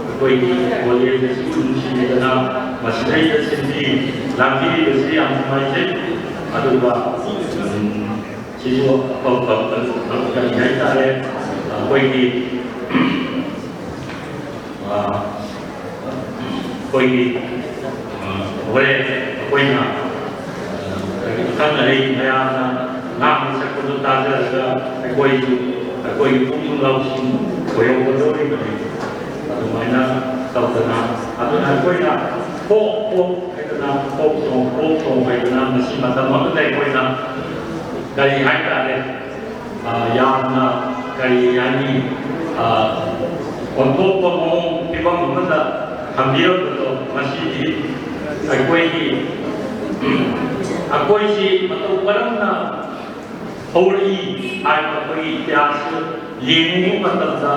ꯑꯩꯈꯣꯏꯒꯤ ꯀꯣꯂꯦꯖ ꯑꯁꯤꯕꯨ ꯅꯨꯡꯁꯤꯗꯅ ꯃꯁꯤꯗꯩꯗ ꯁꯤꯟꯕꯤ ꯂꯥꯡꯕꯤꯔꯤꯕꯁꯤ ꯌꯥꯝ ꯅꯨꯡꯉꯥꯏꯖꯩ꯫ ꯑꯗꯨꯒ, ꯎꯝ, ꯁꯤꯁꯨ ꯑꯐꯕ ꯀꯔꯤ ꯍꯥꯏꯇꯥꯔꯦ, ꯑꯩꯈꯣꯏꯒꯤ ꯑꯩꯈꯣꯏꯒꯤ ꯍꯣꯔꯦꯟ ꯑꯩꯈꯣꯏꯅ ꯑꯈꯪ ꯑꯍꯩ ꯃꯌꯥꯝꯅ ꯉꯥꯡꯕ ꯁꯛꯄꯗꯨ ꯇꯥꯖꯔꯒ ꯑꯩꯈꯣꯏꯁꯨ ꯑꯩꯈꯣꯏꯒꯤ ꯄꯨꯛꯅꯤꯡ ꯂꯧꯁꯤꯡ ꯑꯣꯏꯍꯧꯒꯗꯧꯔꯤꯕꯅꯤ꯫ ꯑꯗꯨꯃꯥꯏꯅ ꯇꯧꯗꯅ ꯑꯗꯨꯅ ꯑꯩꯈꯣꯏꯅ ꯐꯣꯛ ꯐꯣꯛ ꯍꯥꯏꯗꯅ ꯐꯣꯛ ꯁꯣꯡ ꯐꯣꯛ ꯁꯣꯡ ꯍꯥꯏꯗꯅ ꯃꯁꯤ ꯃꯇꯝ ꯑꯃꯗ ꯑꯩꯈꯣꯏꯅ ꯀꯔꯤ ꯍꯥꯏꯇꯥꯔꯦ, ꯌꯥꯝꯅ ꯀꯔꯤ ꯍꯥꯏꯅꯤ, ꯑꯣꯟꯊꯣꯛꯄ ꯃꯑꯣꯡ ꯐꯤꯕꯝ ꯑꯃꯗ ꯊꯝꯕꯤꯔꯝꯕꯗꯣ ꯉꯁꯤꯗꯤ ꯑꯩꯈꯣꯏꯒꯤ ꯑꯩꯈꯣꯏꯁꯤ ꯃꯇꯧ ꯀꯔꯝꯅ ꯍꯧꯔꯛꯏ ꯍꯥꯏꯕ ꯑꯩꯈꯣꯏꯒꯤ ꯏꯇꯤꯍꯥꯁꯁꯨ ꯌꯦꯡꯉꯨꯕ ꯃꯇꯝꯗ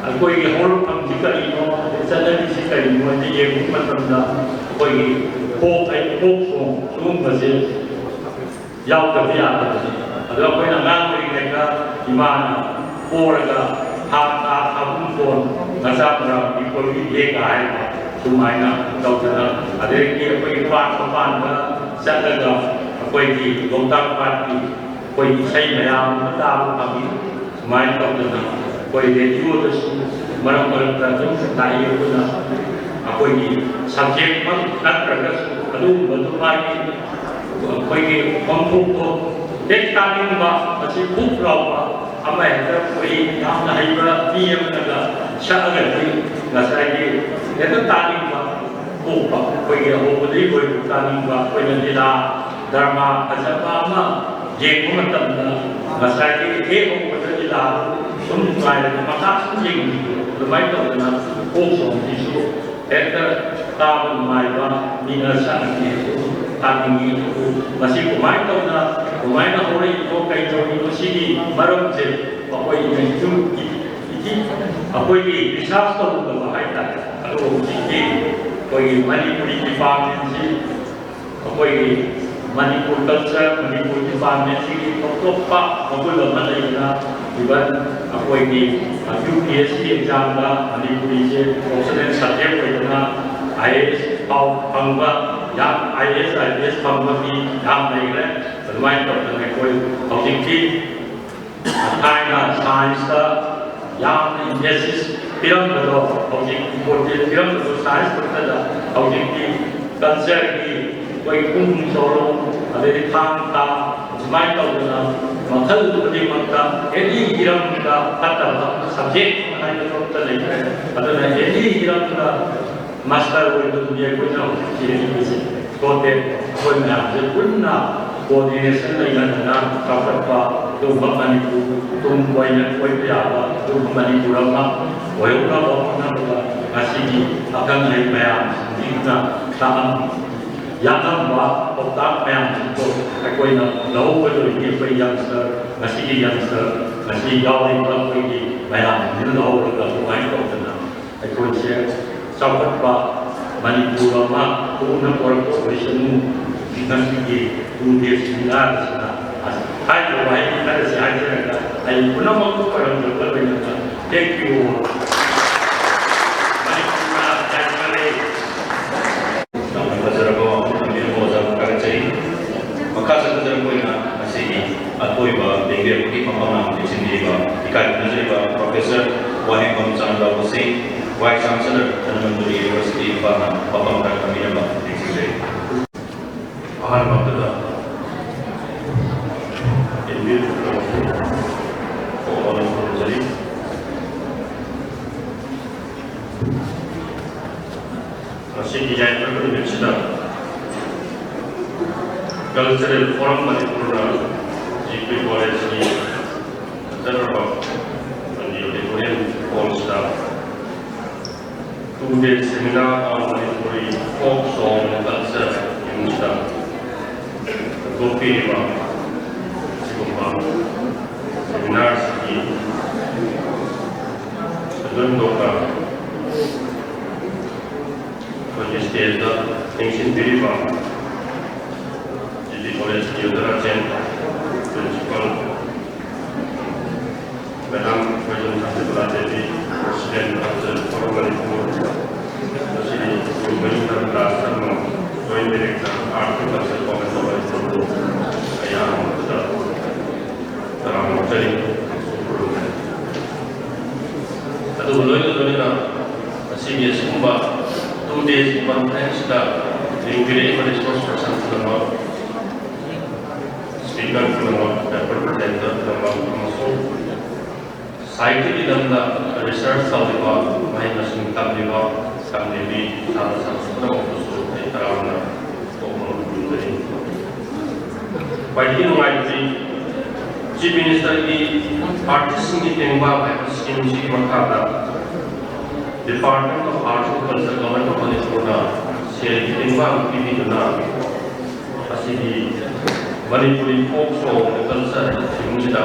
ꯑꯩꯈꯣꯏꯒꯤ ꯍꯧꯔꯛꯐꯝꯁꯤ ꯀꯔꯤꯅꯣ, ꯑꯗꯩ ꯆꯠꯅꯕꯤꯁꯤ ꯀꯔꯤꯅꯣ ꯍꯥꯏꯅ ꯌꯦꯡꯉꯨꯕ ꯃꯇꯝꯗ ꯑꯩꯈꯣꯏꯒꯤ ꯐꯣꯛ ꯍꯥꯏ ꯐꯣꯛ ꯁꯣꯡ ꯁꯤꯒꯨꯝꯕꯁꯦ ꯌꯥꯎꯗꯕ ꯌꯥꯗꯕꯅꯤ꯫ ꯑꯗꯣ ꯑꯩꯈꯣꯏꯅ ꯑꯉꯥꯡ ꯑꯣꯏꯔꯤꯉꯩꯗ ꯏꯃꯥꯅ ꯄꯣꯔꯒ ꯊꯥ ꯊꯥ ꯊꯥꯕꯨꯡ ꯀꯣꯟ ꯃꯆꯥ ꯃꯔꯥꯡ ꯄꯤꯛꯄꯒꯤ ꯌꯦꯛꯀ ꯍꯥꯏꯕ ꯁꯨꯃꯥꯏꯅ ꯇꯧꯗꯅ, ꯑꯗꯒꯤ ꯑꯩꯈꯣꯏꯒꯤ ꯄꯥꯠ ꯃꯄꯥꯟꯗ ꯆꯠꯂꯒ ꯑꯩꯈꯣꯏꯒꯤ ꯂꯣꯛꯇꯥꯛ ꯄꯥꯠꯀꯤ ꯑꯩꯈꯣꯏꯒꯤ ꯏꯁꯩ ꯃꯌꯥꯝ ꯑꯃ ꯇꯥꯕ ꯐꯪꯉꯤ꯫ ꯁꯨꯃꯥꯏꯅ ꯇꯧꯗꯅ ꯑꯩꯈꯣꯏ ꯔꯦꯗꯤꯑꯣꯗꯁꯨ ꯃꯔꯛ ꯃꯔꯛꯇ ꯑꯗꯨꯝ ꯇꯥꯛꯏ꯫ ꯑꯗꯨꯅ ꯑꯩꯈꯣꯏꯒꯤ ꯁꯕꯖꯦꯛꯃꯛ ꯅꯠꯇ꯭ꯔꯒꯁꯨ ꯑꯗꯨꯒꯨꯝꯕꯗꯨ ꯃꯥꯒꯤ ꯑꯩꯈꯣꯏꯒꯤ ꯈꯣꯡꯊꯣꯛꯇꯣ ꯍꯦꯛ ꯇꯥꯅꯤꯡꯕ, ꯃꯁꯤ ꯄꯨꯛ ꯂꯥꯎꯕ ꯑꯃ ꯍꯦꯛꯇ ꯑꯩꯈꯣꯏ ꯌꯥꯝꯅ ꯍꯩꯕ ꯃꯤ ꯑꯃꯅꯒ ꯁꯛꯑꯒꯗꯤ ꯉꯁꯥꯏꯒꯤ ꯍꯦꯛꯇ ꯇꯥꯅꯤꯡꯕ ꯄꯣꯛꯄ꯫ ꯑꯩꯈꯣꯏꯒꯤ ꯑꯍꯧꯕꯗꯒꯤ ꯂꯣꯏꯕ ꯇꯥꯅꯤꯡꯕ, ꯑꯩꯈꯣꯏꯅ ꯂꯤꯂꯥ ꯗ꯭ꯔꯃꯥ ꯐꯖꯕ ꯑꯃ ꯌꯦꯡꯕ ꯃꯇꯝꯗ ꯉꯁꯥꯏꯒꯤ ꯍꯦꯛ ꯍꯧꯕꯗ ꯂꯤꯂꯥꯗꯨ ꯁꯨꯝ ꯅꯨꯡꯉꯥꯏꯔꯒ ꯃꯈꯥ ꯁꯨꯝ ꯌꯦꯡꯅꯤꯡꯕꯗꯣ ꯑꯗꯨꯃꯥꯏꯅ ꯇꯧꯗꯅ ꯀꯣꯛ ꯁꯣꯝꯁꯤꯁꯨ ꯍꯦꯛꯇ ꯇꯥꯕ ꯅꯨꯡꯉꯥꯏꯕ, ꯃꯤꯅ ꯁꯛꯑꯗꯤ ꯇꯥꯅꯤꯡꯉꯤ꯫ ꯑꯗꯨ ꯃꯁꯤ ꯀꯃꯥꯏꯅ ꯇꯧꯅ ꯀꯃꯥꯏꯅ ꯍꯧꯔꯛꯏꯅꯣ, ꯀꯩ ꯇꯧꯔꯤꯅꯣ, ꯁꯤꯒꯤ ꯃꯔꯝꯁꯦ ꯑꯩꯈꯣꯏ ꯏꯊꯤꯜ ꯏꯊꯤꯜ ꯑꯩꯈꯣꯏꯒꯤ ꯔꯤꯁꯥꯔꯁ ꯇꯧꯔꯨꯗꯕ ꯍꯥꯏꯇꯥꯔꯦ꯫ ꯑꯗꯨꯕꯨ ꯍꯧꯖꯤꯛꯇꯤ ꯑꯩꯈꯣꯏꯒꯤ ꯃꯅꯤꯄꯨꯔꯤ ꯗꯤꯄꯥꯔꯠꯃꯦꯟꯁꯤ ꯑꯩꯈꯣꯏꯒꯤ ꯃꯅꯤꯄꯨꯔ ꯀꯜꯆꯔ, ꯃꯅꯤꯄꯨꯔ ꯗꯤꯄꯥꯔꯠꯃꯦꯟꯁꯤꯒꯤ ꯇꯣꯞ ꯇꯣꯞꯄ ꯃꯒꯨꯟ ꯑꯃ ꯂꯩꯕꯅ, ꯏꯚꯟ ꯑꯩꯈꯣꯏꯒꯤ ꯌꯨ ꯄꯤ ꯑꯦꯁ ꯁꯤ ꯑꯦꯛꯖꯥꯝꯗ ꯃꯅꯤꯄꯨꯔꯤꯁꯦ ꯑꯣꯞꯁꯅꯦꯜ ꯁꯕꯖꯦꯛ ꯑꯣꯏꯗꯅ ꯑꯥꯏ ꯑꯦ ꯑꯦꯁ ꯐꯥꯎ ꯐꯪꯕ, ꯌꯥꯝ I A S, I P S ꯐꯪꯕ ꯃꯤ ꯌꯥꯝ ꯂꯩꯈ꯭ꯔꯦ꯫ ꯑꯗꯨꯃꯥꯏꯅ ꯇꯧꯗꯅ ꯑꯩꯈꯣꯏ ꯍꯧꯖꯤꯛꯇꯤ ꯊꯥꯏꯅ ꯁꯥꯏꯟꯁꯇ ꯌꯥꯝꯅ ꯏꯝꯐꯦꯁꯤꯁ ꯄꯤꯔꯝꯕꯗꯣ ꯍꯧꯖꯤꯛ ꯏꯝꯄꯣꯔꯇꯦꯟ ꯄꯤꯔꯝꯕꯗꯣ ꯁꯥꯏꯟꯁ ꯈꯛꯇꯗ ꯍꯧꯖꯤꯛꯇꯤ ꯀꯜꯆꯔꯒꯤ ꯑꯩꯈꯣꯏ ꯄꯨꯡ ꯆꯣꯂꯣꯝ ꯑꯗꯩꯗꯤ ꯊꯥꯡ ꯇꯥ ꯑꯗꯨꯃꯥꯏꯅ ꯇꯧꯗꯅ ꯃꯈꯜ ꯈꯨꯗꯤꯡꯃꯛꯇ ꯑꯦꯅꯤ ꯍꯤꯔꯝꯗ ꯐꯠꯇꯕ ꯁꯕꯖꯦꯛ ꯍꯥꯏꯕꯗꯣ ꯑꯝꯇ ꯂꯩꯇ꯭ꯔꯦ꯫ ꯑꯗꯨꯅ ꯑꯦꯅꯤ ꯍꯤꯔꯝꯗ ꯃꯥꯁꯇꯔ ꯑꯣꯏꯕꯗꯨꯅꯤ ꯑꯩꯈꯣꯏꯅ ꯍꯧꯖꯤꯛ ꯊꯤꯔꯛꯏꯕꯁꯦ꯫ ꯇꯣꯇꯦꯜ ꯑꯩꯈꯣꯏ ꯃꯌꯥꯝꯁꯦ ꯄꯨꯟꯅ ꯀꯣꯑꯣꯔꯗꯤꯅꯦꯁꯟ ꯂꯩꯅꯗꯅ ꯆꯥꯎꯈꯠꯄ ꯑꯗꯨꯒꯨꯝꯕ ꯃꯅꯤꯄꯨꯔ ꯇꯨꯡ ꯀꯣꯏꯅ ꯀꯣꯏꯕ ꯌꯥꯕ ꯑꯗꯨꯒꯨꯝꯕ ꯃꯅꯤꯄꯨꯔ ꯑꯃ ꯑꯣꯏꯍꯧꯅꯕ ꯍꯣꯠꯅꯕꯗ ꯉꯁꯤꯒꯤ ꯑꯈꯪ ꯑꯍꯩ ꯃꯌꯥꯝꯁꯤꯡꯁꯤꯅ ꯇꯥꯛꯂꯝꯃꯤ꯫ ꯌꯥꯠꯂꯝꯕ ꯄꯥꯎꯇꯥꯛ ꯃꯌꯥꯝꯁꯤꯡꯗꯣ ꯑꯩꯈꯣꯏꯅ ꯂꯧꯍꯧꯒꯗꯧꯔꯤꯕꯅꯤ꯫ ꯑꯩꯈꯣꯏ ꯌꯪꯁꯇꯔ, ꯉꯁꯤꯒꯤ ꯌꯪꯁꯇꯔ, ꯉꯁꯤ ꯌꯥꯎꯔꯤꯕ ꯑꯩꯈꯣꯏꯒꯤ ꯃꯌꯥꯝꯁꯤꯡꯁꯤꯅ ꯂꯧꯍꯧꯔꯒ ꯑꯗꯨꯃꯥꯏꯅ ꯇꯧꯗꯅ ꯑꯩꯈꯣꯏꯁꯦ ꯆꯥꯎꯈꯠꯄ ꯃꯅꯤꯄꯨꯔ ꯑꯃ ꯄꯨꯟꯅ ꯄꯨꯔꯛꯄ ꯑꯣꯏꯁꯅꯨ꯫ ꯉꯁꯤꯒꯤ ꯇꯨꯡꯒꯤ ꯁꯤꯡꯒꯥꯔꯁꯤꯅ ꯍꯥꯏꯔꯤꯕ ꯋꯥꯍꯩ ꯈꯔꯁꯦ ꯍꯥꯏꯖꯔꯒ ꯑꯩ ꯄꯨꯝꯅꯃꯛꯄꯨ ꯈꯣꯏꯔꯝꯖꯕ ꯂꯣꯏꯅꯅ thank you꯫ ꯃꯅꯤꯄꯨꯔꯅ ꯌꯥꯏꯐꯔꯦ꯫ ꯌꯥꯝꯅ ꯐꯖꯔꯕ ꯋꯥꯐꯝ ꯊꯝꯕꯤꯔꯝꯕ ꯑꯣꯖꯥꯕꯨ ꯊꯥꯒꯠꯆꯔꯤ꯫ ꯃꯈꯥ ꯆꯠꯊꯖꯔꯛꯄ ꯑꯣꯏꯅ ꯉꯁꯤꯒꯤ ꯑꯀꯣꯏꯕ ꯂꯦꯡꯕꯤꯔꯛꯄꯒꯤ ꯃꯐꯝ ꯂꯥꯡ ꯂꯦꯡꯁꯤꯟꯕꯤꯔꯤꯕ ꯏꯀꯥꯏ ꯈꯨꯝꯅꯖꯔꯤꯕ ꯄ꯭ꯔꯣꯐꯦꯁꯔ ꯋꯥꯍꯦꯡꯕꯝ ꯆꯥꯟꯗꯥꯕꯨ ꯁꯤꯡ, ꯚꯥꯏꯁ ꯆꯥꯟꯁꯦꯂꯔ ꯙꯟꯋꯟꯇꯔꯤ ꯌꯨꯅꯤꯚꯔꯁꯤꯇꯤ ꯏꯝꯐꯥꯜꯅ ꯃꯐꯝ ꯈꯔ ꯊꯝꯕꯤꯅꯕ ꯅꯤꯡꯁꯤꯡꯖꯔꯤ꯫ ꯑꯍꯥꯟꯕꯃꯛꯇꯗ ꯑꯦꯟ ꯕꯤ ꯑꯦꯐ ꯀꯣꯛ ꯋꯥꯅ ꯈꯨꯔꯨꯝꯖꯔꯤ꯫ ꯉꯁꯤꯒꯤ ꯌꯥꯏꯐꯔꯕ ꯅꯨꯃꯤꯠꯁꯤꯗ Cultural Forum ꯃꯅꯤꯄꯨꯔꯅ ꯖꯤ ꯄꯤ ꯀꯣꯂꯦꯖꯀꯤ ꯐꯖꯔꯕ auditorium ꯍꯣꯜꯁꯤꯗ two day seminar on Manipuri folk song and culture ꯍꯥꯏꯕ ꯊꯤꯝꯁꯤꯗ ꯍꯧꯗꯣꯛꯄꯤꯔꯤꯕ ꯑꯁꯤꯒꯨꯝꯕ ꯁꯦꯃꯤꯅꯥꯔꯁꯤꯒꯤ ꯁꯟꯗꯣꯟ ꯊꯣꯛꯄ ꯑꯩꯈꯣꯏꯒꯤ ꯁ꯭ꯇꯦꯖꯇ ꯂꯦꯡꯁꯤꯟꯕꯤꯔꯤꯕ ꯖꯤ ꯄꯤ ꯀꯣꯂꯦꯖꯀꯤ ꯑꯣꯖꯥ Rajen, principal, madam Thoijam Shantibala Devi, President Cultural Forum Manipur, ꯃꯁꯤꯗꯤ ꯃꯌꯨꯝꯗ ꯀ꯭ꯂꯥꯁ ꯇꯝꯕ, Joint Director, Art and Culture Forum Manipur, ꯑꯩ ꯄꯔꯁꯟ ꯄꯨꯝꯅꯃꯛ, ꯁ꯭ꯄꯤꯀꯔ ꯄꯨꯝꯅꯃꯛ, ꯄꯦꯄꯔ ꯄ꯭ꯔꯖꯦꯟꯇꯔ ꯄꯨꯝꯅꯃꯛ ꯑꯃꯁꯨꯡ ꯁꯥꯍꯤꯇ꯭ꯌꯒꯤ ꯂꯝꯗ ꯔꯤꯁꯔꯆ ꯇꯧꯔꯤꯕ ꯃꯍꯩ ꯃꯁꯤꯡ ꯇꯝꯂꯤꯕ ꯇꯝꯂꯤꯕꯤ ꯁꯥꯇ꯭ꯔ ꯁꯥꯇ꯭ꯔꯤ ꯄꯨꯝꯅꯃꯛꯄꯨꯁꯨ ꯑꯩ ꯇꯔꯥꯝꯅ ꯍꯣꯡꯅ ꯈꯨꯔꯨꯝꯖꯔꯤ꯫ ꯈ꯭ꯋꯥꯏꯗꯒꯤ ꯅꯨꯡꯉꯥꯏꯕꯗꯤ ꯆꯤꯐ ꯃꯤꯅꯤꯁꯇꯔꯒꯤ ꯑꯥꯔꯇꯤꯁꯁꯤꯡꯒꯤ ꯇꯦꯡꯕꯥꯡ ꯍꯥꯏꯕ ꯁ꯭ꯀꯤꯝꯁꯤꯒꯤ ꯃꯈꯥꯗ Department of Arts and Culture, Government of ꯃꯅꯤꯄꯨꯔꯅ ꯁꯦꯜꯒꯤ ꯇꯦꯡꯕꯥꯡ ꯄꯤꯕꯤꯗꯨꯅ ꯉꯁꯤꯗꯤ ꯃꯅꯤꯄꯨꯔꯤ ꯐꯣꯛ ꯁꯣꯡ ꯀꯜꯆꯔ ꯍꯥꯏꯕ ꯊꯤꯝꯁꯤꯗ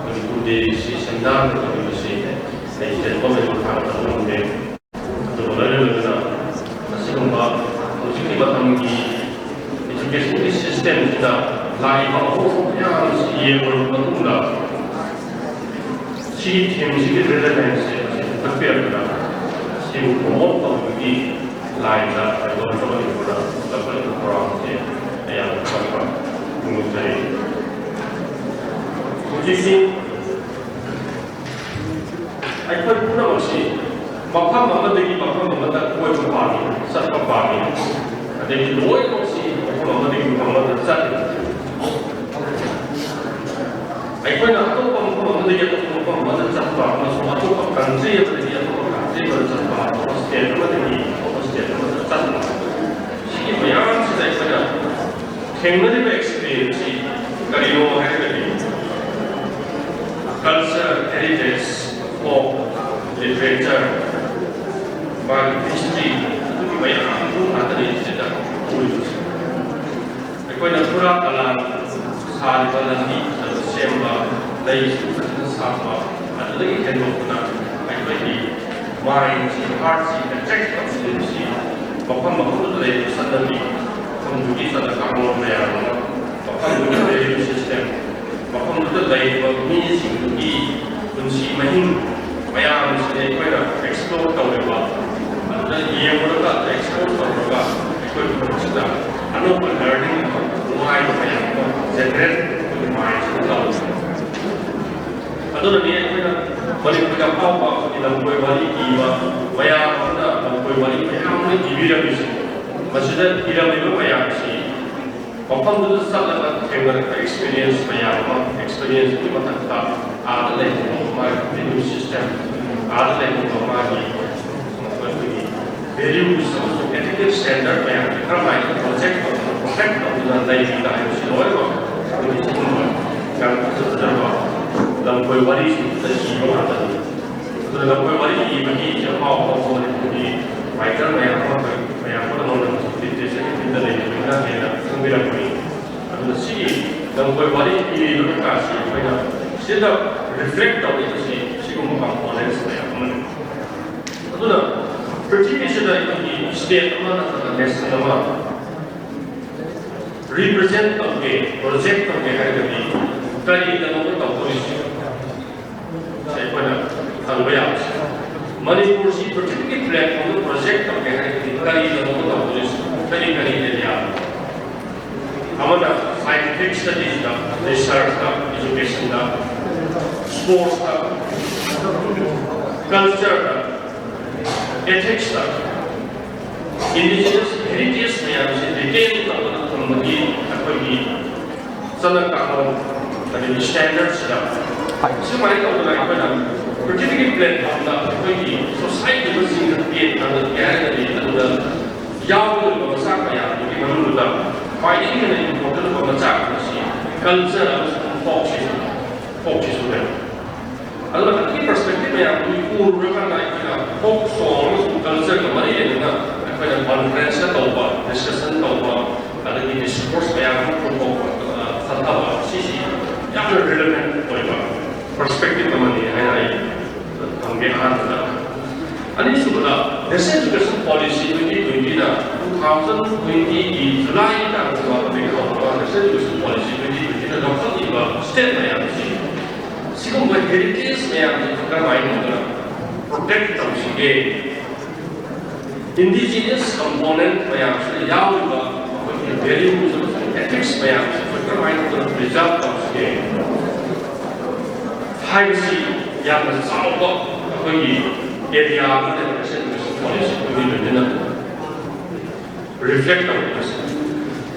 ꯃꯅꯤꯄꯨꯔ ꯗꯦꯁꯤ ꯁꯦꯟꯗꯥꯟ ꯇꯧꯔꯤꯕꯁꯤ ꯑꯩ ꯁꯦꯟꯐꯝ ꯂꯩꯕ ꯊꯥꯛꯇ ꯉꯝꯗꯦ꯫ ꯑꯗꯨꯒ ꯂꯣꯏꯅ ꯂꯣꯏꯅꯅ ꯑꯁꯤꯒꯨꯝꯕ ꯍꯧꯖꯤꯛꯀꯤ ꯃꯇꯝꯒꯤ ꯏꯖꯨꯀꯦꯁꯟꯒꯤ ꯁꯤꯁꯇꯦꯝꯁꯤꯗ ꯂꯥꯛꯏꯕ ꯑꯍꯣꯡꯕ ꯃꯌꯥꯝ ꯑꯁꯤ ꯌꯦꯡꯂꯨꯔꯕ ꯃꯇꯨꯡꯗ ꯁꯤꯒꯤ ꯊꯤꯝꯁꯤꯒꯤ ꯔꯤꯂꯦꯚꯦꯟꯁꯁꯦ ꯃꯁꯤ ꯄꯨꯈꯠꯄꯤꯔꯛꯄꯗ ꯁꯤꯕꯨ ꯄ꯭ꯔꯣꯃꯣꯠ ꯇꯧꯕꯒꯤ ꯂꯥꯏꯟꯗ ꯀꯩꯗꯧꯔꯛꯄ ꯃꯅꯤꯄꯨꯔꯗ ꯂꯧꯈꯠꯂꯤꯕ ꯊꯧꯔꯥꯡꯁꯦ ꯑꯩ ꯌꯥꯝꯅ ꯊꯥꯒꯠꯄ ꯐꯣꯡꯗꯣꯛꯆꯔꯤ꯫ ꯍꯧꯖꯤꯛꯁꯤ ꯑꯩꯈꯣꯏ ꯄꯨꯝꯅꯃꯛꯁꯤ ꯃꯐꯝ ꯑꯃꯗꯒꯤ ꯃꯐꯝ ꯑꯃꯗ ꯀꯣꯏꯕ ꯄꯥꯝꯃꯤ, ꯆꯠꯄ ꯄꯥꯝꯃꯤ, ꯑꯗꯒꯤ ꯂꯣꯏꯅꯃꯛꯁꯤ ꯃꯐꯝ ꯑꯃꯗꯒꯤ ꯃꯐꯝ ꯑꯃꯗ ꯆꯠꯂꯤ꯫ ꯑꯩꯈꯣꯏꯅ ꯑꯇꯣꯞꯄ ꯃꯐꯝ ꯑꯃꯗꯒꯤ ꯑꯇꯣꯞꯄ ꯃꯐꯝ ꯑꯃꯗ ꯆꯠꯄ ꯑꯃꯁꯨꯡ ꯑꯇꯣꯞꯄ ꯀꯟꯇ꯭ꯔꯤ ꯑꯃꯗꯒꯤ ꯑꯇꯣꯞꯄ ꯀꯟꯇ꯭ꯔꯤ ꯑꯃꯗ ꯆꯠꯄ, ꯑꯇꯣꯞꯄ ꯁ꯭ꯇꯦꯠ ꯑꯃꯗꯒꯤ ꯑꯇꯣꯞꯄ ꯁ꯭ꯇꯦꯠ ꯑꯃꯗ ꯆꯠꯄ, ꯁꯤꯒꯤ ꯃꯌꯥꯝꯁꯤꯗ ꯑꯩꯈꯣꯏꯅ ꯊꯦꯡꯅꯔꯤꯕ ꯑꯦꯛꯁꯄꯤꯔꯤꯌꯦꯟꯁꯁꯤ ꯀꯔꯤꯅꯣ ꯍꯥꯏꯔꯒꯗꯤ, ꯀꯜꯆꯔ, ꯍꯦꯔꯤꯇꯦꯖ, ꯐꯣꯛ, ꯂꯤꯇꯔꯦꯆꯔ, ꯃꯥꯒꯤ ꯍꯤꯁꯇ꯭ꯔꯤ, ꯑꯗꯨꯒꯤ ꯃꯌꯥꯝꯗꯨ ꯉꯥꯛꯇꯅꯤ ꯁꯤꯗ ꯎꯔꯤꯕꯁꯦ꯫ ꯑꯩꯈꯣꯏꯅ ꯐꯨꯔꯥ ꯀꯂꯥ ꯁꯥꯔꯤꯕ ꯂꯝꯕꯤ ꯐꯖꯕ ꯁꯦꯝꯕ, ꯂꯩꯁꯤꯡ ꯐꯖꯅ ꯁꯥꯠꯄ, ꯑꯗꯨꯗꯒꯤ ꯍꯦꯟꯗꯣꯛꯇꯨꯅ ꯑꯩꯈꯣꯏꯒꯤ ꯃꯥꯏꯟꯁꯤ, ꯍꯥꯔꯠꯁꯤ ꯑꯦꯇ꯭ꯔꯦꯛ ꯇꯧꯁꯤꯜꯂꯤꯕꯁꯤ ꯃꯐꯝ ꯃꯐꯝꯗꯨꯗ ꯂꯩꯔꯤꯕ ꯆꯠꯅꯕꯤ, ꯃꯐꯝꯗꯨꯒꯤ ꯆꯠꯅ ꯀꯥꯡꯂꯣꯟ ꯃꯌꯥꯝ ꯑꯃ, ꯃꯐꯝꯗꯨꯒꯤ ꯚꯦꯂ꯭ꯌꯨ ꯁꯤꯁꯇꯦꯝ, ꯃꯐꯝꯗꯨꯗ ꯂꯩꯔꯤꯕ ꯃꯤꯁꯤꯡꯗꯨꯒꯤ ꯄꯨꯟꯁꯤ ꯃꯍꯤꯡ ꯃꯌꯥꯝꯁꯤꯗꯤ ꯑꯩꯈꯣꯏꯅ ꯑꯦꯛꯁꯄ꯭ꯂꯣꯔ ꯇꯧꯔꯤꯕ, ꯑꯗꯨꯗ ꯌꯦꯡꯂꯨꯔꯒ ꯑꯦꯛꯁꯄ꯭ꯂꯣꯔ ꯇꯧꯔꯒ ꯑꯩꯈꯣꯏꯒꯤ ꯄꯨꯟꯁꯤꯗ ꯑꯅꯧꯕ ꯂꯔꯅꯤꯡ ꯑꯃ, ꯅꯨꯡꯉꯥꯏꯕ ꯃꯌꯥꯝ ꯑꯃ ꯖꯦꯅꯦꯔꯦꯠ ꯑꯩꯈꯣꯏꯒꯤ ꯃꯥꯏꯟꯁꯤꯗ ꯇꯧꯔꯤ꯫ ꯑꯗꯨꯅꯅꯤ ꯑꯩꯈꯣꯏꯅ ꯃꯅꯤꯄꯨꯔꯒꯤ ꯑꯐꯥꯎꯕ ꯑꯩꯈꯣꯏꯒꯤ ꯂꯝꯀꯣꯏ ꯋꯥꯔꯤ ꯏꯕ ꯃꯌꯥꯝ ꯑꯃꯅ ꯂꯝꯀꯣꯏ ꯋꯥꯔꯤ ꯃꯌꯥꯝ ꯑꯃ ꯏꯕꯤꯔꯝꯃꯤꯁꯦ꯫ ꯃꯁꯤꯗ ꯏꯔꯝꯃꯤꯕ ꯃꯌꯥꯝꯁꯤ ꯃꯐꯝꯗꯨꯗ ꯆꯠꯂꯒ ꯊꯦꯡꯅꯔꯛꯄ ꯑꯦꯛꯁꯄꯤꯔꯤꯌꯦꯟꯁ ꯃꯌꯥꯝ ꯑꯃ, ꯑꯦꯛꯁꯄꯤꯔꯤꯌꯦꯟꯁꯀꯤ ꯃꯊꯛꯇ ꯑꯥꯗ ꯂꯩꯔꯤꯕ ꯃꯥꯒꯤ ꯚꯦꯂ꯭ꯌꯨ ꯁꯤꯁꯇꯦꯝ, ꯑꯥꯗ ꯂꯩꯔꯤꯕ ꯃꯥꯒꯤ ꯑꯩꯈꯣꯏꯒꯤ ꯚꯦꯂ꯭ꯌꯨꯁ ꯑꯃꯁꯨꯡ ꯑꯦꯊꯤꯀꯦꯜ ꯁ꯭ꯇꯦꯟꯗꯔꯗ ꯃꯌꯥꯝꯁꯦ ꯀꯔꯝꯍꯥꯏꯅ ꯄ꯭ꯔꯣꯖꯦꯛ ꯇꯧꯗꯨꯅ, ꯄ꯭ꯔꯣꯇꯦꯛ ꯇꯧꯗꯨꯅ ꯂꯩꯔꯤ ꯍꯥꯏꯕꯁꯤ ꯂꯣꯏꯅꯃꯛ ꯑꯩꯈꯣꯏꯒꯤ ꯁꯤꯒꯨꯝꯕ ꯌꯥꯝ ꯐꯖ ꯐꯖꯔꯕ ꯂꯝꯀꯣꯏ ꯋꯥꯔꯤꯁꯤꯡꯁꯤꯗ ꯏꯕ ꯉꯥꯛꯇꯅꯤ꯫ ꯑꯗꯨꯅ ꯂꯝꯀꯣꯏ ꯋꯥꯔꯤ ꯏꯕꯒꯤ ꯑꯐꯥꯎ ꯑꯐꯥꯎꯕ ꯃꯅꯤꯄꯨꯔꯒꯤ ꯔꯥꯏꯇꯔ ꯃꯌꯥꯝ ꯑꯃ ꯃꯌꯥꯝ ꯄꯨꯝꯅꯃꯛꯅ ꯂꯤꯇꯔꯦꯆꯔꯒꯤ ꯐꯤꯜꯗ ꯂꯩꯔꯤꯕꯅꯤꯅ ꯍꯦꯟꯅ ꯈꯪꯕꯤꯔꯝꯒꯅꯤ꯫ ꯑꯗꯨꯅ ꯁꯤꯒꯤ ꯂꯝꯀꯣꯏ ꯋꯥꯔꯤ ꯏꯔꯤꯕ ꯀꯩꯀꯥꯁꯤ ꯑꯩꯈꯣꯏꯅ ꯁꯤꯗ ꯔꯤꯐ꯭ꯂꯦꯛ ꯇꯧꯔꯤꯕꯁꯤ ꯁꯤꯒꯨꯝꯕ ꯀꯝꯄꯣꯅꯦꯟꯁ ꯃꯌꯥꯝ ꯑꯃꯅꯤ꯫ ꯑꯗꯨꯅ ꯄ꯭ꯔꯤꯊꯤꯕꯤꯁꯤꯗ ꯑꯩꯈꯣꯏꯒꯤ ꯁ꯭ꯇꯦꯠ ꯑꯃ ꯅꯠꯇ꯭ꯔꯒ ꯅꯦꯁꯟ ꯑꯃ ꯔꯤꯄ꯭ꯔꯖꯦꯟ ꯇꯧꯒꯦ, ꯄ꯭ꯔꯣꯖꯦꯛ ꯇꯧꯒꯦ ꯍꯥꯏꯔꯒꯗꯤ ꯀꯔꯤꯗꯅꯣꯕ ꯇꯧꯗꯣꯔꯤꯁꯦ? ꯁꯤ ꯑꯩꯈꯣꯏꯅ ꯍꯪꯕ ꯌꯥꯕꯁꯦ꯫ ꯃꯅꯤꯄꯨꯔꯁꯤ ꯄ꯭ꯔꯤꯊꯤꯕꯤꯒꯤ ꯄ꯭ꯂꯦꯠꯐꯣꯝꯗ ꯄ꯭ꯔꯣꯖꯦꯛ ꯇꯧꯒꯦ ꯍꯥꯏꯔꯒꯗꯤ ꯀꯔꯤꯗꯅꯣꯕ ꯇꯧꯗꯣꯔꯤꯁꯦ? ꯀꯔꯤ ꯀꯔꯤ ꯑꯦꯔꯤꯌꯥ? ꯑꯃꯅ ꯁꯥꯏꯟꯇꯤꯐꯤꯛ ꯁ꯭ꯇꯗꯤꯁꯇ, ꯔꯤꯁꯔꯆꯇ, ꯏꯖꯨꯀꯦꯁꯟꯗ, ꯁ꯭ꯄꯣꯔꯠꯁꯇ, ꯀꯜꯆꯔꯗ, ꯑꯦꯊꯤꯛꯁꯇ, ꯏꯟꯗꯤꯖꯤꯅꯁ ꯍꯦꯔꯤꯇꯦꯖ ꯃꯌꯥꯝꯁꯦ ꯔꯤꯇꯦꯟ ꯇꯧꯗꯨꯅ ꯊꯝꯕꯒꯤ ꯑꯩꯈꯣꯏꯒꯤ ꯆꯠꯅ ꯀꯥꯡꯂꯣꯟ, ꯑꯗꯒꯤ ꯁ꯭ꯇꯦꯟꯗꯔꯗꯁꯤꯗ ꯁꯨꯃꯥꯏꯅ ꯇꯧꯗꯅ ꯑꯩꯈꯣꯏꯅ ꯄ꯭ꯔꯤꯊꯤꯕꯤꯒꯤ ꯄ꯭ꯂꯦꯠꯐꯣꯝꯗ ꯑꯩꯈꯣꯏꯒꯤ ꯁꯣꯁꯥꯏꯇꯤ ꯑꯃ ꯆꯤꯡꯈꯠꯀꯦ ꯊꯥꯡꯒꯠꯀꯦ ꯍꯥꯏꯔꯒꯗꯤ ꯑꯗꯨꯗ ꯌꯥꯎꯒꯗꯧꯔꯤꯕ ꯃꯆꯥꯛ ꯃꯌꯥꯝꯗꯨꯒꯤ ꯃꯅꯨꯡꯗꯨꯗ ꯈ꯭ꯋꯥꯏꯗꯒꯤ ꯍꯦꯟꯅ ꯏꯝꯄꯣꯔꯇꯦꯟ ꯑꯣꯏꯕ ꯃꯆꯥꯛ ꯑꯃꯁꯤ ꯀꯜꯆꯔ ꯑꯃꯁꯨꯡ ꯐꯣꯛꯁꯤꯁꯨ, ꯐꯣꯛꯁꯤꯁꯨꯅꯦꯕ꯫ ꯑꯗꯨꯅ ꯍꯧꯖꯤꯛꯀꯤ ꯄꯔꯁꯄꯦꯛꯇꯤꯚ ꯃꯌꯥꯝꯗꯨ ꯎꯔꯨꯔꯀꯥꯟꯗ ꯑꯩꯈꯣꯏꯅ ꯐꯣꯛ ꯁꯣꯡ ꯑꯃꯁꯨꯡ ꯀꯜꯆꯔꯒ ꯃꯔꯤ ꯂꯩꯅꯅ ꯑꯩꯈꯣꯏꯅ ꯀꯟꯐꯔꯦꯟꯁꯀ ꯇꯧꯕ, ꯗꯤꯁꯀꯁꯟ ꯇꯧꯕ, ꯑꯗꯒꯤ ꯗꯤꯁꯀꯣꯔꯁ ꯃꯌꯥꯝ ꯑꯃ ꯐꯣꯡꯗꯣꯛꯄ, ꯑ, ꯈꯟꯊꯕ, ꯁꯤꯁꯤ ꯌꯥꯝꯅ ꯔꯤꯂꯦꯚꯦꯟ ꯑꯣꯏꯕ ꯄꯔꯁꯄꯦꯛꯇꯤꯚ ꯑꯃꯅꯤ ꯍꯥꯏꯅ ꯑꯩ ꯊꯝꯒꯦ ꯑꯍꯥꯟꯕꯗ꯫ ꯑꯅꯤꯁꯨꯕꯗ, ꯅꯦꯁꯅꯦꯜ ꯏꯖꯨꯀꯦꯁꯟ ꯄꯣꯂꯤꯁꯤ ꯇ꯭ꯋꯦꯟꯇꯤ ꯇ꯭ꯋꯦꯟꯇꯤꯅ ꯇꯨ ꯊꯥꯎꯖꯟ ꯇ꯭ꯋꯦꯟꯇꯤꯒꯤ ꯖꯨꯂꯥꯏꯒꯤ ꯇꯥꯡ ꯀꯨꯟꯃꯥꯄꯟꯗꯒꯤ ꯍꯧꯔꯒ ꯅꯦꯁꯅꯦꯜ ꯏꯖꯨꯀꯦꯁꯟ ꯄꯣꯂꯤꯁꯤ ꯇ꯭ꯋꯦꯟꯇꯤ ꯇ꯭ꯋꯦꯟꯇꯤꯅ ꯂꯧꯈꯠꯂꯤꯕ ꯁ꯭ꯇꯦꯠ ꯃꯌꯥꯝꯁꯤ ꯁꯤꯒꯨꯝꯕ ꯍꯦꯔꯤꯇꯦꯖ ꯃꯌꯥꯝꯁꯤ ꯀꯔꯝꯍꯥꯏꯅ ꯇꯧꯗꯅ ꯄ꯭ꯔꯣꯇꯦꯛ ꯇꯧꯁꯤꯒꯦ? ꯏꯟꯗꯤꯖꯤꯅꯁ ꯀꯝꯄꯣꯅꯦꯟꯠ ꯃꯌꯥꯝꯁꯤꯗ ꯌꯥꯎꯔꯤꯕ ꯑꯩꯈꯣꯏꯒꯤ ꯚꯦꯂ꯭ꯌꯨꯁ ꯑꯃꯁꯨꯡ ꯑꯦꯊꯤꯛꯁ ꯃꯌꯥꯝꯁꯤ ꯑꯩꯈꯣꯏ ꯀꯔꯝꯍꯥꯏꯅ ꯇꯧꯗꯅ ꯄ꯭ꯔꯤꯖꯥꯔꯚ ꯇꯧꯁꯤꯒꯦ ꯍꯥꯏꯕꯁꯤ ꯌꯥꯝꯅ ꯆꯥꯎꯕ ꯑꯩꯈꯣꯏꯒꯤ ꯑꯦꯔꯤꯌꯥ ꯑꯃꯅꯦꯕ ꯅꯦꯁꯅꯦꯜ ꯏꯖꯨꯀꯦꯁꯟ ꯄꯣꯂꯤꯁꯤ ꯇ꯭ꯋꯦꯟꯇꯤ ꯇ꯭ꯋꯦꯟꯇꯤꯅ꯫ ꯔꯤꯐ꯭ꯂꯦꯛ ꯇꯧꯔꯤꯕꯁꯦ꯫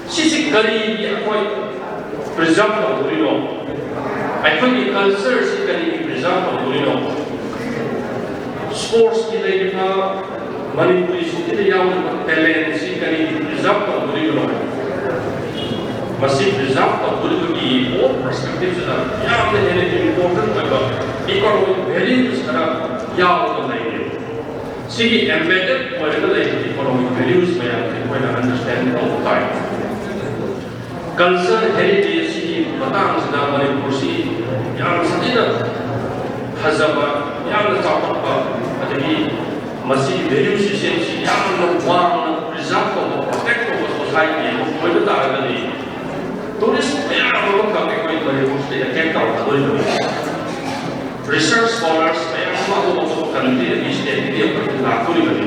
ꯁꯤꯁꯤ ꯀꯔꯤꯒꯤ ꯑꯩꯈꯣꯏ ꯄ꯭ꯔꯤꯖꯥꯔꯚ ꯇꯧꯗꯣꯔꯤꯅꯣ? ꯑꯩꯈꯣꯏꯒꯤ ꯀꯜꯆꯔꯁꯤ ꯀꯔꯤꯒꯤ ꯄ꯭ꯔꯤꯖꯥꯔꯚ ꯇꯧꯗꯣꯔꯤꯅꯣ? ꯁ꯭ꯄꯣꯔꯠꯁꯀꯤ ꯂꯩꯔꯤꯕ ꯃꯅꯤꯄꯨꯔꯤꯁꯤꯡꯁꯤꯗ ꯌꯥꯎꯔꯤꯕ ꯇꯦꯂꯦꯟꯁꯤ ꯀꯔꯤꯒꯤ ꯄ꯭ꯔꯤꯖꯥꯔꯚ ꯇꯧꯗꯣꯔꯤꯕꯅꯣ? ꯃꯁꯤ ꯄ꯭ꯔꯤꯖꯥꯔꯚ ꯇꯧꯗꯣꯔꯤꯕꯒꯤ ꯍꯣꯜ ꯄꯔꯁꯄꯦꯛꯇꯤꯞꯁꯤꯗ ꯌꯥꯝꯅ ꯍꯦꯟꯅ ꯏꯝꯄꯣꯔꯇꯦꯟ ꯑꯣꯏꯕ ꯏꯀꯣꯅꯣꯃꯤꯛ ꯚꯦꯂ꯭ꯌꯨꯁ ꯈꯔ ꯌꯥꯎꯔꯒ ꯂꯩꯔꯦ꯫ ꯁꯤꯒꯤ ꯑꯦꯝꯕꯦꯗꯦꯠ ꯑꯣꯏꯔꯒ ꯂꯩꯕ ꯏꯀꯣꯅꯣꯃꯤꯛ ꯚꯦꯂ꯭ꯌꯨꯁ ꯃꯌꯥꯝꯁꯦ ꯑꯩꯈꯣꯏꯅ ꯑꯟꯗꯔꯁ꯭ꯇꯦꯟ ꯇꯧꯕ ꯇꯥꯏ꯫ ꯀꯜꯆꯔ ꯍꯦꯔꯤꯇꯦꯖꯀꯤ ꯃꯇꯥꯡꯁꯤꯗ ꯃꯅꯤꯄꯨꯔꯁꯤ ꯌꯥꯝꯅ ꯁꯥꯊꯤꯅ ꯐꯖꯕ, ꯌꯥꯝꯅ ꯆꯥꯎꯈꯠꯄ, ꯑꯗꯒꯤ ꯃꯁꯤꯒꯤ ꯚꯦꯂ꯭ꯌꯨ ꯁꯤꯁꯇꯦꯝꯁꯤ ꯌꯥꯝꯅ ꯋꯥꯡꯅ ꯄ꯭ꯔꯤꯖꯥꯔꯚ ꯇꯧꯕ, ꯄ꯭ꯔꯣꯇꯦꯛ ꯇꯧꯕ ꯁꯣꯁꯥꯏꯇꯤ ꯑꯃ ꯑꯣꯏꯕ ꯇꯥꯔꯒꯗꯤ, ꯇꯨꯔꯤꯁ ꯃꯌꯥꯝ ꯑꯃꯈꯛ ꯑꯩꯈꯣꯏ ꯃꯅꯤꯄꯨꯔꯁꯤꯗ ꯑꯦꯇ꯭ꯔꯦꯛ ꯇꯧꯔꯛꯀꯗꯣꯔꯤꯕꯅꯤ꯫ ꯔꯤꯁꯔꯆ ꯁ꯭ꯀꯣꯂꯔꯁ ꯃꯌꯥꯝ ꯑꯃ ꯑꯇꯣꯞ ꯑꯇꯣꯞꯄ ꯀꯟꯇ꯭ꯔꯤꯗꯒꯤ, ꯁ꯭ꯇꯦꯠꯇꯒꯤ ꯑꯩꯈꯣꯏ ꯂꯥꯛꯇꯣꯔꯤꯕꯅꯤ꯫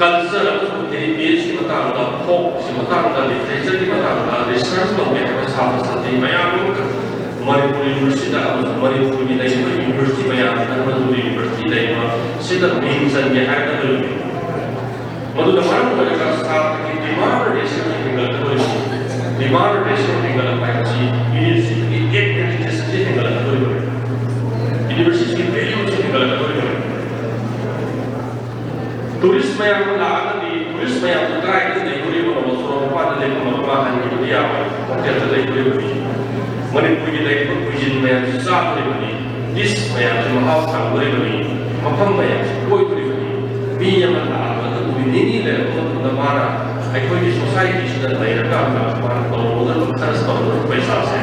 ꯀꯜꯆꯔ ꯑꯃꯁꯨꯡ ꯍꯦꯔꯤꯇꯦꯖꯀꯤ ꯃꯇꯥꯡꯗ, ꯐꯣꯛꯀꯤ ꯃꯇꯥꯡꯗ, ꯂꯤꯇꯔꯦꯆꯔꯒꯤ ꯃꯇꯥꯡꯗ ꯔꯤꯁꯔꯆ ꯇꯧꯒꯦ ꯍꯥꯏꯕ ꯁꯥꯇ꯭ꯔ ꯁꯥꯇ꯭ꯔꯤ ꯃꯌꯥꯝ ꯑꯃ ꯃꯅꯤꯄꯨꯔ ꯌꯨꯅꯤꯚꯔꯁꯤꯇꯤꯗ ꯑꯃꯁꯨꯡ ꯃꯅꯤꯄꯨꯔꯒꯤ ꯂꯩꯔꯤꯕ ꯌꯨꯅꯤꯚꯔꯁꯤꯇꯤ ꯃꯌꯥꯝ, ꯙꯔꯃꯗꯨꯒꯤ ꯌꯨꯅꯤꯚꯔꯁꯤꯇꯤ ꯂꯩꯔꯤꯕ ꯁꯤꯗ ꯃꯤꯡ ꯆꯟꯒꯦ ꯍꯥꯏꯔꯒꯗꯣꯔꯤꯕꯅꯤ꯫ ꯃꯗꯨꯅ ꯃꯔꯝ ꯑꯣꯏꯔꯒ ꯁꯥꯇ꯭ꯔꯒꯤ ꯗꯤꯃꯥꯟ ꯔꯦꯁꯤꯑꯣꯁꯤ ꯍꯦꯟꯒꯠꯂꯛꯀꯗꯣꯔꯤꯕꯅꯤ꯫ ꯗꯤꯃꯥꯟ ꯔꯦꯁꯤꯑꯣ ꯍꯦꯟꯒꯠꯂꯛꯄ ꯍꯥꯏꯕꯁꯤ ꯌꯨꯅꯤꯚꯔꯁꯤꯇꯤꯒꯤ ꯑꯦꯛ ꯑꯦꯛꯁꯤꯁꯇꯦꯟꯁꯁꯤ ꯍꯦꯟꯒꯠꯂꯛꯀꯗꯣꯔꯤꯕꯅꯤ꯫ ꯌꯨꯅꯤꯚꯔꯁꯤꯇꯤꯒꯤ ꯚꯦꯂ꯭ꯌꯨꯁꯤ ꯍꯦꯟꯒꯠꯂꯛꯀꯗꯣꯔꯤꯕꯅꯤ꯫ ꯇꯨꯔꯤꯁ ꯃꯌꯥꯝ ꯑꯃ ꯂꯥꯛꯑꯒꯗꯤ, ꯇꯨꯔꯤꯁ ꯃꯌꯥꯝꯗꯨ ꯀꯗꯥꯏꯗ ꯂꯩꯗꯣꯔꯤꯕꯅꯣ? ꯁꯣꯔꯣꯛ ꯃꯄꯥꯟꯗ ꯂꯦꯞꯍꯟꯕ ꯍꯟꯈꯤꯕꯗꯤ ꯌꯥꯔꯣꯏ, ꯍꯣꯇꯦꯜꯗ ꯂꯩꯗꯣꯔꯤꯕꯅꯤ꯫ ꯃꯅꯤꯄꯨꯔꯒꯤ ꯂꯩꯔꯤꯕ ꯀꯨꯏꯖꯤꯟ ꯃꯌꯥꯝꯁꯤ ꯆꯥꯗꯣꯔꯤꯕꯅꯤ, ꯗꯤꯁ ꯃꯌꯥꯝꯁꯤ ꯃꯍꯥꯎ ꯇꯪꯗꯣꯔꯤꯕꯅꯤ, ꯃꯐꯝ ꯃꯌꯥꯝꯁꯤ ꯀꯣꯏꯗꯣꯔꯤꯕꯅꯤ꯫ ꯃꯤ ꯑꯃ ꯂꯥꯛꯑꯒ ꯅꯨꯃꯤꯠ ꯅꯤꯅꯤ ꯂꯩꯔꯛꯄ ꯃꯇꯝꯗ ꯃꯥꯅ ꯑꯩꯈꯣꯏꯒꯤ ꯁꯣꯁꯥꯏꯇꯤꯁꯤꯗ ꯂꯩꯔꯀꯥꯟꯗ ꯃꯥꯅ ꯇꯧꯒꯗꯕ, ꯈꯔ ꯇꯧꯒꯗꯕ ꯄꯩꯁꯥꯁꯦ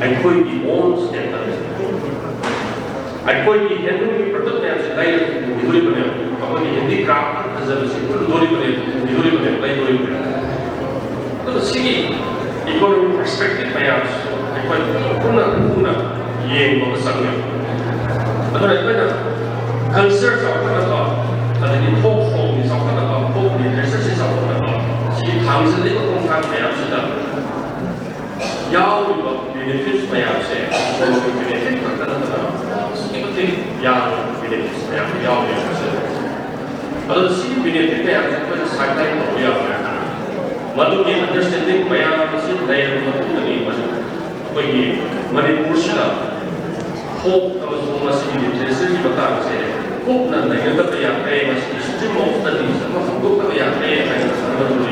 ꯑꯩꯈꯣꯏꯒꯤ ꯑꯣꯟ ꯁ꯭ꯇꯦꯠꯇ ꯂꯩ꯫ ꯑꯩꯈꯣꯏꯒꯤ ꯍꯦꯟꯂꯨꯝꯒꯤ ꯄ꯭ꯔꯗꯛ ꯃꯌꯥꯝꯁꯦ ꯂꯩꯔꯒ ꯄꯨꯊꯣꯛꯈꯤꯗꯣꯔꯤꯕꯅꯦꯕ, ꯑꯩꯈꯣꯏꯒꯤ ꯍꯦꯟꯗꯤꯀ꯭ꯔꯥꯐ ꯐꯖꯕꯁꯦ ꯎꯠꯂꯨꯗꯣꯔꯤꯕꯅꯦꯕ, ꯄꯨꯊꯣꯛꯈꯤꯗꯣꯔꯤꯕꯅꯦꯕ, ꯂꯩꯗꯣꯔꯤꯕꯅꯦꯕ꯫ ꯑꯗꯨꯅ ꯁꯤꯒꯤ ꯏꯀꯣꯅꯣꯃꯤꯛ ꯄꯔꯁꯄꯦꯛꯇꯤꯚ ꯃꯌꯥꯝꯁꯤꯁꯨ ꯑꯩꯈꯣꯏ ꯄꯨꯟꯅ ꯄꯨꯟꯅ ꯌꯦꯡꯕ ꯑꯃ ꯆꯪꯉꯦ꯫ ꯑꯗꯨꯅ ꯑꯩꯈꯣꯏꯅ ꯀꯜꯆꯔ ꯆꯥꯎꯈꯠꯅꯕ, ꯑꯗꯒꯤ ꯐꯣꯛ ꯁꯣꯡꯒꯤ ꯆꯥꯎꯈꯠꯅꯕ, ꯐꯣꯛ ꯂꯤꯇꯔꯦꯆꯔꯁꯤ ꯆꯥꯎꯈꯠꯅꯕ, ꯁꯤꯒꯤ ꯊꯥꯡꯖꯤꯜꯂꯤꯕ ꯈꯣꯡꯊꯥꯡ ꯃꯌꯥꯝꯁꯤꯗ ꯌꯥꯎꯔꯤꯕ ꯕꯦꯅꯤꯐꯤꯠꯁ ꯃꯌꯥꯝꯁꯦ ꯏꯀꯣꯅꯣꯃꯤꯛ ꯕꯦꯅꯤꯐꯤꯠ ꯈꯛꯇ ꯅꯠꯇꯅ ꯑꯁꯨꯛꯀꯤ ꯃꯇꯤꯛ ꯌꯥꯝꯕ ꯕꯦꯅꯤꯐꯤꯠꯁ ꯃꯌꯥꯝ ꯌꯥꯎꯔꯤ ꯍꯥꯏꯕꯁꯦ꯫ ꯑꯗꯨꯅ ꯁꯤꯒꯤ ꯕꯦꯅꯤꯐꯤꯠ ꯃꯌꯥꯝꯁꯦ ꯑꯩꯈꯣꯏꯅ ꯁꯥꯏꯠꯂꯥꯏꯟ ꯇꯧꯕ ꯌꯥꯕ ꯃꯌꯥꯝ ꯑꯃ, ꯃꯗꯨꯒꯤ ꯑꯟꯗꯔꯁ꯭ꯇꯦꯟꯗꯤꯡ ꯃꯌꯥꯝ ꯑꯁꯤ ꯂꯩꯔꯕ ꯃꯇꯨꯡꯗꯅꯤ ꯑꯩꯈꯣꯏꯒꯤ ꯃꯅꯤꯄꯨꯔꯁꯤꯗ ꯐꯣꯛ ꯑꯃꯁꯨꯡ ꯃꯁꯤꯒꯤ ꯂꯤꯇꯔꯦꯆꯔꯒꯤ ꯃꯇꯥꯡꯁꯦ ꯀꯨꯞꯅ ꯅꯩꯅꯗꯕ ꯌꯥꯗꯦ, ꯃꯁꯤꯒꯤ ꯁ꯭ꯇꯔꯤꯝ ꯑꯣꯐ ꯁ꯭ꯇꯗꯤꯁ ꯑꯃ ꯍꯧꯗꯣꯛꯇꯕ ꯌꯥꯗꯦ ꯍꯥꯏꯅ ꯈꯟꯕꯗꯨꯅꯤ꯫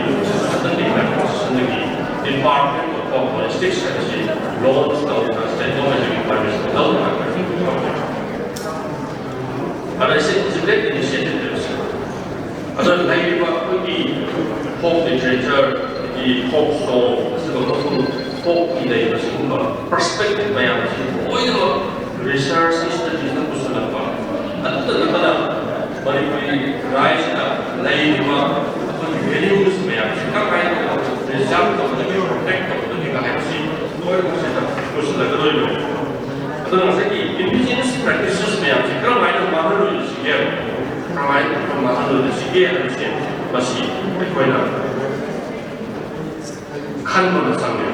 ꯍꯟꯗꯛꯀꯤ ꯀꯟꯐꯔꯦꯟꯁꯇꯒꯤ ꯗꯤꯄꯥꯔꯠꯃꯦꯟ ꯑꯣꯐ ꯐꯣꯛ ꯂꯤꯡꯒ꯭ꯋꯤꯁꯇꯤꯛꯁ ꯍꯥꯏꯕꯁꯤ ꯂꯣꯟꯁ ꯇꯧꯗꯨꯅ ꯁ꯭ꯇꯦꯠ ꯒꯣꯔꯃꯦꯟꯠꯀꯤ ꯄꯥꯔꯃꯤꯁꯟ ꯂꯧꯗꯨꯅ ꯑꯗ ꯁꯤ ꯍꯧꯖꯤꯛ ꯂꯦꯠ ꯏꯅꯤꯁꯤꯌꯦꯇꯤꯚ ꯂꯩꯕꯁꯦ꯫ ꯑꯗ ꯂꯩꯔꯤꯕ ꯑꯩꯈꯣꯏꯒꯤ ꯐꯣꯛ ꯂꯤꯇꯔꯦꯆꯔ, ꯑꯗꯒꯤ ꯐꯣꯛ ꯁꯣꯡ, ꯑꯗꯨꯒ ꯃꯐꯝ ꯐꯣꯛꯀꯤ ꯂꯩꯔꯤꯕ ꯁꯤꯒꯨꯝꯕ ꯄꯔꯁꯄꯦꯛꯇꯤꯚ ꯃꯌꯥꯝꯁꯤ ꯂꯣꯏꯅꯃꯛ ꯔꯤꯁꯔꯆ ꯏꯟꯁꯇꯤꯇ꯭ꯌꯨꯠꯅ ꯄꯨꯁꯤꯜꯂꯛꯄ, ꯑꯗꯨꯇ ꯅꯠꯇꯅ ꯃꯅꯤꯄꯨꯔꯤ ꯔꯥꯏꯖꯁꯤꯗ ꯂꯩꯔꯤꯕ ꯑꯩꯈꯣꯏꯒꯤ ꯚꯦꯂ꯭ꯌꯨꯁ ꯃꯌꯥꯝꯁꯤ ꯀꯔꯝꯍꯥꯏꯅ ꯇꯧꯔꯒ ꯄ꯭ꯔꯤꯖꯥꯔꯚ ꯇꯧꯒꯗꯒꯦ, ꯄ꯭ꯔꯣꯇꯦꯛ ꯇꯧꯒꯗꯒꯦ ꯍꯥꯏꯕꯁꯤ ꯂꯣꯏꯅꯃꯛꯁꯤꯗ ꯄꯨꯁꯤꯜꯂꯛꯀꯗꯣꯔꯤꯕꯅꯤ꯫ ꯑꯗꯨꯅ ꯉꯁꯥꯏꯒꯤ ꯏꯟꯗꯤꯖꯤꯅꯁ ꯄ꯭ꯔꯦꯛꯇꯤꯁꯦꯁ ꯃꯌꯥꯝꯁꯤ ꯀꯔꯝꯍꯥꯏꯅ ꯃꯥꯡꯍꯜꯂꯣꯏꯗꯁꯤꯒꯦ, ꯀꯔꯝꯍꯥꯏꯅ ꯃꯥꯡꯍꯜꯂꯣꯏꯗꯁꯤꯒꯦ ꯍꯥꯏꯕꯁꯦ ꯃꯁꯤ ꯑꯩꯈꯣꯏꯅ ꯈꯟꯕ ꯑꯃ ꯆꯪꯉꯦ꯫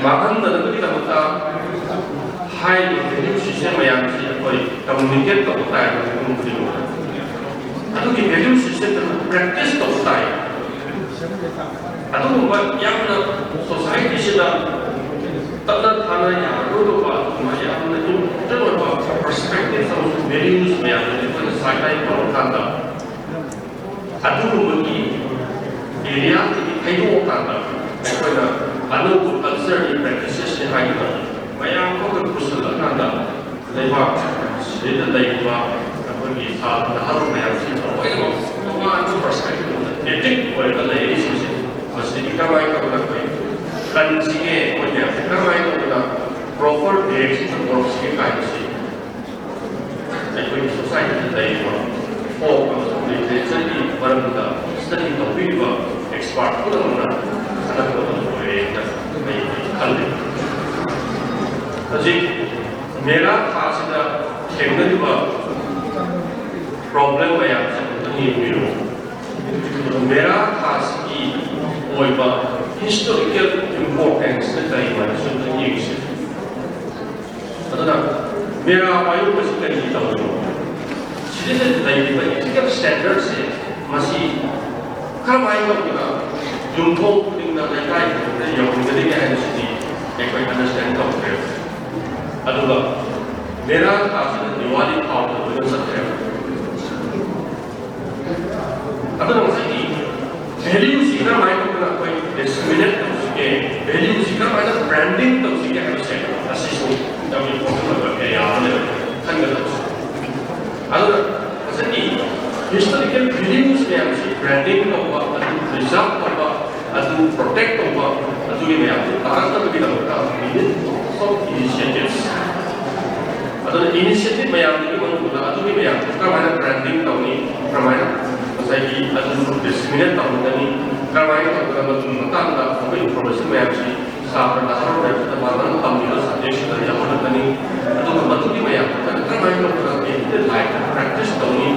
ꯃꯥꯡꯍꯟꯗꯅꯕꯒꯤꯗꯃꯛꯇ ꯍꯥꯏꯔꯤꯕ ꯚꯦꯂ꯭ꯌꯨ ꯁꯤꯁꯇꯦꯝ ꯃꯌꯥꯝꯁꯤ ꯑꯩꯈꯣꯏ ꯀꯝꯃꯨꯅꯤꯀꯦꯠ ꯇꯧꯕ ꯇꯥꯏ, ꯃꯤꯄꯨꯝ ꯈꯨꯗꯤꯡꯃꯛꯇ꯫ ꯑꯗꯨꯒꯤ ꯚꯦꯂ꯭ꯌꯨ ꯁꯤꯁꯇꯦꯝꯗꯨ ꯄ꯭ꯔꯦꯛꯇꯤꯁ ꯇꯧꯕ ꯇꯥꯏ꯫ ꯑꯗꯨꯒꯨꯝꯕ ꯌꯥꯝꯅ ꯁꯣꯁꯥꯏꯇꯤꯁꯤꯗ ꯇꯠꯅ ꯊꯥꯅ ꯌꯥꯔꯔꯣꯏꯗꯧꯕ, ꯑꯗꯨꯒꯨꯝꯕ ꯌꯥꯝꯅ ꯏꯝꯄꯣꯔꯇꯦꯟ ꯑꯣꯏꯕ ꯄꯔꯁꯄꯦꯛꯇꯤꯚ ꯑꯃꯁꯨꯡ ꯚꯦꯂ꯭ꯌꯨꯁ ꯃꯌꯥꯝꯁꯦ ꯑꯩꯈꯣꯏꯅ ꯁꯥꯏꯠꯂꯥꯏꯟ ꯇꯧꯔꯀꯥꯟꯗ, ꯑꯗꯨꯒꯨꯝꯕꯒꯤ ꯑꯦꯔꯤꯌꯥꯗꯒꯤ ꯊꯩꯗꯣꯛꯑꯀꯥꯟꯗ ꯑꯩꯈꯣꯏꯅ ꯑꯅꯧꯕ ꯀꯜꯆꯔꯒꯤ ꯄ꯭ꯔꯦꯛꯇꯤꯁꯦꯁꯅꯤ ꯍꯥꯏꯗꯨꯅ ꯃꯌꯥꯝ ꯑꯃ ꯄꯨꯁꯤꯜꯂꯀꯥꯟꯗ ꯂꯩꯕꯥꯛ ꯁꯤꯗ ꯂꯩꯔꯤꯕ ꯑꯩꯈꯣꯏꯒꯤ ꯁꯥꯇ꯭ꯔ ꯅꯍꯥꯔꯣꯜ ꯃꯌꯥꯝꯁꯤ ꯂꯣꯏꯅꯃꯛ ꯇꯣꯉꯥꯟꯕ ꯄꯔꯁꯄꯦꯛꯇꯤꯚ ꯑꯃꯗ ꯑꯦꯗꯤꯛ ꯑꯣꯏꯔꯒ ꯂꯩꯔꯤꯁꯤꯡꯁꯦ ꯃꯁꯤꯗꯒꯤ ꯀꯔꯝꯍꯥꯏꯅ ꯇꯧꯗꯅ ꯑꯩꯈꯣꯏ ꯀꯟꯁꯤꯒꯦ, ꯑꯩꯈꯣꯏ ꯃꯌꯥꯝꯁꯦ ꯀꯔꯝꯍꯥꯏꯅ ꯇꯧꯗꯅ ꯄ꯭ꯔꯣꯄꯔ ꯗꯤꯔꯦꯛꯁꯟꯗ ꯄꯨꯔꯛꯁꯤꯒꯦ ꯍꯥꯏꯕꯁꯤ ꯑꯩꯈꯣꯏꯒꯤ ꯁꯣꯁꯥꯏꯇꯤꯗ ꯂꯩꯔꯤꯕ ꯐꯣꯛ ꯑꯃꯁꯨꯡ ꯂꯤꯇꯔꯦꯆꯔꯒꯤ ꯃꯔꯝꯗ ꯁ꯭ꯇꯗꯤ ꯇꯧꯕꯤꯔꯤꯕ ꯑꯦꯛꯁꯄꯥꯔꯠ ꯄꯨꯝꯅꯃꯛꯅ ꯈꯟꯅꯒꯗꯕ ꯑꯣꯏꯔꯦꯅ ꯑꯩ ꯈꯜꯂꯤ꯫ ꯍꯧꯖꯤꯛ ꯃꯦꯔꯥ ꯊꯥꯁꯤꯗ ꯊꯦꯡꯅꯔꯤꯕ ꯄ꯭ꯔꯣꯕ꯭ꯂꯦꯝ ꯃꯌꯥꯝꯁꯦ ꯑꯃꯨꯛꯇꯪ ꯌꯦꯡꯕꯤꯔꯨ꯫ ꯃꯦꯔꯥ ꯊꯥꯁꯤꯒꯤ ꯑꯣꯏꯕ ꯍꯤꯁꯇꯣꯔꯤꯀꯦꯜ ꯏꯝꯄꯣꯔꯇꯦꯟꯁꯅ ꯀꯔꯤꯅꯣ ꯍꯥꯏꯕꯁꯤ ꯑꯝꯇꯪ ꯌꯦꯡꯁꯤ꯫ ꯑꯗꯨꯅ ꯃꯦꯔꯥ ꯄꯥꯏꯌꯣꯛꯄꯁꯤ ꯀꯔꯤꯒꯤ ꯇꯧꯔꯤꯅꯣ? ꯁꯤ ꯁꯤꯗ ꯂꯩꯔꯤꯕ ethical standardꯁꯦ ꯃꯁꯤ ꯀꯔꯝꯍꯥꯏꯅ ꯇꯧꯗꯅ ꯌꯨꯝꯊꯣꯡ ꯈꯨꯗꯤꯡꯗ, ꯂꯩꯀꯥꯏ ꯈꯨꯗꯤꯡꯗ ꯌꯧꯍꯟꯒꯗꯒꯦ ꯍꯥꯏꯕꯁꯤꯗꯤ ꯑꯩꯈꯣꯏ understand ꯇꯧꯗ꯭ꯔꯦ꯫ ꯑꯗꯨꯒ ꯃꯦꯔꯥ ꯊꯥꯁꯤꯗ ꯗꯤꯋꯥꯂꯤ ꯐꯥꯎꯕꯗ ꯂꯣꯏꯅ ꯆꯠꯈ꯭ꯔꯦꯕ꯫ ꯑꯗꯨꯅ ꯉꯁꯥꯏꯒꯤ valueꯁꯤ ꯀꯔꯝꯍꯥꯏꯅ ꯇꯧꯗꯅ ꯑꯩꯈꯣꯏ disseminate ꯇꯧꯁꯤꯒꯦ, valueꯁꯤ ꯀꯔꯝꯍꯥꯏꯅ branding ꯇꯧꯁꯤꯒꯦ ꯍꯥꯏꯕꯁꯦ ꯑꯁꯤꯁꯨ ꯌꯥꯝ important ꯑꯣꯏꯕ area ꯑꯃ ꯂꯩꯔꯦ ꯈꯟꯒꯗꯕꯁꯦ꯫ ꯑꯗꯨꯅ ꯉꯁꯥꯏꯒꯤ historical values ꯃꯌꯥꯝꯁꯤ branding ꯇꯧꯕ, ꯑꯗꯨ preserve ꯇꯧꯕ, ꯑꯗꯨ protect ꯇꯧꯕ, ꯑꯗꯨꯒꯤ ꯃꯌꯥꯝꯗꯨ ꯇꯥꯔꯛꯇꯕꯒꯤꯗꯃꯛꯇ we need lots of initiatives꯫ ꯑꯗꯨꯅ initiative ꯃꯌꯥꯝꯗꯨꯒꯤ ꯃꯅꯨꯡꯗ ꯑꯗꯨꯒꯤ ꯃꯌꯥꯝꯗꯨ ꯀꯔꯝꯍꯥꯏꯅ branding ꯇꯧꯅꯤ, ꯀꯔꯝꯍꯥꯏꯅ ꯉꯁꯥꯏꯒꯤ ꯑꯗꯨ disseminate ꯇꯧꯍꯟꯒꯅꯤ, ꯀꯔꯝꯍꯥꯏꯅ ꯇꯧꯗꯅ ꯃꯗꯨꯒꯤ ꯃꯇꯥꯡꯗ ꯑꯩꯈꯣꯏ information ꯃꯌꯥꯝꯁꯤ ꯁꯥꯇ꯭ꯔ ꯅꯍꯥꯔꯣꯜ ꯃꯌꯥꯝꯁꯤꯗ ꯃꯥꯡꯍꯟ ꯇꯝꯂꯤꯕ subjectꯁꯤꯡꯗ ꯌꯥꯎꯍꯜꯂꯛꯀꯅꯤ꯫ ꯑꯗꯨꯒ ꯃꯗꯨꯒꯤ ꯃꯌꯥꯝꯗꯨ ꯀꯔꯝꯍꯥꯏꯅ ꯇꯧꯗꯅ day to day lifeꯇ practice ꯇꯧꯅꯤ,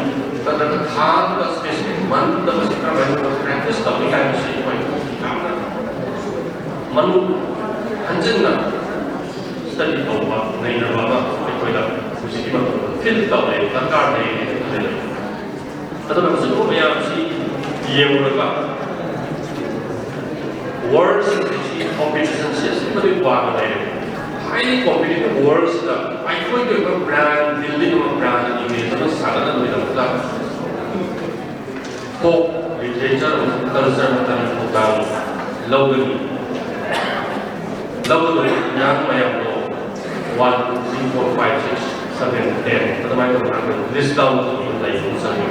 ꯅꯠꯇ꯭ꯔꯒ ꯊꯥ ꯑꯃꯗ specific monthꯇ ꯃꯁꯤ ꯀꯔꯝꯍꯥꯏꯅ ꯇꯧꯗꯅ practice ꯇꯧꯅꯤ ꯍꯥꯏꯕꯁꯤ ꯑꯩꯈꯣꯏ ꯌꯥꯝꯅ ꯃꯅꯨꯡ ꯍꯟꯖꯤꯟꯅ study ꯇꯧꯕ, ꯅꯩꯅꯕ ꯑꯃ ꯑꯩꯈꯣꯏꯗ ꯍꯧꯖꯤꯛꯀꯤ ꯃꯇꯝꯗ feel ꯇꯧꯔꯦ, ꯗꯔꯀꯥꯔ ꯂꯩ ꯍꯥꯏꯅ ꯈꯜꯂꯤ꯫ ꯑꯗꯨꯅ ꯍꯧꯖꯤꯛ ꯃꯌꯥꯝꯁꯤ ꯌꯦꯡꯂꯨꯔꯒ worldꯁꯤꯡꯁꯤ competitionꯁꯤ ꯑꯁꯨꯛꯀꯤ ꯃꯇꯤꯛ ꯋꯥꯡꯅ ꯂꯩꯔꯦ꯫ Highly competitive worldꯁꯤꯗ ꯑꯩꯈꯣꯏꯒꯤ ꯑꯣꯏꯕ brand, building ꯑꯃ, brand image ꯑꯃ ꯁꯥꯒꯠꯅꯕꯒꯤꯗꯃꯛꯇ folk literature ꯑꯃꯁꯨꯡ cultureꯅ ꯀꯔꯤ ꯊꯧꯗꯥꯡ ꯂꯧꯒꯅꯤ? ꯂꯧꯒꯗꯕ ꯊꯧꯗꯥꯡ ꯃꯌꯥꯝꯗꯣ one, two, three, four, five, six, seven, ten ꯑꯗꯨꯃꯥꯏꯅ ꯇꯧꯗꯅ ꯑꯩꯈꯣꯏ list down ꯇꯧꯗꯨꯅ ꯂꯩꯕ ꯑꯃ ꯆꯪꯉꯤ꯫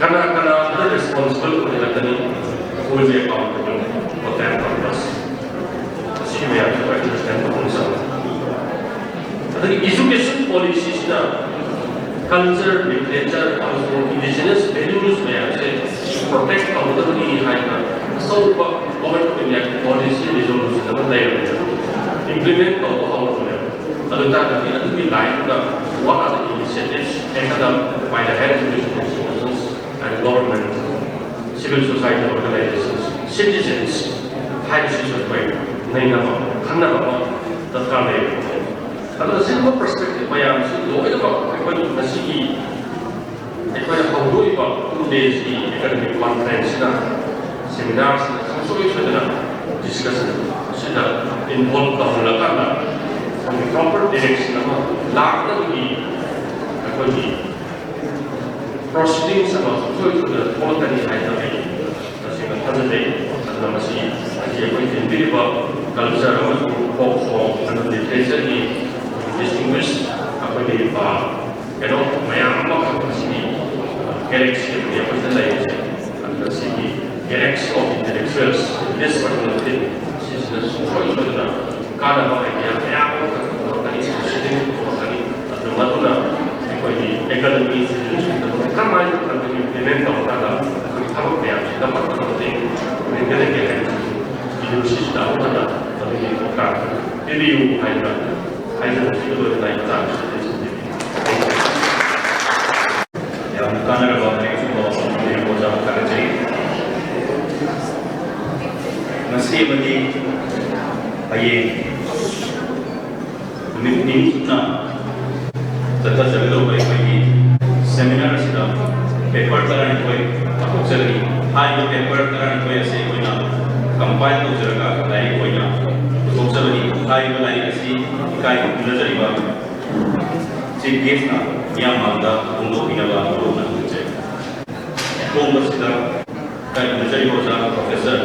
ꯀꯅꯥ ꯀꯅꯥꯗ responsible ꯑꯣꯏꯍꯜꯂꯛꯀꯅꯤ? Who will be accountable for that purpose? ꯑꯁꯤꯒꯤ ꯃꯌꯥꯝꯁꯦ ꯑꯩꯈꯣꯏ understand ꯇꯧꯕ ꯑꯃ ꯆꯪꯉꯤ꯫ ꯑꯗꯒꯤ education policyꯁꯤꯅ culture, literature ꯑꯃꯁꯨꯡ indigenous values ꯃꯌꯥꯝꯁꯦ protect ꯇꯧꯒꯗꯕꯅꯤ ꯍꯥꯏꯅ ꯑꯆꯧꯕ Government of India policy resolution ꯑꯃ ꯂꯩꯔꯕꯅꯦ, implement ꯇꯧꯕ ꯍꯧꯔꯕꯅꯦ꯫ ꯑꯗꯨ ꯇꯥꯔꯒꯗꯤ ꯑꯗꯨꯒꯤ lineꯗ what are the initiatives taken up by the head institutions and government, civil society organizations, citizens ꯍꯥꯏꯕꯁꯤꯁꯨ ꯑꯩꯈꯣꯏ ꯅꯩꯅꯕ, ꯈꯟꯅꯕ ꯑꯃ ꯗꯔꯀꯥꯔ ꯂꯩꯔꯦ꯫ ꯑꯗꯨꯅ ꯁꯤꯒꯨꯝꯕ ꯄꯔꯁꯄꯦꯛꯇꯤꯚ ꯃꯌꯥꯝꯁꯤ ꯂꯣꯏꯅꯃꯛ ꯑꯩꯈꯣꯏ ꯉꯁꯤꯒꯤ ꯑꯩꯈꯣꯏꯅ ꯍꯧꯗꯣꯛꯏꯕ ꯇꯨ ꯗꯦꯁꯀꯤ ꯑꯦꯀꯥꯗꯃꯤꯛ ꯀꯣꯟꯐ꯭ꯔꯦꯟꯁꯁꯤꯗ, ꯁꯦꯃꯤꯅꯥꯔꯁꯤꯗ ꯁꯨꯡꯁꯣꯏ ꯁꯣꯏꯗꯅ ꯗꯤꯁꯀꯁꯟ ꯑꯁꯤꯗ ꯏꯟꯚꯣꯜꯕ ꯇꯧꯍꯜꯂꯀꯥꯟꯗ ꯑꯩꯈꯣꯏꯒꯤ ꯄ꯭ꯔꯣꯄꯔ ꯗꯤꯔꯦꯛꯁꯟ ꯑꯃ ꯂꯥꯛꯅꯕꯒꯤ ꯑꯩꯈꯣꯏꯒꯤ ꯄ꯭ꯔꯣꯁꯤꯗꯤꯡꯁ ꯑꯃ ꯁꯨꯡꯁꯣꯏ ꯁꯣꯏꯗꯅ ꯊꯣꯛꯂꯛꯀꯅꯤ ꯍꯥꯏꯅ ꯑꯩ ꯇꯁꯦꯡꯅ ꯊꯥꯖꯖꯩ꯫ ꯑꯗꯨꯅ ꯃꯁꯤ ꯉꯁꯤ ꯑꯩꯈꯣꯏ ꯆꯦꯟꯕꯤꯔꯤꯕ ꯀꯜꯆꯔ ꯑꯃꯁꯨꯡ ꯐꯣꯛ ꯁꯣꯡ ꯑꯃꯗꯤ ꯂꯤꯇꯔꯦꯆꯔꯒꯤ ꯗꯤꯁꯇꯤꯡꯒ꯭ꯋꯤꯁ ꯑꯩꯈꯣꯏꯒꯤ, ꯑ, ꯀꯩꯅꯣ ꯃꯌꯥꯝ ꯑꯃꯈꯛ ꯃꯁꯤꯒꯤ, ꯑ, ꯒꯦꯂꯦꯛꯁꯤ ꯑꯃꯗꯤ ꯑꯩꯈꯣꯏꯗ ꯂꯩꯔꯤꯁꯦ꯫ ꯑꯗꯨꯅ ꯁꯤꯒꯤ galaxy of intellectuals in this particular field ꯁꯤꯁꯤꯅ ꯁꯨꯡꯁꯣꯏ ꯁꯣꯏꯗꯅ ꯀꯥꯟꯅꯕ ꯑꯥꯏꯗꯤꯌꯥ ꯃꯌꯥꯝ ꯑꯃꯈꯛ ꯄꯨꯊꯣꯔꯛꯀꯅꯤ, ꯁꯤꯁꯤꯡ ꯄꯨꯊꯣꯔꯛꯀꯅꯤ꯫ ꯑꯗꯨ ꯃꯗꯨꯅ ꯑꯩꯈꯣꯏꯒꯤ ꯑꯦꯀꯥꯗꯃꯤ ꯏꯟꯁꯇꯤꯇ꯭ꯌꯨꯠꯁꯤꯡꯗ ꯀꯔꯝꯍꯥꯏꯅ ꯃꯗꯨꯒꯤ ꯏꯝꯄ꯭ꯂꯤꯃꯦꯟ ꯇꯧꯔꯀꯥꯟꯗ ꯑꯩꯈꯣꯏꯒꯤ ꯊꯕꯛ ꯃꯌꯥꯝꯁꯤ ꯂꯧꯈꯠꯄꯗ ꯃꯇꯦꯡ ꯑꯣꯏꯒꯗꯒꯦ ꯍꯥꯏꯕꯁꯤ ꯌꯨꯅꯤꯚꯔꯁꯤꯇꯤꯗ ꯑꯃꯨꯛ ꯍꯟꯅ ꯃꯗꯨꯒꯤ ꯄꯥꯎꯇꯥꯛ ꯄꯤꯕꯤꯌꯨ ꯍꯥꯏꯗꯅ ꯍꯥꯏꯖꯅꯤꯡꯕ ꯂꯣꯏꯔꯦ꯫ ꯂꯥꯏꯔꯤꯛ ꯃꯇꯥꯡꯁꯤꯗ ꯌꯥꯝꯅ ꯀꯥꯟꯅꯔꯕ ꯂꯥꯏꯔꯤꯛ ꯑꯆꯨꯝꯕ ꯋꯥꯐꯝ ꯑꯃꯅꯤ, ꯑꯣꯖꯥ ꯊꯥꯒꯠꯆꯔꯤ꯫ ꯉꯁꯤ ꯑꯃꯗꯤ ꯍꯌꯦꯡ ꯅꯨꯃꯤꯠ ꯅꯤꯅꯤ ꯆꯨꯞꯅ ꯆꯠꯊꯖꯒꯗꯧꯕ ꯑꯩꯈꯣꯏꯒꯤ ꯁꯦꯃꯤꯅꯥꯔ ꯑꯁꯤꯗ ꯄꯦꯄꯔ ꯇꯔꯥꯅꯤꯊꯣꯏ ꯄꯥꯡꯊꯣꯛꯆꯒꯅꯤ꯫ ꯍꯥꯏꯔꯤꯕ ꯄꯦꯄꯔ ꯇꯔꯥꯅꯤꯊꯣꯏ ꯑꯁꯤ ꯑꯩꯈꯣꯏꯅ ꯀꯝꯄꯥꯏꯜ ꯇꯧꯖꯔꯒ ꯂꯥꯏꯔꯤꯛ ꯑꯣꯏꯅ ꯄꯨꯊꯣꯛꯆꯕꯅꯤ꯫ ꯍꯥꯏꯔꯤꯕ ꯂꯥꯏꯔꯤꯛ ꯑꯁꯤ ꯏꯀꯥꯏ ꯈꯨꯝꯅꯖꯔꯤꯕ ꯆꯤꯐ ꯒꯦꯁꯅ ꯃꯤꯌꯥꯝ ꯃꯥꯡꯗ ꯐꯣꯡꯗꯣꯛꯄꯤꯅꯕ ꯂꯧꯅ ꯈꯪꯖꯩ꯫ ꯐꯣꯡꯕꯁꯤꯗ ꯀꯟꯕꯤꯖꯔꯤꯕ ꯑꯣꯖꯥ ꯄ꯭ꯔꯣꯐꯦꯁꯔ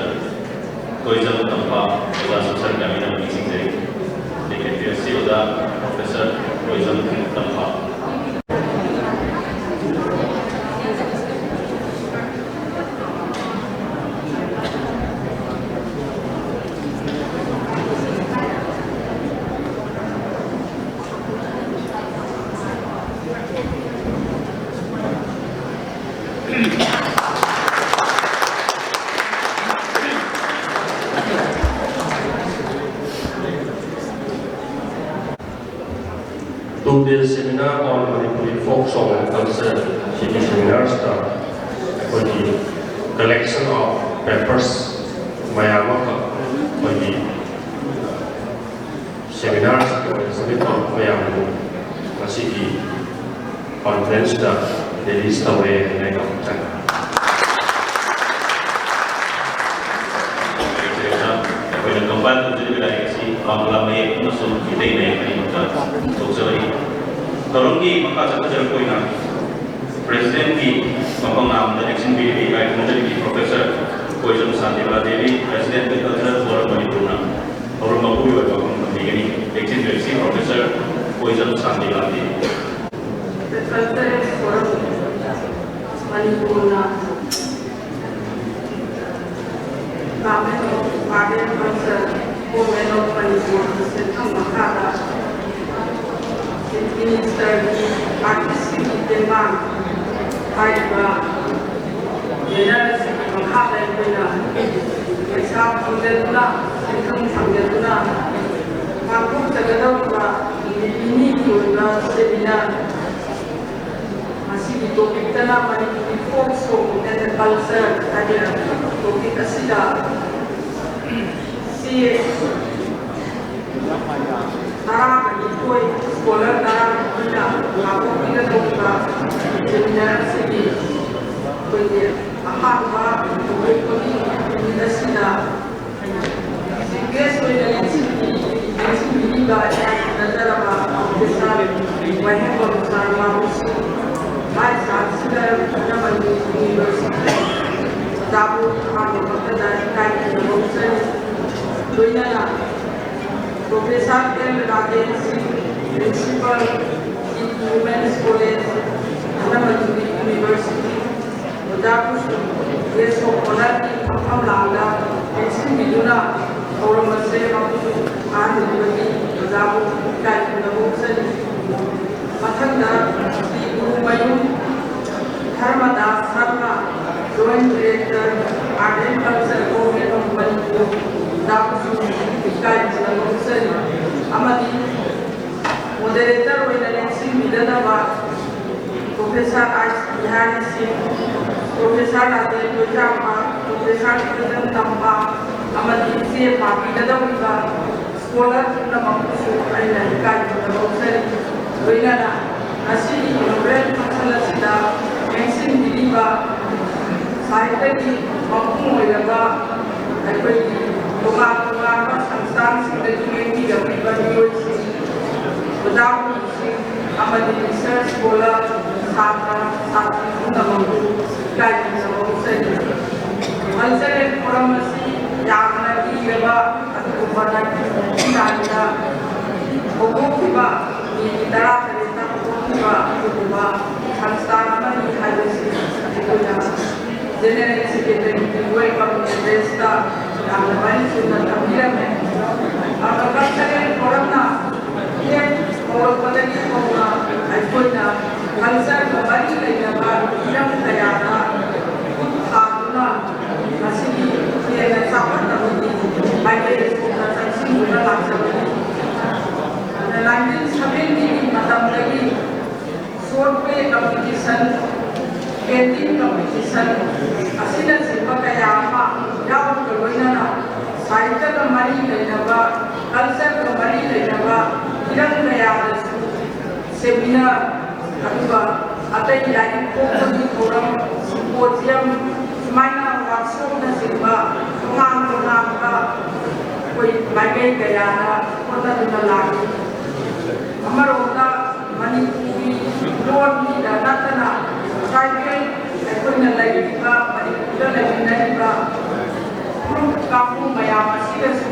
ꯀꯣꯏꯖꯝ ꯇꯝꯐꯥ, ꯑꯣꯖꯥ ꯁꯣꯁꯤꯌꯦꯜ ꯒ꯭ꯔꯥꯃꯤꯟ ꯑꯃ ꯅꯤꯡꯁꯤꯡꯖꯔꯤ꯫ ꯁꯦꯀ꯭ꯔꯦꯇꯔꯤ ꯑꯁꯤ ꯑꯣꯖꯥ professor ꯀꯣꯏꯖꯝ Tampha. Two day seminar on Manipuri folk song and culture, ꯁꯤꯒꯤ ꯁꯦꯃꯤꯅꯥꯔꯁꯤꯗ ꯑꯩꯈꯣꯏꯒꯤ collection of papers ꯃꯌꯥꯝ ꯑꯃꯈꯛ ꯑꯩꯈꯣꯏꯒꯤ ꯁꯦꯃꯤꯅꯥꯔꯁꯤꯒꯤ ꯑꯣꯏꯅ ꯁꯕꯃꯤꯠ ꯇꯧꯔꯛꯄ ꯁꯤꯗ ꯔꯤꯂꯤꯁ ꯇꯧꯔꯦ ꯍꯥꯏꯅ ꯌꯥꯝ ꯆꯪꯉꯤ꯫ ꯑꯩꯈꯣꯏꯅ ꯀꯝꯄꯥꯏꯜ ꯇꯧꯖꯔꯤꯕ ꯂꯥꯏꯔꯤꯛ ꯑꯁꯤ ꯕꯥꯡꯂꯥ ꯃꯌꯦꯛ ꯑꯃꯁꯨꯡ ꯃꯤꯇꯩ ꯃꯌꯦꯛ ꯑꯅꯤꯃꯛꯇ ꯊꯣꯛꯆꯔꯤ꯫ ꯊꯧꯔꯝꯒꯤ ꯃꯈꯥ ꯆꯠꯊꯖꯔꯛꯄ ꯑꯣꯏꯅ ꯄ꯭ꯔꯦꯁꯤꯗꯦꯟꯠꯀꯤ ꯃꯐꯝ ꯅꯥꯝꯗ ꯂꯦꯡꯁꯤꯟꯕꯤꯔꯤꯕ ꯏꯀꯥꯏ ꯈꯨꯝꯅꯖꯔꯤꯕꯤ professor Koijam Shantibala Devi, president cultural forum ꯃꯅꯤꯄꯨꯔꯅ ꯊꯧꯔꯝ ꯃꯄꯨꯒꯤ ꯑꯣꯏꯕ ꯋꯥꯐꯝ ꯊꯝꯕꯤꯒꯅꯤ꯫ ꯂꯦꯡꯁꯤꯟꯕꯤꯔꯤꯕꯁꯤ professor Koijam Shantibala Devi. Cultural forum ꯃꯅꯤꯄꯨꯔꯅ Government of Art and Culture, Government of Manipur ꯁꯦꯟꯐꯝ ꯃꯈꯥꯗ Chief Ministerꯒꯤ Artistꯁꯤꯡꯒꯤ ꯇꯦꯡꯕꯥꯡ ꯍꯥꯏꯔꯤꯕ banner ꯑꯁꯤꯒꯤ ꯃꯈꯥꯗ ꯑꯩꯈꯣꯏꯅ ꯄꯩꯁꯥ ꯐꯪꯖꯗꯨꯅ, ꯁꯦꯟꯐꯝ ꯐꯪꯖꯗꯨꯅ ꯄꯥꯡꯊꯣꯛꯆꯒꯗꯧꯔꯤꯕ ꯅꯨꯃꯤꯠ ꯅꯤꯅꯤꯒꯤ ꯑꯣꯏꯕ seminar ꯃꯁꯤꯒꯤ topicꯇꯅ Manipuri folk song and culture ꯍꯥꯏꯕ topic ꯑꯁꯤꯗ ꯆꯦ ꯇꯔꯥꯒ ꯅꯤꯊꯣꯏ, scholar ꯇꯔꯥꯅꯤꯊꯣꯏꯅ ꯄꯥꯡꯊꯣꯛꯄꯤꯒꯗꯧꯔꯤꯕ seminar ꯑꯁꯤꯒꯤ ꯑꯩꯈꯣꯏꯒꯤ ꯑꯍꯥꯟꯕ ꯍꯧꯗꯣꯛꯄꯒꯤ ꯅꯨꯃꯤꯠ ꯑꯁꯤꯗ Chief guest ꯑꯣꯏꯅ ꯂꯦꯡꯁꯤꯟꯕꯤ-, ꯂꯦꯡꯁꯤꯟꯕꯤꯔꯤꯕ ꯏꯀꯥꯏ ꯈꯨꯝꯅꯖꯔꯕ Professor ꯋꯥꯍꯦꯡꯕꯝ ꯁꯥꯔ ꯃꯥꯕꯨꯁꯨ, Vice Chancellor ꯙꯅꯃꯟꯖꯨ University ꯑꯣꯖꯥꯕꯨ ꯑꯍꯥꯟꯕ ꯃꯛꯇꯗ ꯏꯀꯥꯏ ꯈꯨꯝꯅꯕ ꯎꯠꯆꯔꯤ꯫ ꯂꯣꯏꯅꯅ Professor L Rajen Singh, Principal, Women's College, Dhanamanjuri University, ꯑꯣꯖꯥ ꯀꯨꯁꯨꯝ, Guest of Honourꯒꯤ ꯐꯝꯐꯝ ꯂꯥꯡꯗ ꯂꯦꯡꯁꯤꯟꯕꯤꯗꯨꯅ ꯊꯧꯔꯝ ꯑꯁꯦ ꯃꯄꯨꯡ ꯐꯥꯍꯟꯕꯤꯕꯒꯤ ꯑꯣꯖꯥꯕꯨ ꯏꯀꯥꯏ ꯈꯨꯝꯅꯕ ꯎꯠꯆꯔꯤ꯫ ꯃꯊꯪꯗ Shri Gurumayum Dharmadas Sharma, Joint Director, Art and Culture, Government of Manipur, ꯑꯣꯖꯥꯕꯨꯁꯨ ꯏꯀꯥꯏ ꯈꯨꯝꯅꯕ ꯎꯠꯆꯔꯤ꯫ ꯑꯃꯗꯤ Moderator ꯑꯣꯏꯅ ꯂꯦꯡꯁꯤꯟꯕꯤꯒꯗꯕ Professor ꯑꯥꯏ ꯁꯤ ꯕꯤꯍꯥꯔꯤ ꯁꯤꯡ, Professor ꯔꯥꯖꯦꯟ ꯀꯣꯏꯆꯥꯝꯕ, Professor ꯀꯤꯔꯇꯟ ꯇꯝꯕ ꯑꯃꯗꯤ ꯏꯆꯦ ꯄꯥꯕꯤꯒꯗꯧꯔꯤꯕ scholar ꯄꯨꯝꯅꯃꯛꯄꯨꯁꯨ ꯑꯩꯅ ꯏꯀꯥꯏ ꯈꯨꯝꯅꯕ ꯎꯠꯆꯔꯤ꯫ ꯂꯣꯏꯅꯅ ꯉꯁꯤꯒꯤ inaugural ꯂꯦꯡꯁꯤꯟꯕꯤꯔꯤꯕ ꯁꯥꯍꯤꯇ꯭ꯌꯒꯤ ꯃꯄꯨꯡ ꯑꯣꯏꯔꯕ ꯑꯩꯈꯣꯏꯒꯤ ꯇꯣꯉꯥꯟ ꯇꯣꯉꯥꯟꯕ ꯁꯪꯁꯊꯥꯟꯁꯤꯡꯗꯒꯤ ꯂꯦꯡꯕꯤꯔꯛꯂꯤꯕ ꯃꯤꯑꯣꯏꯁꯤꯡ, ꯑꯣꯖꯥ ꯒꯨꯔꯨꯁꯤꯡ ꯑꯃꯗꯤ research scholar, ꯁꯥꯇ꯭ꯔ ꯁꯥꯇ꯭ꯔꯤ ꯄꯨꯝꯅꯃꯛꯄꯨ ꯏꯀꯥꯏ ꯈꯨꯝꯅꯕ ꯎꯠꯆꯔꯤ꯫ Cultural forum ꯑꯁꯤ ꯌꯥꯝꯅ ꯂꯤꯔꯕ ꯑꯗꯨꯒꯨꯝꯕ ꯅꯥꯏꯟꯇꯤꯟ ꯐꯤꯐꯇꯤ ꯅꯥꯏꯟꯗ ꯍꯧꯗꯣꯛꯈꯤꯕ, ꯃꯦꯒꯤ ꯇꯔꯥꯇꯔꯦꯠꯇ ꯍꯧꯗꯣꯛꯈꯤꯕ ꯑꯗꯨꯒꯨꯝꯕ ꯁꯪꯁꯊꯥꯟ ꯑꯃꯅꯤ ꯍꯥꯏꯕꯁꯤ ꯑꯩꯈꯣꯏꯅ General Secretaryꯒꯤ welcome addressꯇ ꯌꯥꯝꯅ ꯃꯔꯤꯛ ꯆꯨꯝꯅ ꯊꯝꯕꯤꯔꯝꯃꯦ꯫ ꯑꯗꯨꯒ Cultural forumꯅ ꯍꯦꯛ ꯍꯧꯔꯛꯄꯗꯒꯤ ꯍꯧꯅ ꯑꯩꯈꯣꯏꯅ cultureꯒ ꯃꯔꯤ ꯂꯩꯅꯕ ꯍꯤꯔꯝ ꯀꯌꯥꯗ ꯈꯨꯠ ꯊꯥꯗꯨꯅ ꯃꯁꯤꯒꯤ ꯍꯦꯟꯅ ꯆꯥꯎꯈꯠꯅꯕꯒꯤ ꯃꯥꯏꯀꯩꯗ ꯆꯪꯁꯤꯟꯗꯨꯅ ꯂꯥꯛꯆꯕꯅꯤ꯫ ꯑꯗꯨꯅ ꯅꯥꯏꯟꯇꯤꯟ ꯁꯚꯦꯟꯇꯤꯒꯤ ꯃꯇꯝꯗꯒꯤ short play competition, painting competition ꯑꯁꯤꯅꯆꯤꯡꯕ ꯀꯌꯥ ꯑꯃ ꯌꯥꯎꯕꯒ ꯂꯣꯏꯅꯅ ꯁꯥꯍꯤꯇ꯭ꯌꯒ ꯃꯔꯤ ꯂꯩꯅꯕ, cultureꯒ ꯃꯔꯤ ꯂꯩꯅꯕ ꯍꯤꯔꯝ ꯀꯌꯥꯗꯁꯨ seminar, ꯑꯗꯨꯒ ꯑꯇꯩ ꯂꯥꯏꯔꯤꯛ ꯐꯣꯡꯕꯒꯤ ꯊꯧꯔꯝ, symposium, ꯁꯨꯃꯥꯏꯅ workshopꯅꯆꯤꯡꯕ ꯇꯣꯉꯥꯟ ꯇꯣꯉꯥꯟꯕ ꯑꯩꯈꯣꯏ ꯃꯥꯏꯀꯩ ꯀꯌꯥꯗ ꯍꯣꯠꯅꯗꯨꯅ ꯂꯥꯛꯂꯤ꯫ ꯑꯃꯔꯣꯝꯗ ꯃꯅꯤꯄꯨꯔꯤ ꯂꯣꯟꯒꯤꯗ ꯅꯠꯇꯅ tribal ꯑꯩꯈꯣꯏꯅ ꯂꯩꯔꯤꯕ ꯃꯅꯤꯄꯨꯔꯗ ꯂꯩꯃꯤꯟꯅꯔꯤꯕ ꯐꯨꯔꯨꯞ ꯀꯥꯡꯕꯨ ꯃꯌꯥꯝ ꯑꯁꯤꯗꯁꯨ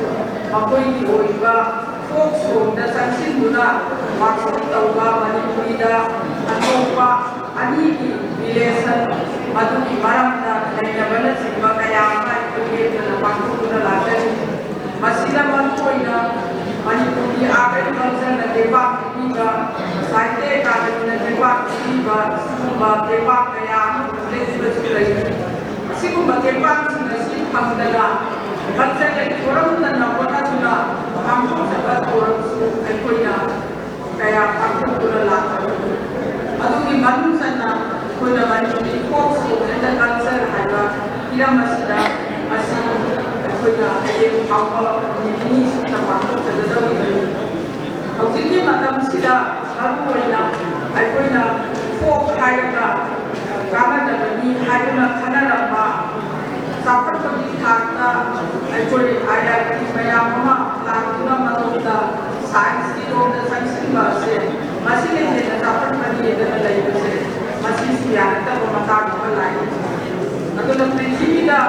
ꯃꯈꯣꯏꯒꯤ ꯑꯣꯏꯕ folk songꯗ ꯆꯪꯁꯤꯟꯗꯨꯅ workshop ꯇꯧꯕ, ꯃꯅꯤꯄꯨꯔꯤꯗ ꯑꯇꯣꯞꯄ ꯑꯅꯤꯒꯤ relation, ꯃꯗꯨꯒꯤ ꯃꯔꯝꯗ ꯅꯩꯅꯕꯅꯆꯤꯡꯕ ꯀꯌꯥ ꯑꯃ ꯑꯩꯈꯣꯏ ꯂꯦꯞꯇꯅ ꯄꯥꯡꯊꯣꯛꯇꯨꯅ ꯂꯥꯛꯆꯔꯤ꯫ ꯃꯁꯤꯗ ꯃꯔꯨꯑꯣꯏꯅ ꯃꯅꯤꯄꯨꯔꯒꯤ Art and Cultureꯅ ꯇꯦꯡꯕꯥꯡ ꯄꯤꯕꯤꯕ, ꯁꯥꯍꯤꯇ꯭ꯌ ꯑꯦꯀꯥꯗꯃꯤꯅ ꯇꯦꯡꯕꯥꯡ ꯄꯤꯕꯤꯕ, ꯁꯤꯒꯨꯝꯕ ꯇꯦꯡꯕꯥꯡ ꯀꯌꯥ ꯑꯃ ꯂꯦꯞꯄꯤꯕꯁꯨ ꯂꯩꯔꯤ꯫ ꯑꯁꯤꯒꯨꯝꯕ ꯇꯦꯡꯕꯥꯡꯁꯤꯡ ꯑꯁꯤ ꯐꯪꯗꯅ cultural forum ꯅ ꯍꯣꯠꯅꯗꯨꯅ ꯄꯥꯡꯊꯣꯛꯆꯕ ꯊꯧꯔꯝꯁꯨ ꯑꯩꯈꯣꯏꯅ ꯀꯌꯥ ꯄꯥꯡꯊꯣꯛꯇꯨꯅ ꯂꯥꯛꯄꯅꯤ꯫ ꯑꯗꯨꯒꯤ ꯃꯅꯨꯡ ꯆꯟꯅ ꯑꯩꯈꯣꯏꯅ Manipuri folk song and culture ꯍꯥꯏꯕ ꯍꯤꯔꯝ ꯑꯁꯤꯗ ꯉꯁꯤ ꯑꯩꯈꯣꯏꯅ ꯍꯌꯦꯡ ꯐꯥꯎꯕ ꯅꯨꯃꯤꯠ ꯅꯤꯅꯤ ꯁꯨꯅ ꯄꯥꯡꯊꯣꯛꯆꯒꯗꯧꯔꯤꯕꯅꯤ꯫ ꯍꯧꯖꯤꯛꯀꯤ ꯃꯇꯝꯁꯤꯗ ꯃꯔꯨꯑꯣꯏꯅ ꯑꯩꯈꯣꯏꯅ ꯀꯣꯛ ꯍꯥꯏꯔꯒ ꯀꯥꯟꯅꯗꯕꯅꯤ ꯍꯥꯏꯗꯨꯅ ꯈꯟꯅꯔꯝꯕ, ꯆꯥꯎꯈꯠꯄꯒꯤ ꯊꯥꯛꯇ ꯑꯩꯈꯣꯏ ꯑꯥꯏ ꯑꯥꯏ ꯇꯤ ꯃꯌꯥꯝ ꯑꯃ ꯂꯥꯛꯇꯨꯅ ꯃꯇꯧꯗ ꯁꯥꯏꯟꯁꯀꯤ ꯂꯣꯝꯗ ꯆꯪꯁꯤꯟꯕ ꯑꯁꯦ ꯃꯁꯤꯅ ꯍꯦꯟꯅ ꯆꯥꯎꯈꯠꯄꯅꯤꯗꯅ ꯂꯩꯕꯁꯦ, ꯃꯁꯤꯁꯨ ꯌꯥꯔꯛꯇꯕ ꯃꯇꯥꯡ ꯑꯃ ꯂꯥꯛꯏ꯫ ꯑꯗꯨꯅ ꯄ꯭ꯔꯤꯊꯤꯕꯤꯗ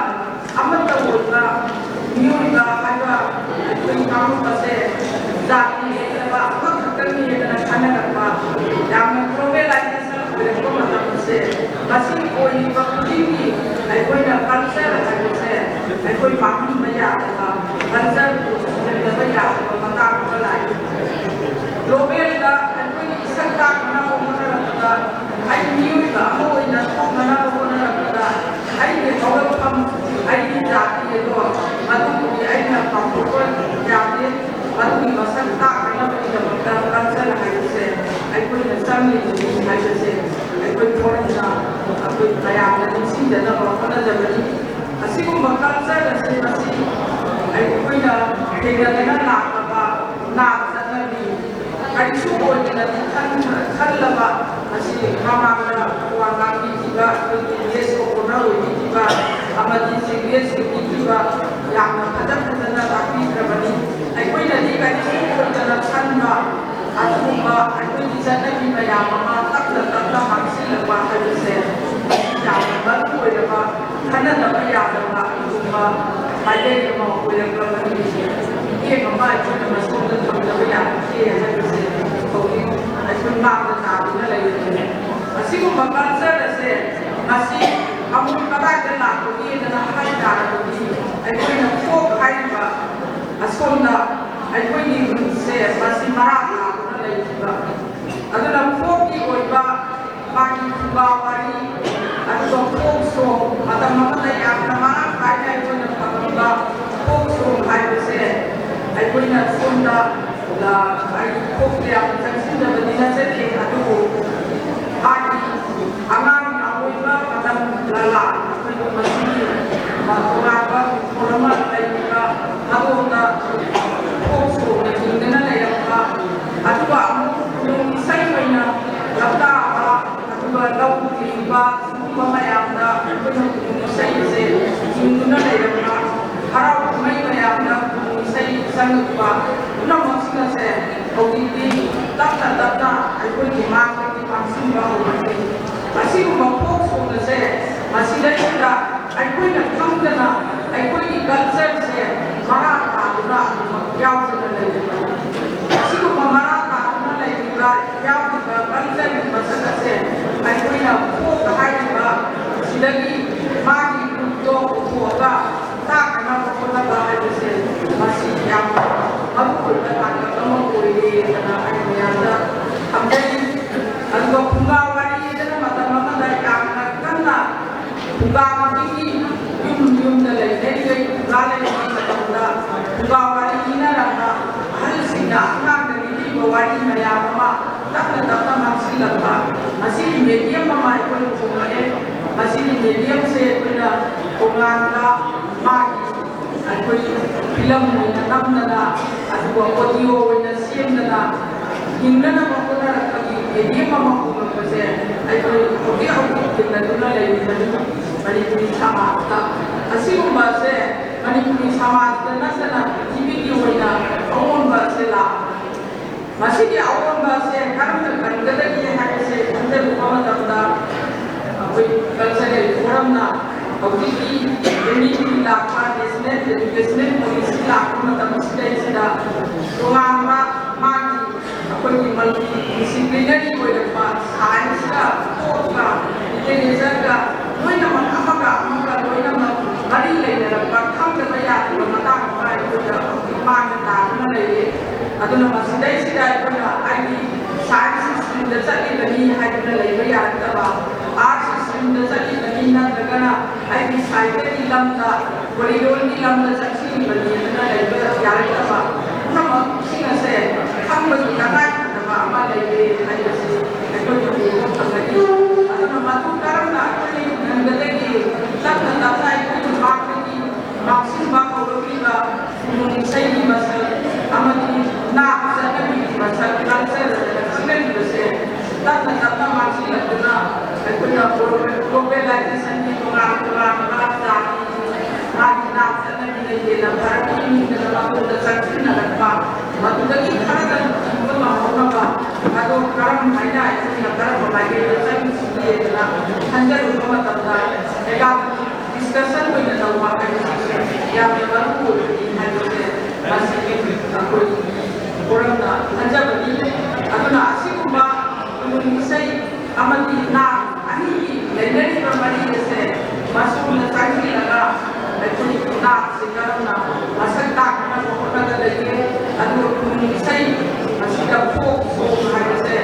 ꯑꯃꯠꯇ ꯑꯣꯏꯕ ꯃꯤꯑꯣꯏꯕ ꯍꯥꯏꯕ ꯑꯩꯈꯣꯏ ꯀꯥꯡꯂꯨꯞ ꯑꯁꯦ ꯖꯥꯇꯤ ꯂꯩꯇꯕ ꯑꯃꯈꯛꯇꯅꯤ ꯍꯥꯏꯗꯅ ꯈꯟꯅꯔꯛꯄ, ꯌꯥꯝꯅ ꯒ꯭ꯂꯣꯕꯦꯂꯥꯏꯖꯦꯁꯟ ꯑꯣꯏꯔꯛꯄ ꯃꯇꯝꯁꯦ, ꯃꯁꯤ ꯑꯣꯏꯔꯤꯕ ꯈꯨꯗꯤꯡꯒꯤ ꯑꯩꯈꯣꯏꯅ ꯀꯜꯆꯔ ꯍꯥꯏꯕꯁꯦ ꯑꯩꯈꯣꯏ ꯃꯥꯡꯍꯟꯕ ꯌꯥꯗꯕ, ꯀꯜꯆꯔꯕꯨ ꯁꯤꯖꯤꯟꯅꯕ ꯌꯥꯗꯕ ꯃꯇꯥꯡ ꯑꯃ ꯂꯥꯛꯏ꯫ ꯒ꯭ꯂꯣꯕꯦꯜꯗ ꯑꯩꯈꯣꯏꯒꯤ ꯏꯁꯛ ꯇꯥꯛꯅꯕ ꯍꯣꯠꯅꯔꯛꯄꯗ, ꯑꯩ ꯃꯤꯑꯣꯏꯕ ꯑꯃ ꯑꯣꯏꯅ ꯊꯣꯛꯅꯅꯕ ꯍꯣꯠꯅꯔꯛꯄꯗ, ꯑꯩꯒꯤ ꯍꯧꯔꯛꯐꯝ, ꯑꯩꯒꯤ ꯖꯥꯇꯤ ꯑꯗꯣ ꯃꯗꯨꯕꯨꯗꯤ ꯑꯩꯅ ꯀꯥꯎꯊꯣꯛꯄ ꯌꯥꯗꯦ꯫ ꯃꯗꯨꯒꯤ ꯃꯁꯛ ꯇꯥꯛꯅꯅꯕꯒꯤꯗꯃꯛꯇ ꯀꯜꯆꯔ ꯍꯥꯏꯕꯁꯦ ꯑꯩꯈꯣꯏꯅ ꯆꯪꯂꯤꯕꯅꯤ ꯍꯥꯏꯕꯁꯦ ꯑꯩꯈꯣꯏ ꯐꯣꯔꯝꯅ ꯑꯩꯈꯣꯏ ꯃꯌꯥꯝꯅ ꯅꯤꯡꯁꯤꯡꯖꯅꯕ ꯍꯣꯠꯅꯖꯕꯅꯤ꯫ ꯑꯁꯤꯒꯨꯝꯕ ꯀꯜꯆꯔ ꯑꯁꯤ ꯃꯁꯤ ꯑꯩꯈꯣꯏꯅ ꯊꯦꯡꯅꯗꯅ ꯂꯥꯛꯂꯕ ꯅꯥꯠ ꯆꯠꯅꯕꯤ ꯀꯔꯤꯁꯨ ꯑꯣꯏꯗꯅꯗꯤ ꯈꯟ-, ꯈꯜꯂꯕ ꯑꯁꯤ ꯃꯃꯥꯡꯗ ꯋꯥ ꯉꯥꯡꯕꯤꯈꯤꯕ ꯑꯩꯈꯣꯏꯒꯤ ꯒꯦꯁ ꯑꯣꯐ ꯑꯣꯅꯔ ꯑꯣꯏꯕꯤꯈꯤꯕ ꯑꯃꯗꯤ ꯆꯤꯐ ꯒꯦꯁ ꯑꯣꯏꯕꯤꯈꯤꯕ ꯌꯥꯝꯅ ꯐꯖ ꯐꯖꯅ ꯇꯥꯛꯄꯤꯈ꯭ꯔꯕꯅꯤ꯫ ꯑꯩꯈꯣꯏꯅꯗꯤ ꯀꯔꯤꯁꯨ ꯑꯣꯏꯗꯅ ꯈꯟꯕ ꯑꯗꯨꯒꯨꯝꯕ ꯑꯩꯈꯣꯏꯒꯤ ꯆꯠꯅꯕꯤ ꯃꯌꯥꯝ ꯑꯃ ꯇꯞꯅ ꯇꯞꯅ ꯃꯥꯡꯁꯤꯜꯂꯛꯄ ꯍꯥꯏꯕꯁꯦ ꯌꯥꯝꯅ ꯃꯔꯨ ꯑꯣꯏꯔꯕ ꯈꯟꯅꯗꯕ ꯌꯥꯗꯕ ꯑꯗꯨꯒꯨꯝꯕ ꯃꯥꯏꯀꯩ ꯑꯃ ꯑꯣꯏꯔꯛꯂꯕꯅꯤ꯫ ꯃꯤꯠꯌꯦꯡ ꯑꯃ ꯑꯩꯈꯣꯏꯅ ꯃꯁꯣꯝꯗ ꯊꯝꯗꯕ ꯌꯥꯗꯦ ꯍꯥꯏꯕꯁꯦ ꯍꯧꯖꯤꯛ ꯑꯩꯈꯣꯏ ꯃꯥꯡꯗ ꯇꯥꯗꯨꯅ ꯂꯩꯔꯕꯅꯤ꯫ ꯑꯁꯤꯒꯨꯝꯕ ꯀꯜꯆꯔ ꯑꯁꯦ ꯉꯁꯤ ꯑꯃꯨꯛ ꯀꯗꯥꯏꯗ ꯂꯥꯛꯄꯒꯦꯗꯅ ꯍꯥꯏ ꯇꯥꯔꯒꯗꯤ, ꯑꯩꯈꯣꯏꯅ ꯐꯣꯛ ꯍꯥꯏꯔꯤꯕ ꯑꯁꯣꯝꯗ ꯑꯩꯈꯣꯏꯒꯤ ꯔꯨꯠꯁꯦ ꯃꯁꯤ ꯃꯔꯥ ꯇꯥꯗꯨꯅ ꯂꯩꯈꯤꯕ꯫ ꯑꯗꯨꯅ ꯐꯣꯛꯀꯤ ꯑꯣꯏꯕ ꯃꯥꯒꯤ ꯐꯨꯡꯒꯥ ꯋꯥꯔꯤ, ꯑꯗꯨꯒ ꯐꯣꯛ ꯁꯣꯡ, ꯃꯇꯝ ꯑꯃꯗ ꯌꯥꯝꯅ ꯃꯔꯥꯡ ꯀꯥꯏꯅ ꯑꯩꯈꯣꯏꯅ ꯐꯪꯂꯝꯕ ꯐꯣꯛ ꯁꯣꯡ ꯍꯥꯏꯕꯁꯦ ꯑꯩꯈꯣꯏꯅ ꯁꯣꯝꯗ, ꯑ, ꯑꯩ ꯐꯣꯛꯇ ꯌꯥꯝꯅ ꯆꯪꯁꯤꯟꯗꯕꯅꯤ ꯅꯠꯆꯗꯦ, ꯑꯗꯨꯕꯨ ꯃꯥꯒꯤ ꯑꯉꯥꯡ ꯑꯣꯏꯕ ꯃꯇꯝ ꯂꯥꯂꯥ ꯑꯩꯈꯣꯏꯒꯤ ꯃꯁꯤꯒꯤ ꯇꯣꯉꯥꯟꯕ ꯃꯤꯡꯊꯣꯜ ꯑꯃ ꯂꯩꯔꯤꯕ ꯃꯔꯣꯜꯗ ꯐꯣꯛ ꯁꯣꯡꯅ ꯍꯤꯡꯗꯅ ꯂꯩꯔꯝꯕ, ꯑꯗꯨꯒ ꯑꯃꯨꯛ ꯈꯨꯅꯨꯡ ꯏꯁꯩ ꯑꯣꯏꯅ ꯂꯝꯇꯥꯕ ꯑꯁꯤꯒꯨꯝꯕ ꯐꯣꯛ ꯁꯣꯡ ꯑꯁꯦ ꯃꯁꯤꯗꯩꯁꯤꯗ ꯑꯩꯈꯣꯏꯅ ꯈꯪꯗꯅ ꯑꯩꯈꯣꯏꯒꯤ ꯀꯜꯆꯔꯁꯦ ꯃꯔꯥ ꯇꯥꯗꯨꯅ ꯑꯗꯨꯃꯛ ꯌꯥꯎꯗꯨꯅ ꯂꯩꯔꯤꯕ꯫ ꯑꯁꯤꯒꯨꯝꯕ ꯃꯔꯥ ꯇꯥꯗꯨꯅ ꯂꯩꯔꯤꯕ ꯌꯥꯎꯔꯤꯕ ꯀꯜꯆꯔꯒꯤ ꯃꯁꯛ ꯑꯁꯦ ꯑꯩꯈꯣꯏꯅ ꯐꯣꯛ ꯍꯥꯏꯔꯤꯕ ꯁꯤꯗꯒꯤ ꯃꯥꯒꯤ ꯔꯨꯠꯇꯣ ꯄꯨꯊꯣꯛꯑꯒ ꯇꯥꯛꯅꯅꯕ ꯍꯣꯠꯅꯕ ꯍꯥꯏꯕꯁꯦ ꯃꯁꯤ ꯌꯥꯝꯅ ꯃꯔꯨꯑꯣꯏꯕ ꯇꯥꯡꯀꯛ ꯑꯃ ꯑꯣꯏꯔꯦꯅ ꯑꯩ ꯃꯌꯥꯝꯗ ꯊꯝꯖꯔꯤ꯫ ꯑꯗꯨꯒ ꯐꯨꯡꯒꯥ ꯋꯥꯔꯤꯗꯅ ꯃꯇꯝ ꯑꯃꯗ ꯌꯥꯝꯅ ꯀꯟꯅ ꯐꯨꯡꯒꯥ ꯈꯨꯗꯤꯡꯒꯤ ꯌꯨꯝ ꯌꯨꯝꯗ ꯂꯩꯅꯔꯤꯕ ꯐꯨꯡꯒꯥ ꯂꯩꯔꯤꯉꯩ ꯃꯇꯝꯗ ꯐꯨꯡꯒꯥ ꯋꯥꯔꯤ ꯏꯅꯔꯝꯕ ꯑꯍꯜꯁꯤꯡꯅ ꯑꯉꯥꯡꯗ ꯂꯤꯕꯤꯕ ꯋꯥꯔꯤ ꯃꯌꯥꯝ ꯑꯃ ꯇꯞꯅ ꯇꯞꯅ ꯃꯥꯡꯁꯤꯜꯂꯛꯄ, ꯃꯁꯤꯒꯤ ꯃꯦꯗꯤꯌꯝ ꯑꯃ ꯑꯩꯈꯣꯏꯅ ꯍꯣꯡꯂꯛꯑꯦ꯫ ꯃꯁꯤꯒꯤ ꯃꯦꯗꯤꯌꯝꯁꯦ ꯑꯩꯈꯣꯏꯅ ꯇꯣꯉꯥꯟꯕ ꯃꯥꯒꯤ ꯑꯩꯈꯣꯏ ꯐꯤꯂꯝ ꯑꯣꯏꯅ ꯅꯝꯗꯅ, ꯑꯗꯨꯒ ꯑꯣꯗꯤꯑꯣ ꯑꯣꯏꯅ ꯁꯦꯝꯗꯅ ꯍꯤꯡꯅꯅꯕ ꯍꯣꯠꯅꯔꯛꯄꯒꯤ ꯃꯦꯗꯤꯌꯝ ꯑꯃ ꯍꯣꯡꯂꯛꯄꯁꯦ ꯑꯩꯈꯣꯏ ꯍꯧꯖꯤꯛ ꯍꯧꯖꯤꯛ ꯊꯦꯡꯅꯗꯨꯅ ꯂꯩꯔꯤꯕꯅꯤ ꯃꯅꯤꯄꯨꯔꯤ ꯁꯃꯥꯖꯇ꯫ ꯑꯁꯤꯒꯨꯝꯕꯁꯦ ꯃꯅꯤꯄꯨꯔꯤ ꯁꯃꯥꯖꯇ ꯅꯠꯇꯅ ꯄ꯭ꯔꯤꯊꯤꯕꯤꯒꯤ ꯑꯣꯏꯅ ꯑꯑꯣꯟꯕ ꯑꯁꯤ ꯂꯥꯛꯄꯅꯤ꯫ ꯃꯁꯤꯒꯤ ꯑꯑꯣꯟꯕ ꯑꯁꯦ ꯀꯔꯝꯅ ꯀꯟꯒꯗꯒꯦ ꯍꯥꯏꯕꯁꯦ ꯈꯟꯖꯔꯨꯕ ꯃꯇꯝꯗ, ꯑꯩꯈꯣꯏ ꯀꯜꯆꯔꯦꯜ ꯐꯣꯔꯝꯅ ꯍꯧꯖꯤꯛꯀꯤ ꯑꯦꯟ ꯏ ꯄꯤ ꯂꯥꯛꯄ, ꯅꯦꯁꯅꯦꯜ ꯑꯦꯖꯨꯀꯦꯁꯅꯦꯜ ꯄꯣꯂꯤꯁꯤ ꯂꯥꯛꯄ ꯃꯇꯝꯁꯤꯗꯩꯁꯤꯗ ꯇꯣꯉꯥꯟꯕ ꯃꯥꯒꯤ ꯑꯩꯈꯣꯏꯒꯤ ꯃꯜꯇꯤ ꯗꯤꯁꯤꯄ꯭ꯂꯤꯅꯔꯤ ꯑꯣꯏꯔꯛꯄ ꯁꯥꯏꯟꯁꯀ, ꯊꯣꯠꯀ, ꯂꯤꯇꯔꯦꯆꯔꯒ ꯂꯣꯏꯅꯃꯛ ꯑꯃꯒ ꯑꯃꯒ ꯂꯣꯏꯅꯃꯛ ꯃꯔꯤ ꯂꯩꯅꯔꯛꯄ ꯈꯪꯗꯕ ꯌꯥꯗꯕ ꯃꯇꯥꯡ ꯑꯃ ꯑꯩꯈꯣꯏꯗ ꯍꯧꯖꯤꯛ ꯃꯥꯡꯗ ꯇꯥꯗꯨꯅ ꯂꯩꯔꯦ꯫ ꯑꯗꯨꯅ ꯃꯁꯤꯗꯩꯁꯤꯗ ꯑꯩꯈꯣꯏꯅ ꯑꯩꯒꯤ ꯁꯥꯏꯟꯁ ꯁ꯭ꯇ꯭ꯔꯤꯝꯗ ꯆꯠꯂꯤꯕꯅꯤ ꯍꯥꯏꯗꯨꯅ ꯂꯩꯕ ꯌꯥꯔꯛꯇꯕ, ꯑꯥꯔꯠꯁ ꯁ꯭ꯇ꯭ꯔꯤꯝꯗ ꯆꯠꯂꯤꯕꯅꯤ ꯅꯠꯇ꯭ꯔꯒꯅ ꯑꯩꯒꯤ ꯁꯥꯍꯤꯇ꯭ꯌꯒꯤ ꯂꯝꯗ, ꯋꯥꯔꯤꯔꯣꯜꯒꯤ ꯂꯝꯗ ꯆꯠꯁꯤꯜꯂꯤꯕꯅꯤ ꯍꯥꯏꯗꯨꯅ ꯂꯩꯕ ꯌꯥꯔꯛꯇꯕ ꯄꯨꯝꯅꯃꯛꯁꯤꯡ ꯑꯁꯦ ꯈꯪꯕꯒꯤ ꯇꯉꯥꯏ ꯐꯗꯕ ꯑꯃ ꯂꯩꯔꯦ ꯍꯥꯏꯕꯁꯤ ꯑꯩꯈꯣꯏꯅ ꯎꯕ ꯐꯪꯒꯅꯤ꯫ ꯑꯗꯨꯅ ꯃꯗꯨ ꯀꯔꯝꯅ ꯑꯩꯈꯣꯏꯅ ꯌꯨꯝꯗꯒꯤ ꯇꯞꯅ ꯇꯞꯅ ꯑꯩꯈꯣꯏꯒꯤ ꯃꯥꯡꯗꯒꯤ ꯃꯥꯡꯁꯤꯟꯕ ꯍꯧꯔꯛꯂꯤꯕ ꯈꯨꯅꯨꯡ ꯏꯁꯩꯒꯤ ꯃꯁꯛ ꯑꯃꯗꯤ ꯅꯥꯠ ꯆꯠꯅꯕꯤꯒꯤ ꯃꯁꯛ ꯂꯥꯟꯖꯔꯗꯅ ꯈꯪꯅꯔꯤꯕꯁꯦ ꯇꯞꯅ ꯇꯞꯅ ꯃꯥꯡꯁꯤꯜꯂꯛꯇꯨꯅ ꯑꯩꯈꯣꯏꯅ ꯒ꯭ꯂꯣꯕꯦꯂꯥꯏꯖꯦꯁꯟꯒꯤ ꯇꯣꯉꯥꯟ ꯇꯣꯉꯥꯟꯕ ꯖꯥꯇꯤ ꯃꯥꯒꯤ ꯅꯥꯠ ꯆꯠꯅꯕꯤꯅ ꯍꯦꯟꯅ ꯐꯔꯛꯄ ꯃꯤꯗꯅ ꯃꯇꯨꯡꯗ ꯆꯪꯁꯤꯟꯅꯔꯛꯄ, ꯃꯗꯨꯗꯒꯤ ꯈꯔꯗꯪ ꯊꯤꯡꯕ ꯉꯝꯍꯧꯅꯕ ꯑꯗꯣ ꯀꯔꯝ ꯍꯥꯏꯅ ꯑꯩꯈꯣꯏꯅ ꯀꯔꯝꯕ ꯃꯥꯏꯀꯩꯗ ꯆꯪꯁꯤꯒꯦꯗꯅ ꯈꯟꯖꯔꯨꯕ ꯃꯇꯝꯗ ꯑꯦꯀꯥꯗꯃꯤꯛ ꯗꯤꯁꯀꯁꯟ ꯑꯣꯏꯅ ꯇꯧꯕ ꯍꯥꯏꯕꯁꯤꯁꯨ ꯌꯥꯝꯅ ꯃꯔꯨ ꯑꯣꯏꯕꯅꯤ ꯍꯥꯏꯕꯁꯦ ꯃꯁꯤꯒꯤ ꯑꯩꯈꯣꯏꯒꯤ ꯐꯣꯔꯝꯅ ꯈꯟꯖꯕꯅꯤ꯫ ꯑꯗꯨꯅ ꯑꯁꯤꯒꯨꯝꯕ ꯈꯨꯅꯨꯡ ꯏꯁꯩ ꯑꯃꯗꯤ ꯅꯥꯠ ꯑꯅꯤꯒꯤ ꯂꯩꯅꯔꯤꯕ ꯃꯔꯤ ꯑꯁꯦ ꯃꯁꯣꯝꯗ ꯆꯪꯁꯤꯜꯂꯒ ꯑꯩꯈꯣꯏꯒꯤ ꯅꯥꯠꯁꯤ ꯀꯔꯝꯅ ꯃꯁꯛ ꯇꯥꯛꯅꯅꯕ ꯍꯣꯠꯅꯒꯗꯒꯦ, ꯑꯗꯨꯒ ꯈꯨꯅꯨꯡ ꯏꯁꯩ ꯑꯁꯤꯗ ꯐꯣꯛ ꯁꯣꯡ ꯍꯥꯏꯕꯁꯦ,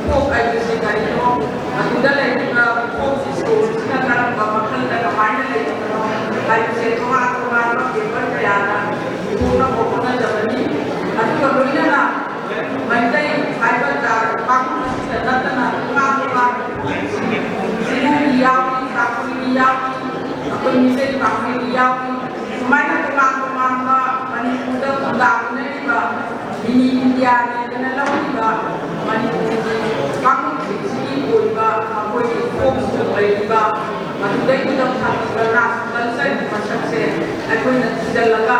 ꯐꯣꯛ ꯍꯥꯏꯕꯁꯤ ꯀꯔꯤꯅꯣ, ꯑꯗꯨꯗ ꯂꯩꯔꯤꯕ ꯐꯣꯛꯀꯤ ꯁꯣꯡꯁꯤꯅ ꯀꯔꯝꯕ ꯃꯈꯜꯗ ꯀꯃꯥꯏꯅ ꯂꯩꯔꯤꯕꯅꯣ ꯍꯥꯏꯕꯁꯦ ꯇꯣꯉꯥꯟ ꯇꯣꯉꯥꯟꯕ ꯄꯦꯄꯔ ꯀꯌꯥꯗ ꯄꯨꯊꯣꯛꯅꯕ ꯍꯣꯠꯅꯖꯕꯅꯤ꯫ ꯑꯗꯨꯒ ꯂꯣꯏꯅꯅ ꯃꯩꯇꯩ ꯍꯥꯏꯕ ꯖꯥꯠ ꯀꯥꯡꯂꯨꯞ ꯑꯁꯤꯗ ꯅꯠꯇꯅ ꯇꯣꯉꯥꯟ ꯇꯣꯉꯥꯟꯕ ꯆꯤꯔꯨꯒꯤ ꯌꯥꯎꯏ, ꯇꯥꯡꯈꯨꯜꯒꯤ ꯌꯥꯎꯏ, ꯑꯩꯈꯣꯏ ꯃꯤꯇꯩ ꯄꯥꯝꯕꯤꯒꯤ ꯌꯥꯎꯏ꯫ ꯁꯨꯃꯥꯏꯅ ꯇꯣꯉꯥꯟ ꯇꯣꯉꯥꯟꯕ ꯃꯅꯤꯄꯨꯔꯗ ꯈꯨꯟꯗꯥꯃꯤꯟꯅꯔꯤꯕ ꯃꯤꯅꯤ ꯏꯟꯗꯤꯌꯥꯅꯦꯗꯅ ꯂꯧꯔꯤꯕ ꯃꯅꯤꯄꯨꯔꯒꯤ ꯀꯥꯡꯂꯨꯞꯁꯤꯡꯁꯤꯒꯤ ꯑꯣꯏꯕ ꯃꯈꯣꯏꯒꯤ ꯐꯣꯛ ꯁꯣꯡ ꯂꯩꯔꯤꯕ ꯃꯗꯨꯗꯩꯗꯨꯗ ꯐꯪꯉꯤꯕ ꯔꯥꯁ ꯀꯜꯆꯔꯒꯤ ꯃꯁꯛꯁꯦ ꯑꯩꯈꯣꯏꯅ ꯊꯤꯖꯤꯜꯂꯒ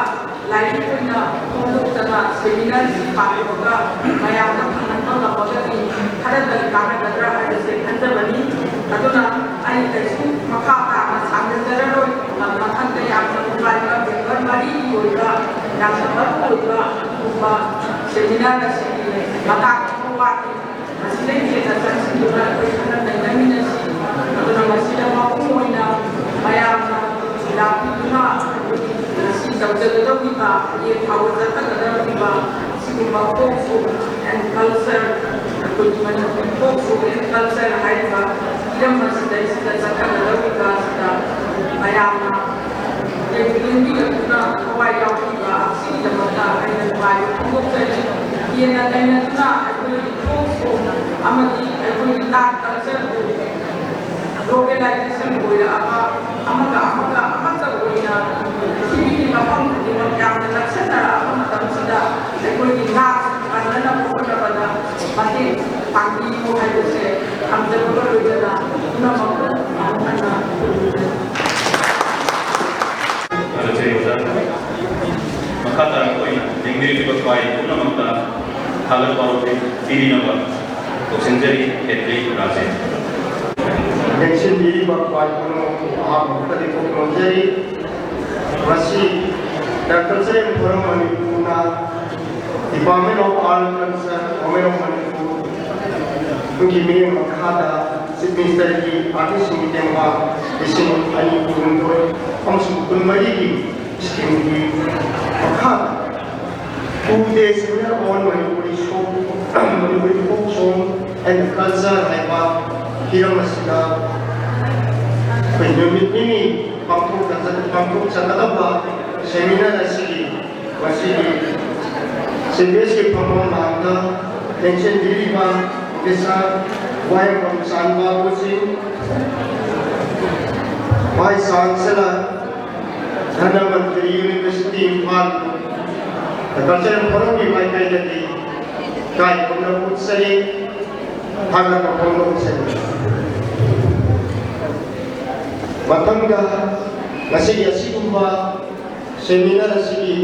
ꯂꯥꯏꯔꯤꯛ ꯑꯣꯏꯅ ꯐꯣꯡꯗꯣꯛꯇꯅ ꯁꯦꯃꯤꯅꯥꯔꯁꯤ ꯄꯥꯡꯊꯣꯛꯑꯒ ꯃꯌꯥꯝꯗ ꯐꯪꯍꯟꯕ ꯉꯝꯃꯒꯗꯤ ꯈꯔꯗꯪ ꯀꯥꯟꯅꯒꯗ꯭ꯔꯥ ꯍꯥꯏꯕꯁꯦ ꯈꯟꯖꯕꯅꯤ꯫ ꯑꯗꯨꯅ ꯑꯩ ꯀꯩꯁꯨ ꯃꯈꯥ ꯇꯥꯅ ꯁꯥꯡꯅꯖꯔꯔꯣꯏ꯫ ꯃꯊꯪꯗ ꯌꯥꯝꯅ ꯅꯨꯡꯉꯥꯏꯕ ꯄꯦꯄꯔ ꯃꯔꯤꯒꯤ ꯑꯣꯏꯕ ꯌꯥꯝꯅ ꯃꯔꯨ ꯑꯣꯏꯕ ꯑꯗꯨꯒꯨꯝꯕ ꯁꯦꯃꯤꯅꯥꯔ ꯑꯁꯤꯒꯤ ꯃꯇꯥꯡ ꯑꯃ ꯋꯥꯠꯂꯤ꯫ ꯃꯁꯤꯗꯒꯤ ꯍꯦꯟꯅ ꯆꯪꯁꯤꯟꯗꯨꯅ ꯑꯩꯈꯣꯏ ꯈꯟꯅ ꯅꯩꯅꯃꯤꯟꯅꯁꯤ꯫ ꯑꯗꯨꯅ ꯃꯁꯤꯗ ꯃꯄꯨꯡ ꯑꯣꯏꯅ ꯃꯌꯥꯝꯅ ꯂꯥꯛꯄꯤꯗꯨꯅ ꯑꯩꯈꯣꯏꯒꯤ ꯉꯁꯤ ꯇꯧꯖꯒꯗꯧꯔꯤꯕ ꯌꯦꯟ ꯊꯥꯎꯕ ꯆꯠꯊꯒꯗꯧꯔꯤꯕ ꯁꯤꯒꯨꯝꯕ ꯐꯣꯛ ꯁꯣ ꯑꯦꯟ ꯀꯜꯆꯔ, ꯑꯩꯈꯣꯏꯒꯤ ꯃꯅꯤꯄꯨꯔꯤ ꯐꯣꯛ ꯁꯣ ꯑꯦꯟ ꯀꯜꯆꯔ ꯍꯥꯏꯔꯤꯕ ꯍꯤꯔꯝ ꯑꯁꯤꯗꯩꯁꯤꯗ ꯆꯠꯊꯒꯗꯧꯔꯤꯕ ꯑꯁꯤꯗ ꯃꯌꯥꯝꯅ ꯌꯦꯡꯕꯤꯔꯛꯇꯨꯅ ꯊꯋꯥꯏ ꯌꯥꯎꯕꯤꯕ ꯑꯁꯤꯒꯤꯗꯃꯛꯇ ꯑꯩꯅ ꯅꯨꯡꯉꯥꯏꯕ ꯐꯣꯡꯗꯣꯛꯆꯔꯤ꯫ ꯍꯦꯟꯅ ꯅꯩꯅꯗꯨꯅ ꯑꯩꯈꯣꯏꯒꯤ ꯐꯣꯛ ꯁꯣꯡ ꯑꯃꯗꯤ ꯑꯩꯈꯣꯏꯒꯤ ꯅꯥꯠ ꯀꯜꯆꯔꯕꯨ ꯒ꯭ꯂꯣꯕꯦꯂꯥꯏꯖꯦꯁꯟ ꯑꯣꯏꯔꯛꯑꯕ, ꯑꯃꯒ ꯑꯃꯒ ꯑꯃꯠꯇ ꯑꯣꯏꯅ ꯄ꯭ꯔꯤꯊꯤꯕꯤꯒꯤ ꯃꯐꯝ ꯈꯨꯗꯤꯡꯃꯛ ꯌꯥꯝꯅ ꯅꯛꯁꯟꯅꯔꯛꯑꯕ ꯃꯇꯝꯁꯤꯗ ꯑꯩꯈꯣꯏꯒꯤ ꯅꯥꯠ ꯀꯟꯅꯅꯕ ꯍꯣꯠꯅꯕꯗ ꯃꯇꯦꯡ ꯄꯥꯡꯕꯤꯌꯨ ꯍꯥꯏꯕꯁꯦ ꯊꯝꯖꯕꯒ ꯂꯣꯏꯅꯅ ꯄꯨꯝꯅꯃꯛꯄꯨ ꯑꯃꯨꯛ ꯍꯟꯅ ꯈꯨꯔꯨꯝꯖꯔꯤ꯫ ꯊꯥꯒꯠꯆꯔꯤ ꯑꯣꯖꯥ꯫ ꯃꯈꯥ ꯇꯥꯔꯛꯄ ꯑꯣꯏꯅ ꯂꯦꯡꯕꯤꯔꯛꯂꯤꯕ ꯈ꯭ꯋꯥꯏ ꯄꯨꯝꯅꯃꯛꯇ ꯊꯥꯒꯠ ꯋꯥꯍꯩ ꯄꯤꯕꯤꯅꯕ ꯂꯣꯏꯁꯤꯟꯖꯔꯤ꯫ ꯍꯦꯗꯂꯤ ꯔꯥꯖꯦꯟ꯫ ꯂꯦꯡꯁꯤꯟꯕꯤꯔꯤꯕ ꯈ꯭ꯋꯥꯏ ꯄꯨꯝꯅꯃꯛꯄꯨ ꯑꯍꯥꯟꯕ ꯃꯛꯇꯗ ꯏꯀꯣꯛ ꯅꯣꯟꯖꯔꯤ꯫ ꯃꯁꯤ ꯗꯥꯛꯇꯔ ꯆꯦꯔꯦꯟ ꯐꯣꯔꯝ ꯃꯅꯤꯄꯨꯔꯅ Department of Art and Culture, Government of Manipur ꯒꯤ ꯃꯤꯠꯌꯦꯡ ꯃꯈꯥꯗ Chief Minister ꯒꯤ ꯑꯥꯔꯇꯤꯁꯁꯤꯡꯒꯤ ꯇꯦꯡꯕꯥꯡ ꯂꯤꯁꯤꯡ ꯑꯅꯤ ꯀꯨꯟꯍꯨꯝꯗꯣꯏ ꯑꯃꯁꯨꯡ ꯀꯨꯟꯃꯔꯤꯒꯤ scheme ꯒꯤ ꯃꯈꯥꯗ two day seminar on Manipuri song, Manipuri folk song and culture ꯍꯥꯏꯕ ꯍꯤꯔꯝ ꯑꯁꯤꯗ ꯑꯩꯈꯣꯏ ꯅꯨꯃꯤꯠ ꯅꯤꯅꯤ ꯄꯥꯡꯊꯣꯛꯆ-, ꯄꯥꯡꯊꯣꯛꯆꯒꯗꯕ seminar ꯑꯁꯤꯒꯤ ꯉꯁꯤꯒꯤ ꯁꯤꯚꯤꯁꯀꯤ ꯐꯝꯐꯝ ꯂꯥꯡꯗ ꯂꯦꯡꯁꯤꯟꯕꯤꯔꯤꯕ Professor ꯋꯥꯍꯦꯡꯕꯝ ꯁꯥꯟꯕꯥꯕꯨ Singh, Vice Chancellor, Dhanamanjuri University Imphal, doctor Cheren ꯐꯣꯔꯝꯒꯤ ꯃꯥꯏꯀꯩꯗꯒꯤ ꯏꯀꯥꯏ ꯈꯨꯝꯅꯕ ꯎꯠꯆꯔꯤ, ꯊꯥꯒꯠꯄ ꯐꯣꯡꯗꯣꯛꯆꯔꯤ꯫ ꯃꯊꯪꯗ ꯉꯁꯤꯒꯤ ꯑꯁꯤꯒꯨꯝꯕ seminar ꯑꯁꯤꯒꯤ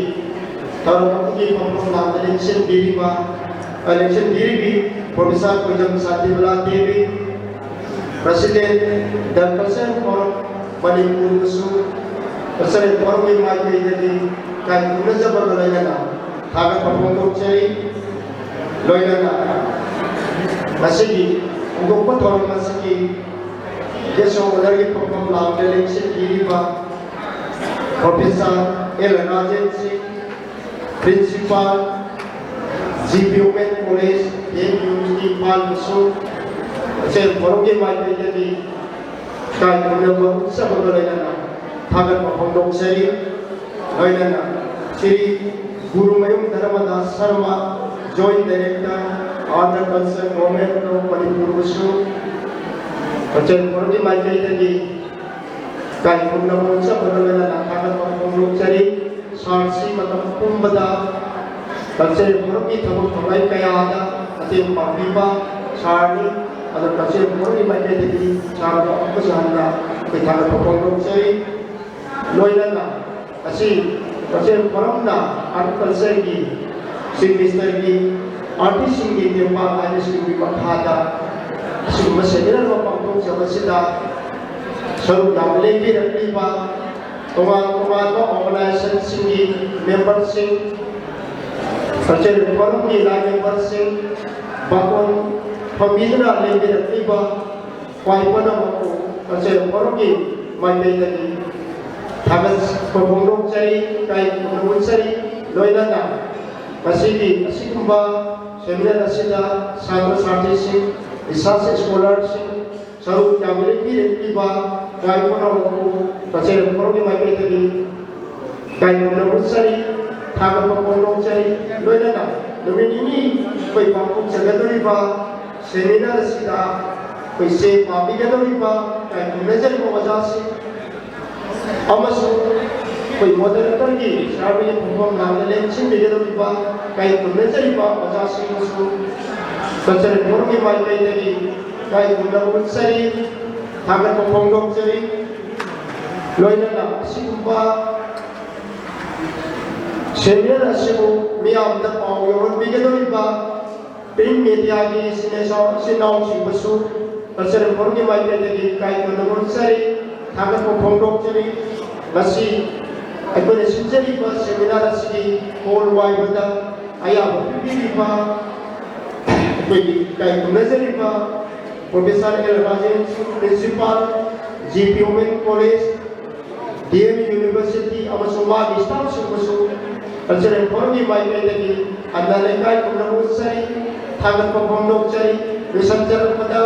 ꯊꯧꯔꯝ ꯑꯗꯨꯒꯤ ꯐꯝꯐꯝ ꯂꯥꯡꯗ ꯂꯦꯡꯁꯤꯟꯕꯤꯔꯤꯕ, ꯑ, ꯂꯦꯡꯁꯤꯟꯕꯤꯔꯤꯕꯤ Professor Koijam Shantibala Devi, President, doctor Cheren forum ꯃꯅꯤꯄꯨꯔꯕꯨꯁꯨ ꯗꯥꯛꯇꯔ ꯆꯦꯔꯦꯟ ꯐꯣꯔꯝꯒꯤ ꯃꯥꯏꯀꯩꯗꯒꯤ ꯏꯀꯥꯏ ꯈꯨꯝꯅꯖꯕꯒ ꯂꯣꯏꯅꯅ ꯊꯥꯒꯠꯄ ꯐꯣꯡꯗꯣꯛꯆꯔꯤ꯫ ꯂꯣꯏꯅꯅ ꯉꯁꯤꯒꯤ ꯍꯧꯗꯣꯛꯄ ꯊꯧꯔꯝ ꯑꯁꯤꯒꯤ guest of honour ꯒꯤ ꯐꯝꯐꯝ ꯂꯥꯡꯗ ꯂꯦꯡꯁꯤꯟꯕꯤꯔꯤꯕ Professor L Rajen Singh, Principal, G P Women College, D M U ꯏꯝꯐꯥꯜꯕꯨꯁꯨ ꯗꯥꯛꯇꯔ ꯆꯦꯔꯦꯟ ꯐꯣꯔꯝꯒꯤ ꯃꯥꯏꯀꯩꯗꯒꯤ ꯏꯀꯥꯏ ꯈꯨꯝꯅꯕ ꯎꯠꯆꯕꯒ ꯂꯣꯏꯅꯅ ꯊꯥꯒꯠꯄ ꯐꯣꯡꯗꯣꯛꯆꯔꯤ꯫ ꯂꯣꯏꯅꯅ Shri Gurumayum Dharmadas Sharma, Joint Director, Art and Culture, Government of ꯃꯅꯤꯄꯨꯔꯕꯨꯁꯨ ꯗꯥꯛꯇꯔ ꯆꯦꯔꯦꯟ ꯐꯣꯔꯝꯒꯤ ꯃꯥꯏꯀꯩꯗꯒꯤ ꯏꯀꯥꯏ ꯈꯨꯝꯅꯕ ꯎꯠꯆꯕꯒ ꯂꯣꯏꯅꯅ ꯊꯥꯒꯠꯄ ꯐꯣꯡꯗꯣꯛꯆꯔꯤ꯫ ꯁꯥꯔꯁꯤ ꯃꯇꯝ ꯄꯨꯝꯕꯗ ꯗꯥꯛꯇꯔ ꯆꯦꯔꯦꯟ ꯐꯣꯔꯝꯒꯤ ꯊꯕꯛ ꯊꯧꯔꯝ ꯀꯌꯥꯗ ꯃꯇꯦꯡ ꯄꯥꯡꯕꯤꯕ ꯁꯥꯔꯅꯤ꯫ ꯑꯗꯣ ꯗꯥꯛꯇꯔ ꯆꯦꯔꯦꯟ ꯐꯣꯔꯝꯒꯤ ꯃꯥꯏꯀꯩꯗꯒꯤ ꯁꯥꯔꯕꯨ ꯑꯃꯨꯛꯀꯁꯨ ꯍꯟꯅ ꯑꯩꯈꯣꯏ ꯊꯥꯒꯠꯄ ꯐꯣꯡꯗꯣꯛꯆꯔꯤ꯫ ꯂꯣꯏꯅꯅ ꯉꯁꯤ ꯗꯥꯛꯇꯔ ꯆꯦꯔꯦꯟ ꯐꯣꯔꯝꯅ Art Culture ꯒꯤ Chief Minister ꯒꯤ ꯑꯥꯔꯇꯤꯁꯁꯤꯡꯒꯤ ꯇꯦꯡꯕꯥꯡ ꯍꯥꯏꯅ ꯁ꯭ꯀꯤꯝꯒꯤ ꯃꯈꯥꯗ ꯑꯁꯤꯒꯨꯝꯕ ꯁꯦꯃꯤꯅꯥꯔ ꯑꯃ ꯄꯥꯡꯊꯣꯛꯆꯕꯁꯤꯗ ꯁꯔꯨꯛ ꯌꯥꯕ ꯂꯦꯡꯕꯤꯔꯛꯂꯤꯕ ꯇꯣꯉꯥꯟ ꯇꯣꯉꯥꯟꯕ ꯑꯣꯔꯒꯅꯥꯏꯖꯦꯁꯟꯁꯤꯡꯒꯤ ꯃꯦꯝꯕꯔꯁꯤꯡ, ꯀꯜꯆꯔꯦꯜ ꯐꯣꯔꯝꯒꯤ ꯂꯥꯏ ꯃꯦꯝꯕꯔꯁꯤꯡ, ꯕꯥꯇꯣꯟ ꯐꯝꯕꯤꯗꯨꯅ ꯂꯦꯡꯕꯤꯔꯛꯂꯤꯕ ꯈ꯭ꯋꯥꯏ ꯄꯨꯝꯅꯃꯛꯄꯨ ꯀꯜꯆꯔꯦꯜ ꯐꯣꯔꯝꯒꯤ ꯃꯥꯏꯀꯩꯗꯒꯤ ꯊꯥꯒꯠꯄ ꯐꯣꯡꯗꯣꯛꯆꯔꯤ, ꯏꯀꯥꯏ ꯈꯨꯝꯅꯕ ꯎꯠꯆꯔꯤ꯫ ꯂꯣꯏꯅꯅ ꯉꯁꯤꯒꯤ ꯑꯁꯤꯒꯨꯝꯕ ꯁꯦꯃꯤꯅꯥꯔ ꯑꯁꯤꯗ ꯁꯥꯇ꯭ꯔ ꯁꯥꯇ꯭ꯔꯤꯁꯤꯡ, ꯔꯤꯁꯥꯔꯆ ꯁ꯭ꯀꯣꯂꯔꯁꯤꯡ ꯁꯔꯨꯛ ꯌꯥꯕꯤꯔꯛꯄꯤꯔꯛꯂꯤꯕ ꯈ꯭ꯋꯥꯏ ꯄꯨꯝꯅꯃꯛꯄꯨ ꯀꯜꯆꯔꯦꯜ ꯐꯣꯔꯝꯒꯤ ꯃꯥꯏꯀꯩꯗꯒꯤ ꯏꯀꯥꯏ ꯈꯨꯝꯅꯕ ꯎꯠꯆꯔꯤ, ꯊꯥꯒꯠꯄ ꯐꯣꯡꯗꯣꯛꯆꯔꯤ꯫ ꯂꯣꯏꯅꯅ ꯅꯨꯃꯤꯠ ꯅꯤꯅꯤ ꯑꯩꯈꯣꯏ ꯄꯥꯡꯊꯣꯛꯆꯒꯗꯧꯔꯤꯕ ꯁꯦꯃꯤꯅꯥꯔ ꯑꯁꯤꯗ ꯑꯩꯈꯣꯏ ꯆꯦ ꯄꯥꯕꯤꯒꯗꯧꯔꯤꯕ ꯏꯀꯥꯏ ꯈꯨꯝꯅꯖꯔꯤꯕ ꯑꯣꯖꯥꯁꯤꯡ ꯑꯃꯁꯨꯡ ꯑꯩꯈꯣꯏ ꯃꯣꯗꯔꯦꯇꯔꯒꯤ ꯁꯥꯔꯕꯤꯒꯤ ꯐꯝꯐꯝ ꯂꯥꯡꯅ ꯂꯦꯡꯁꯤꯟꯕꯤꯒꯗꯧꯔꯤꯕ ꯏꯀꯥꯏ ꯈꯨꯝꯅꯖꯔꯤꯕ ꯑꯣꯖꯥꯁꯤꯡꯕꯨꯁꯨ ꯀꯜꯆꯔꯦꯜ ꯐꯣꯔꯝꯒꯤ ꯃꯥꯏꯀꯩꯗꯒꯤ ꯏꯀꯥꯏ ꯈꯨꯝꯅꯕ ꯎꯠꯆꯔꯤ, ꯊꯥꯒꯠꯄ ꯐꯣꯡꯗꯣꯛꯆꯔꯤ꯫ ꯂꯣꯏꯅꯅ ꯑꯁꯤꯒꯨꯝꯕ ꯁꯦꯃꯤꯅꯥꯔ ꯑꯁꯤꯕꯨ ꯃꯤꯌꯥꯝꯗ ꯄꯥꯎ ꯌꯧꯍꯟꯕꯤꯒꯗꯧꯔꯤꯕ ꯄ꯭ꯔꯤꯟ ꯃꯦꯗꯤꯌꯥꯒꯤ ꯏꯆꯤꯟ ꯏꯆꯥꯎ, ꯏꯆꯤꯟ ꯏꯅꯥꯎꯁꯤꯡꯕꯨꯁꯨ ꯀꯜꯆꯔꯦꯜ ꯐꯣꯔꯝꯒꯤ ꯃꯥꯏꯀꯩꯗꯒꯤ ꯏꯀꯥꯏ ꯈꯨꯝꯅꯕ ꯎꯠꯆꯔꯤ, ꯊꯥꯒꯠꯄ ꯐꯣꯡꯗꯣꯛꯆꯔꯤ꯫ ꯉꯁꯤ ꯑꯩꯈꯣꯏꯅ ꯁꯤꯟꯖꯔꯤꯕ ꯁꯦꯃꯤꯅꯥꯔ ꯑꯁꯤꯒꯤ ꯍꯣꯜ ꯋꯥꯏꯕꯗ ꯑꯌꯥꯕ ꯄꯤꯕꯤꯔꯤꯕ ꯑꯩꯈꯣꯏꯒꯤ ꯏꯀꯥꯏ ꯈꯨꯝꯅꯖꯔꯤꯕ professor L Rajen, principal, G P women college, D M university ꯑꯃꯁꯨꯡ ꯃꯥꯒꯤ ꯁ꯭ꯇꯥꯐꯁꯤꯡꯕꯨꯁꯨ ꯀꯜꯆꯔꯦꯜ ꯐꯣꯔꯝꯒꯤ ꯃꯥꯏꯀꯩꯗꯒꯤ ꯍꯟꯅ ꯂꯩꯀꯥꯏ ꯈꯨꯝꯅꯕ ꯎꯠꯆꯔꯤ, ꯊꯥꯒꯠꯄ ꯐꯣꯡꯗꯣꯛꯆꯔꯤ꯫ ꯂꯣꯏꯁꯤꯟꯖꯔꯛꯄꯗ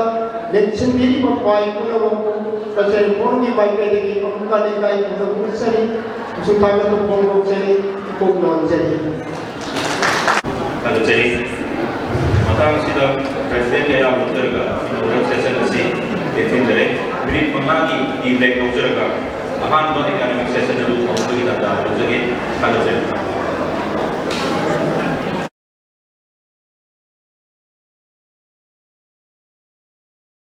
ꯂꯦꯡꯁꯤꯟꯕꯤꯔꯤꯕ ꯈ꯭ꯋꯥꯏ ꯄꯨꯝꯅꯃꯛꯄꯨ ꯀꯜꯆꯔꯦꯜ ꯐꯣꯔꯝꯒꯤ ꯃꯥꯏꯀꯩꯗꯒꯤ ꯑꯃꯨꯛꯀ ꯂꯩꯀꯥꯏ ꯈꯨꯝꯅꯕ ꯎꯠꯆꯔꯤ ꯑꯃꯁꯨꯡ ꯊꯥꯒꯠꯄ ꯐꯣꯡꯗꯣꯛꯆꯔꯤ꯫ ꯏꯀꯣꯛ ꯅꯣꯟꯖꯔꯤ꯫ ꯊꯥꯒꯠꯆꯔꯤ꯫ ꯃꯇꯥꯡ ꯑꯁꯤꯗ ꯄ꯭ꯔꯦꯁꯤꯗꯦꯟꯠꯀꯤ ꯑꯌꯥꯕ ꯂꯧꯖꯔꯒ inaugural session ꯑꯁꯤ ꯂꯦꯞꯍꯟꯖꯔꯦ꯫ ꯃꯤꯅꯤꯠ ꯃꯉꯥꯒꯤ tea break ꯂꯧꯖꯔꯒ ꯑꯍꯥꯟꯕ academic session ꯑꯗꯨ ꯍꯧꯕꯒꯤ ꯇꯥꯟꯖꯥ ꯂꯧꯖꯒꯦ꯫ ꯊꯥꯒꯠꯆꯔꯤ꯫